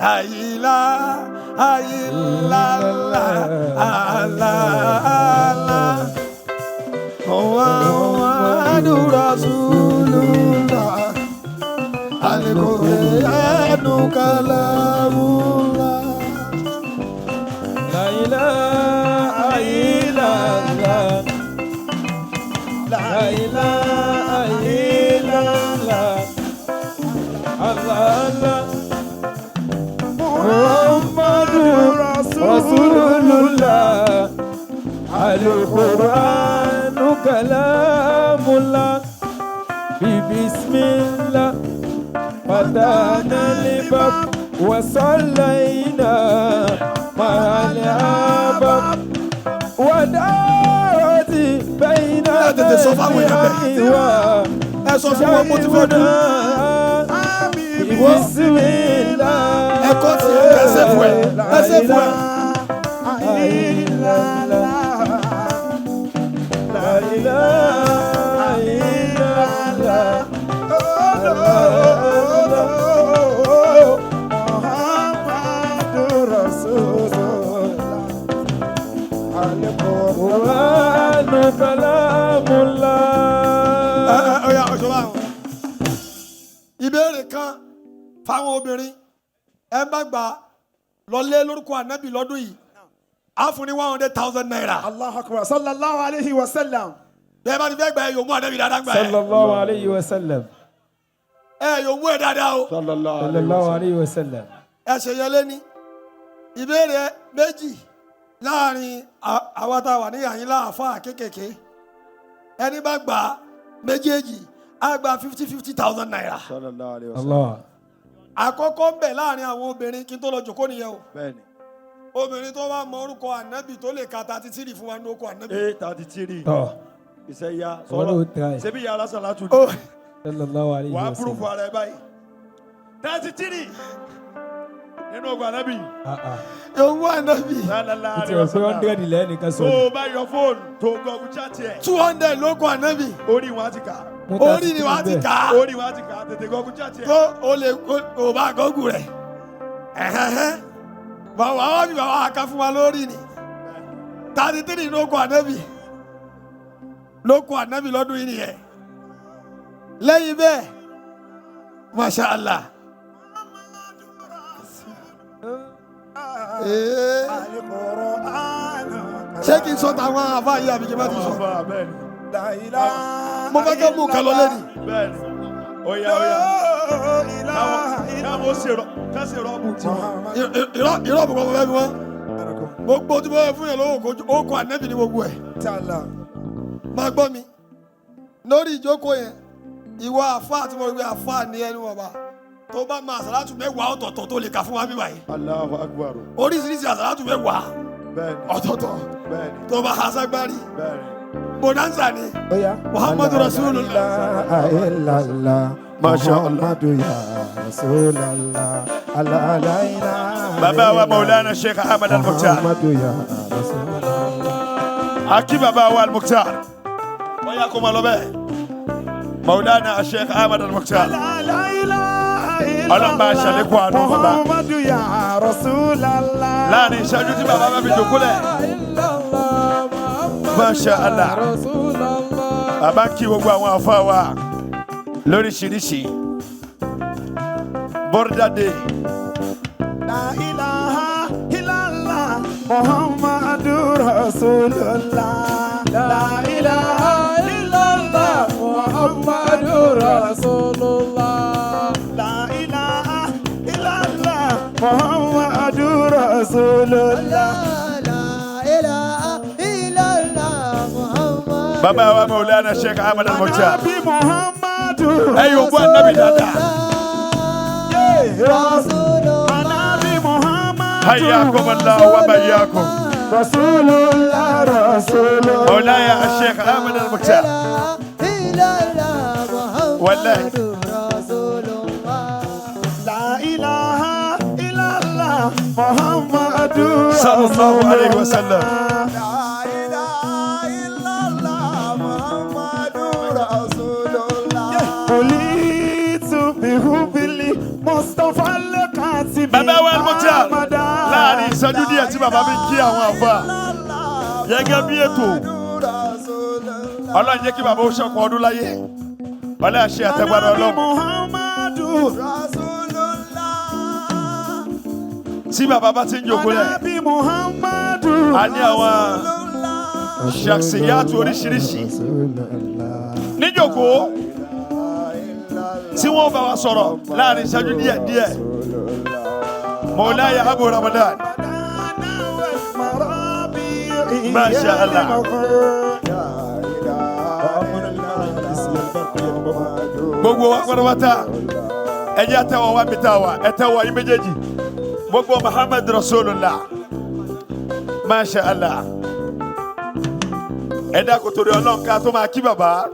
La ilaha illallah. Allah, Allah. Muhammadu Rasulullah. Al-Qur'anu kalamullah. La ilaha illallah. La ilaha illallah. Allah Allah. Muhammadu Rasulullah. القرآن كلام الله بسم الله فتحنا الباب وصلينا مع الأباب ودارت بين Ẹ tètè sọ fáwọn èèyàn bẹ́ẹ̀. Ẹ sọ fún wọn mo ti fẹ́ dùn. بسم الله Ẹ kọ́ ti ẹ ṣe fún ẹ. Ẹ ṣe fún ẹ. لا إله إلا الله Muhammadu Rasulullah. القرآن كلام الله Ẹ ẹ ọ̀yà ọ̀ṣọ́ báwọn. Ìbéèrè kan fáwọn obìnrin ẹ má gbà lọlé lórúkọ ànábì lọ́dún yìí. Á fún ní 100,000 naira. Allahu akbar sallallahu alayhi wa sallam. Bẹ́ẹ̀ bá ti fẹ́ gbà ẹ yóò mú ànábì dáadáa gbà ẹ. صلى الله عليه وسلم Ẹ yóò mú ẹ dáadáa o. صلى الله عليه وسلم Ẹ ṣe yẹn lẹ́ni. Ìbéèrè méjì láàrin àwa tá a wà ní àyín láàfáà kékèké. Ẹni bá gbà méjèèjì á gba 50,000 naira. الله Àkọ́kọ́ ń bẹ láàrin àwọn obìnrin kí n tó lọ jòkó nìyẹn o. Bẹ́ẹ̀ni. Obìnrin tó bá mọ orúkọ ànábì tó lè ka 33 fún wa ní orúkọ ànábì. 833. tọ́ Iṣẹ́ ya Wọ́n ló try. Ṣebí ya alásán látún. Ó صلى الله عليه Wàá púrúfù وسلم ara ẹ báyìí. 33. Nínú ọgbà ànábì. Ah, ah. yóò mú ànábì. Sallallahu Ó ti alaihi rò pé wasallam. 100 lẹ́nìkan sọ Tó ni. o bá yọ fóònù tó o gọ́gùn chat ẹ̀. 200 ló kọ ànábì. Orí wọn á ti kà. Mú Orí ni 33 wàá ti bẹ́ẹ̀. kà á. Orí wọn á ti kà. Tètè gọ́gùn chat ẹ̀. Tó o lè o bá gọ́gù rẹ̀. Ẹ̀hẹ́hẹ́. Bàbá wa bí bàbá wa ká fún wa lórí ni. 33 ló kọ ànábì. Ló kọ ànábì lọ́dún yìí nìyẹn. Lẹ́yìn bẹ́ẹ̀, Masha Allah. Ee. Ṣé kí n sọ tàwọn àfa yìí àbí kí n má ti sọ? Bẹ́ẹ̀ni. Mo fẹ́ kẹ́ mú nǹkan lọ lẹ́nu. Bẹ́ẹ̀ni. Oya oya. Káwọn ó ṣe rọ́ọ̀bù tiwọn. Irọ́ bùkọ́ mo fẹ́ fi wọ́n. Gbogbo tí mo fẹ́ fún yẹn lówó kojú, ó kọ ànẹ́bì ní gbogbo ẹ̀. Máa gbọ́ mi. Lórí ìjókòó yẹn, ìwọ àfa àti mo rí pé àfa ní ẹnu ọba. Tó bá máa àsàlátù 10 ọ̀tọ̀ọ̀tọ̀ tó lè kà fún wa bí báyìí. Allahu akbar. Oríṣiríṣi àsàlátù 10 Bẹ́ẹ̀ni. ọ̀tọ̀ọ̀tọ̀ Bẹ́ẹ̀ni. tó bá ha ságbárí. Bẹ́ẹ̀ni. Bonanza ni. Muhammadu Rasulullah. Illallah. Masha Allah. Muhammadu ya Rasulallah. Allah la ilaha Bàbá wa Maulana Sheikh Ahmad Al-Mukhtar. Muhammadu ya Rasulallah. Aki bàbá wa Al-Mukhtar. Wọ́n yà kó ma lọ bẹ́ẹ̀. Maulana Sheikh Ahmad Al-Mukhtar. Ọlọ́run bá a ṣàlékún àánú bàbá. Muhammadu ya Rasulallah. Láàrin ìṣẹ́jú tí bàbá bá fi jòkó lẹ̀. Masha Allah. Bàbá kí gbogbo àwọn àfa wa lóríṣiríṣi. Bọ́rdà dé. La ilaha illallah Muhammadu Rasulullah. La ilaha illallah Muhammadu Rasulullah. La ilaha illallah Muhammadu Rasulullah. Bàbá wa Maulana Sheikh Ahmad Al-Mukhtar. Nabi Muhammadu Ẹ yóò bọ́ ànábì dáadáa. Nabi Muhammadu Hayyakum Allah wa bayyakum. Rasulullah Rasulullah. Maulaya Sheikh Ahmad Al-Mukhtar. Wallahi. La ilaha illallah Muhammadu Sallallahu alayhi wa sallam. La ilaha illallah Muhammadu Rasulullah. Qulitu bihubili Mustafa al-Qasimi Bàbá wa Al-Mukhtar. Ahmada. Láàrin ìṣẹ́jú díẹ̀ tí bàbá fi kí àwọn àfa. Gẹ́gẹ́ bí ètò. Ọlọ́run jẹ́ kí bàbá ó ṣọ̀kan ọdún láyé. Ọlọ́run ṣe àtẹ̀gbára Anabi Ọlọ́run. Muhammadu Tí bàbá bá ti ń jòkó lẹ̀, Anabi Muhammadu a ní àwọn ṣàṣeyàtú oríṣiríṣi. Níjòkó tí wọ́n bá wa sọ̀rọ̀ láàrin ìṣẹ́jú díẹ̀ díẹ̀. Mọ̀láyà Abu Ramadan. Masha Allah. Gbogbo wa pátápátá ẹ jẹ́ àtẹwọ́ wa mi ta wa ẹ tẹ́wọ́ yín méjèèjì gbogbo Muhammad Rasulullah. Masha Allah. Ẹ dákun torí Ọlọ́run ká tó máa kí bàbá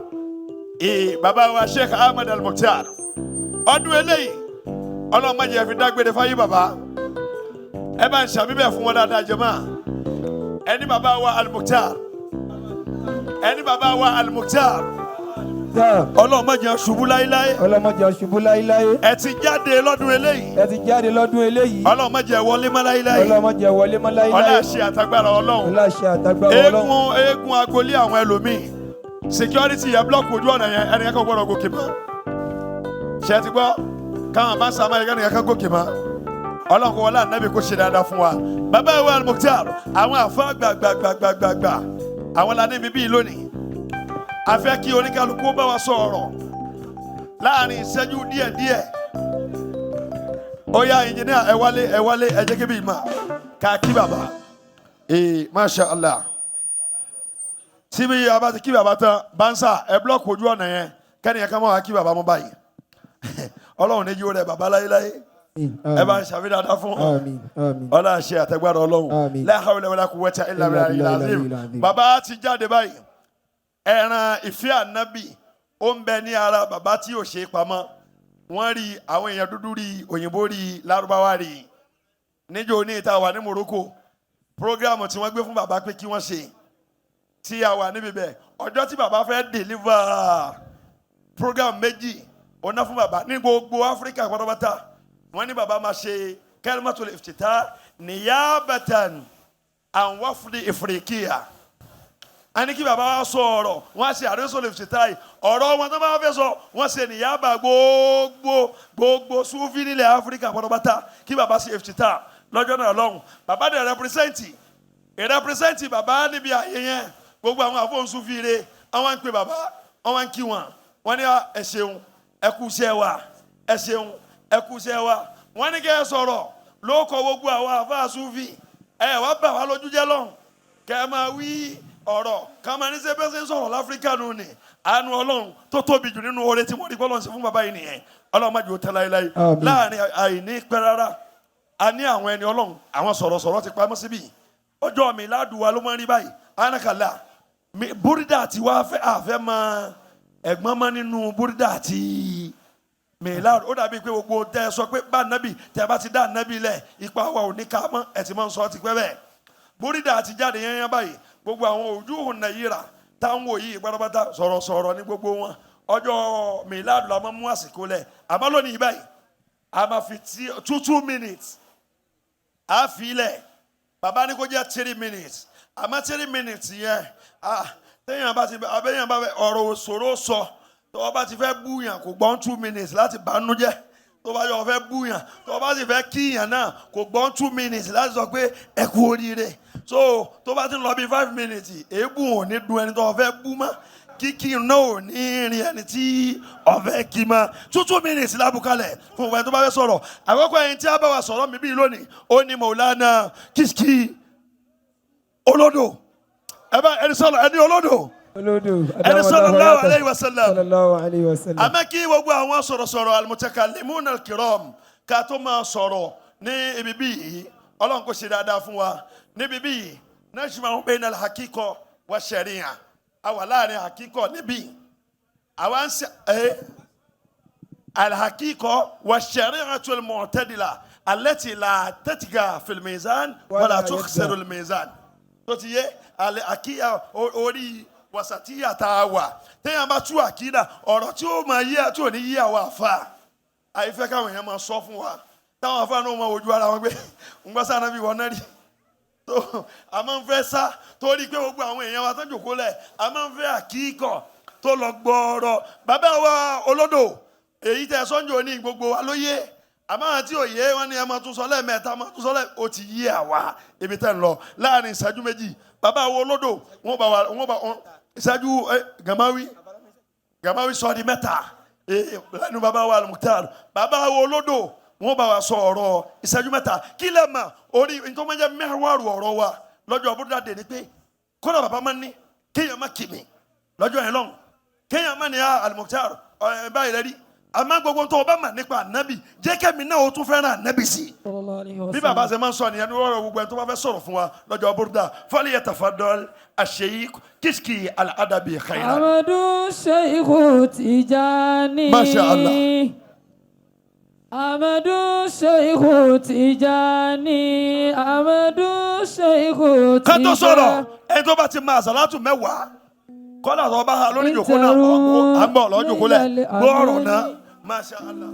bàbá wa Sheikh Ahmed Al-Mukhtar. Ọdún eléyìí Ọlọ́run má jẹ́ fi dágbére fáyé bàbá. Ẹ bá ń ṣàmì bẹ́ẹ̀ fún wọn dáadáa jàmáà. Ẹni bàbá wa Al-Mukhtar, ẹni bàbá wa Al-Mukhtar, Ọlọ́run má jẹ́ ṣubú láéláé. Ọlọ́run má jẹ́ ṣubú láéláé. Ẹ ti jáde lọ́dún eléyìí. Ẹ ti jáde lọ́dún eléyìí. Ọlọ́run má jẹ́ wọlé mọ́ láéláé. Ọlọ́run má jẹ́ wọlé mọ́ láéláé. Ọlá àṣẹ àtagbára Ọlọ́run. Ọlá àṣẹ àtagbára Ọlọ́run. Eégún agolé àwọn ẹlòmíì. Security yẹn blọọkù ojú ọ̀nà yẹn, ẹnìkan kò gbọ́dọ̀ gòkè mọ́. Ṣé ẹ ti gbọ́? Káwọn bá ń sàmá yẹn kẹ́nìkan kan gòkè mọ́. Ọlọ́run kò wọlé ànábì kó ṣe dáadáa fún wa. Bàbá wa Al-Mukhtar, àwọn àfa gbàgbàgbàgbàgbà, àwọn la níbi bíi lónìí. A fẹ́ kí oníkálukú bá wa sọ ọ̀rọ̀ láàrin ìṣẹ́jú díẹ̀díẹ̀. Ó yá ẹnjìníà, ẹ wálé, ẹ wálé, ẹ jẹ́ kébì mà ká kí bàbá. Masha Allah. Síbi a bá ti kí bàbá tán, bánsà ẹ búlọ́ọ̀kù ojú ọ̀nà yẹn kẹ́nìyàn kan máa wá kí bàbá mọ́ báyìí. Ọlọ́run ní yóò rẹ bàbá láéláé. Ẹ bá ń ṣàmì dáadáa fún ọlá ṣe àtẹgbára Ọlọ́run. La hawla wala quwwata illa billahil azim. Bàbá ti jáde báyìí. Ẹran ìfẹ́ ànábì ó ń bẹ ní ara bàbá tí ò ṣe é pamọ́. Wọ́n rí àwọn èèyàn dúdú rí, òyìnbó rí, lárúbáwá rí. Níjó ní ìta wà ní Morocco, programu tí wọ́n gbé fún bàbá pé kí wọ́n ṣe tí a wà níbi bẹ́ẹ̀. Ọjọ́ tí bàbá fẹ́ deliver program méjì ó ná fún bàbá ní gbogbo Áfíríkà pátápátá. Wọ́n ní bàbá máa ṣe kalimatul iftitah niyabatan an wafdi Ifriqiya. A ní kí bàbá wa sọ ọ̀rọ̀, wọ́n á ṣe àdéhùn iftitah yìí. Ọ̀rọ̀ wọn tó bá fẹ́ sọ, wọ́n ṣe nìyábà gbogbo gbogbo Sufi nílẹ̀ Áfíríkà pátápátá kí bàbá ṣe iftitah lọ́jọ́ náà lọ́hùn. Bàbá dẹ̀ rẹpírẹsẹ̀ntì bàbá níbi àyè yẹn. Gbogbo àwọn àfọ̀n Sufi re, àwọn ń pe bàbá, àwọn ń kí wọn. Wọ́n ní ẹ ṣeun, ẹ kú iṣẹ́ wa, ẹ ṣeun, ẹ kú iṣẹ́ wa. Wọ́n ní kẹ́ ẹ sọ̀rọ̀ ló kọ gbogbo àwọn àfáà Sufi. Ẹ wá bà wá lójú jẹ́ lọ́hùn. Kẹ́ ẹ máa wí ọ̀rọ̀ ká máa ní ṣe bẹ́ẹ̀ ṣe ń sọ̀rọ̀ láfíríkà nù ni. Àánú Ọlọ́run tó tóbi jù nínú oore tí mo rí bọ́lọ́run ṣe fún bàbá yìí nìyẹn. Ọlọ́run má jẹ́ ó tẹ́ láéláé. Láàrin àìní pẹ́ rárá, a ní àwọn ẹni Ọlọ́run, àwọn sọ̀rọ̀sọ̀rọ̀ ti pamọ́ síbí. Ọjọ́ mi ládùúwa ló máa ń rí báyìí. Anakala, búrídà àti wá fẹ́ àfẹ́ mọ ẹ̀gbọ́n mọ́ nínú búrídà àti mìláàdù. Ó dàbí pé gbogbo tẹ́ ẹ sọ pé bá nábì tẹ́ ẹ bá ti dá nábì lẹ̀ ipa wa ò ní ká mọ́, ẹ ti máa ń sọ ti pẹ́ bẹ́ẹ̀. Búrídà àti jáde yẹn yẹn báyìí. Gbogbo àwọn ojú ọ̀nà yìí rà táwọn òyì pátápátá sọ̀rọ̀sọ̀rọ̀ ní gbogbo wọn. Ọjọ́ mìláàdù la máa mú àsìkò lẹ̀. Àmọ́ lónìí báyìí, a máa fi 2 minutes a fi lẹ̀. Bàbá ní kó jẹ́ 3 minutes. Àmọ́ 3 minutes yẹn, téèyàn bá ti abẹ́yàn bá fẹ́ ọ̀rọ̀ òṣòro sọ, tó o bá ti fẹ́ búyàn kò gbọ́n 2 minutes láti bánú jẹ́. Tó bá yọ fẹ́ búyàn, tó bá sì fẹ́ kíyàn náà kò gbọ́n 2 minutes láti sọ pé ẹ kú oríire. So tó bá ti ń lọ bí 5 minutes, èébú ò ní dùn ẹni tó fẹ́ bú mọ́, kíkí náà ò ní rin ẹni tí ọ̀fẹ́ kí mọ́. 2 minutes lábùkalẹ̀ fún ẹni tó bá fẹ́ sọ̀rọ̀. Àkọ́kọ́ ẹni tí a bá wa sọ̀rọ̀ mi bíi lónìí, ó ní Maulana Kishki Olódò. Ẹ bá ẹni sọ̀rọ̀, ẹni Olódò. Ẹni sallallahu alayhi wa sallam. Sallallahu alayhi wa sallam. Àmọ́ kí gbogbo àwọn sọ̀rọ̀sọ̀rọ̀ al-mutakallimun al-kiram ká tó máa sọ̀rọ̀ ní ibi bíi, Ọlọ́run kò ṣe dáadáa fún wa. Níbi bíi, najma'u bayna al-haqiqa wa sharia. A wà láàrin hakíkọ níbí. Àwa ń ṣe al-haqiqa wa shari'atu al-mu'tadila allati la tatgha fil mizan wa la tukhsiru al-mizan. Tó ti yé àkíyà orí wasatiya tá a wà. Téèyàn bá tú àkídà, ọ̀rọ̀ tí ó máa yé àti òní yé àwọn àfa. Àìfẹ́ káwọn èèyàn máa sọ fún wa. Táwọn àfa náà máa wojú ara wọn pé ń gbọ́ sáà náà bí wọ́n náà rí. Tó a máa ń fẹ́ sá torí pé gbogbo àwọn èèyàn wa tó jókòó lẹ̀, a máa ń fẹ́ àkíkọ̀ tó lọ gbọ́ọ̀rọ̀. Bàbá wa Olódò, èyí tẹ sọ́njọ́ ní gbogbo wa ló yé. Àmọ́ àwọn tí ò yé wọn ni ẹ máa tún sọ lẹ́ẹ̀mẹ́ta, máa tún sọ lẹ́ẹ̀, ó ti yé àwa ibi tẹ́ ń lọ láàrin ìṣẹ́jú méjì. Bàbá wa Olódò, wọ́n bá wa, wọ́n bá wọn ìṣẹ́jú Gamawi sọ di mẹ́ta lẹ́nu bàbá wa Al-Mukhtar. Bàbá wa Olódò, wọ́n bá wa sọ ọ̀rọ̀ ìṣẹ́jú mẹ́ta. Kí lẹ́ mọ̀ orí ntọ́mọ́jẹ́ mẹ́wàá ọ̀rọ̀ wa lọ́jọ́ búrúdà dé ni pé Kódà bàbá máa ń ní kéèyàn má kì mí lọ́jọ́ yẹn lọ́hùn, kéèyàn má ní Al-Mukhtar ẹ báyìí rẹ rí. Àmọ́ gbogbo tó o bá mà nípa ànábì, jẹ́ kẹ́mi náà o tún fẹ́ràn ànábì sí i. Bí bàbá ṣe máa ń sọ nìyẹn ní ọ̀rọ̀ gbogbo ẹni tó bá fẹ́ sọ̀rọ̀ fún wa lọ́jọ́ búrúdà. Falyatafaddal Ash-Sheikh Kishki Al-Adabi khairan. Amadu Sheikhu Tijani. Masha Allah. Amadu Sheikhu Tijani. Amadu Sheikhu Ká tó Tijani. sọ̀rọ̀, ẹni tó bá ti máa sàlátù 10 kọ́lá tó bá ha lórí ìjòkó náà, à ń bọ̀ lọ́jọ́ kólẹ̀ gbọ́ ọ̀rọ̀ náà. Masha Allah.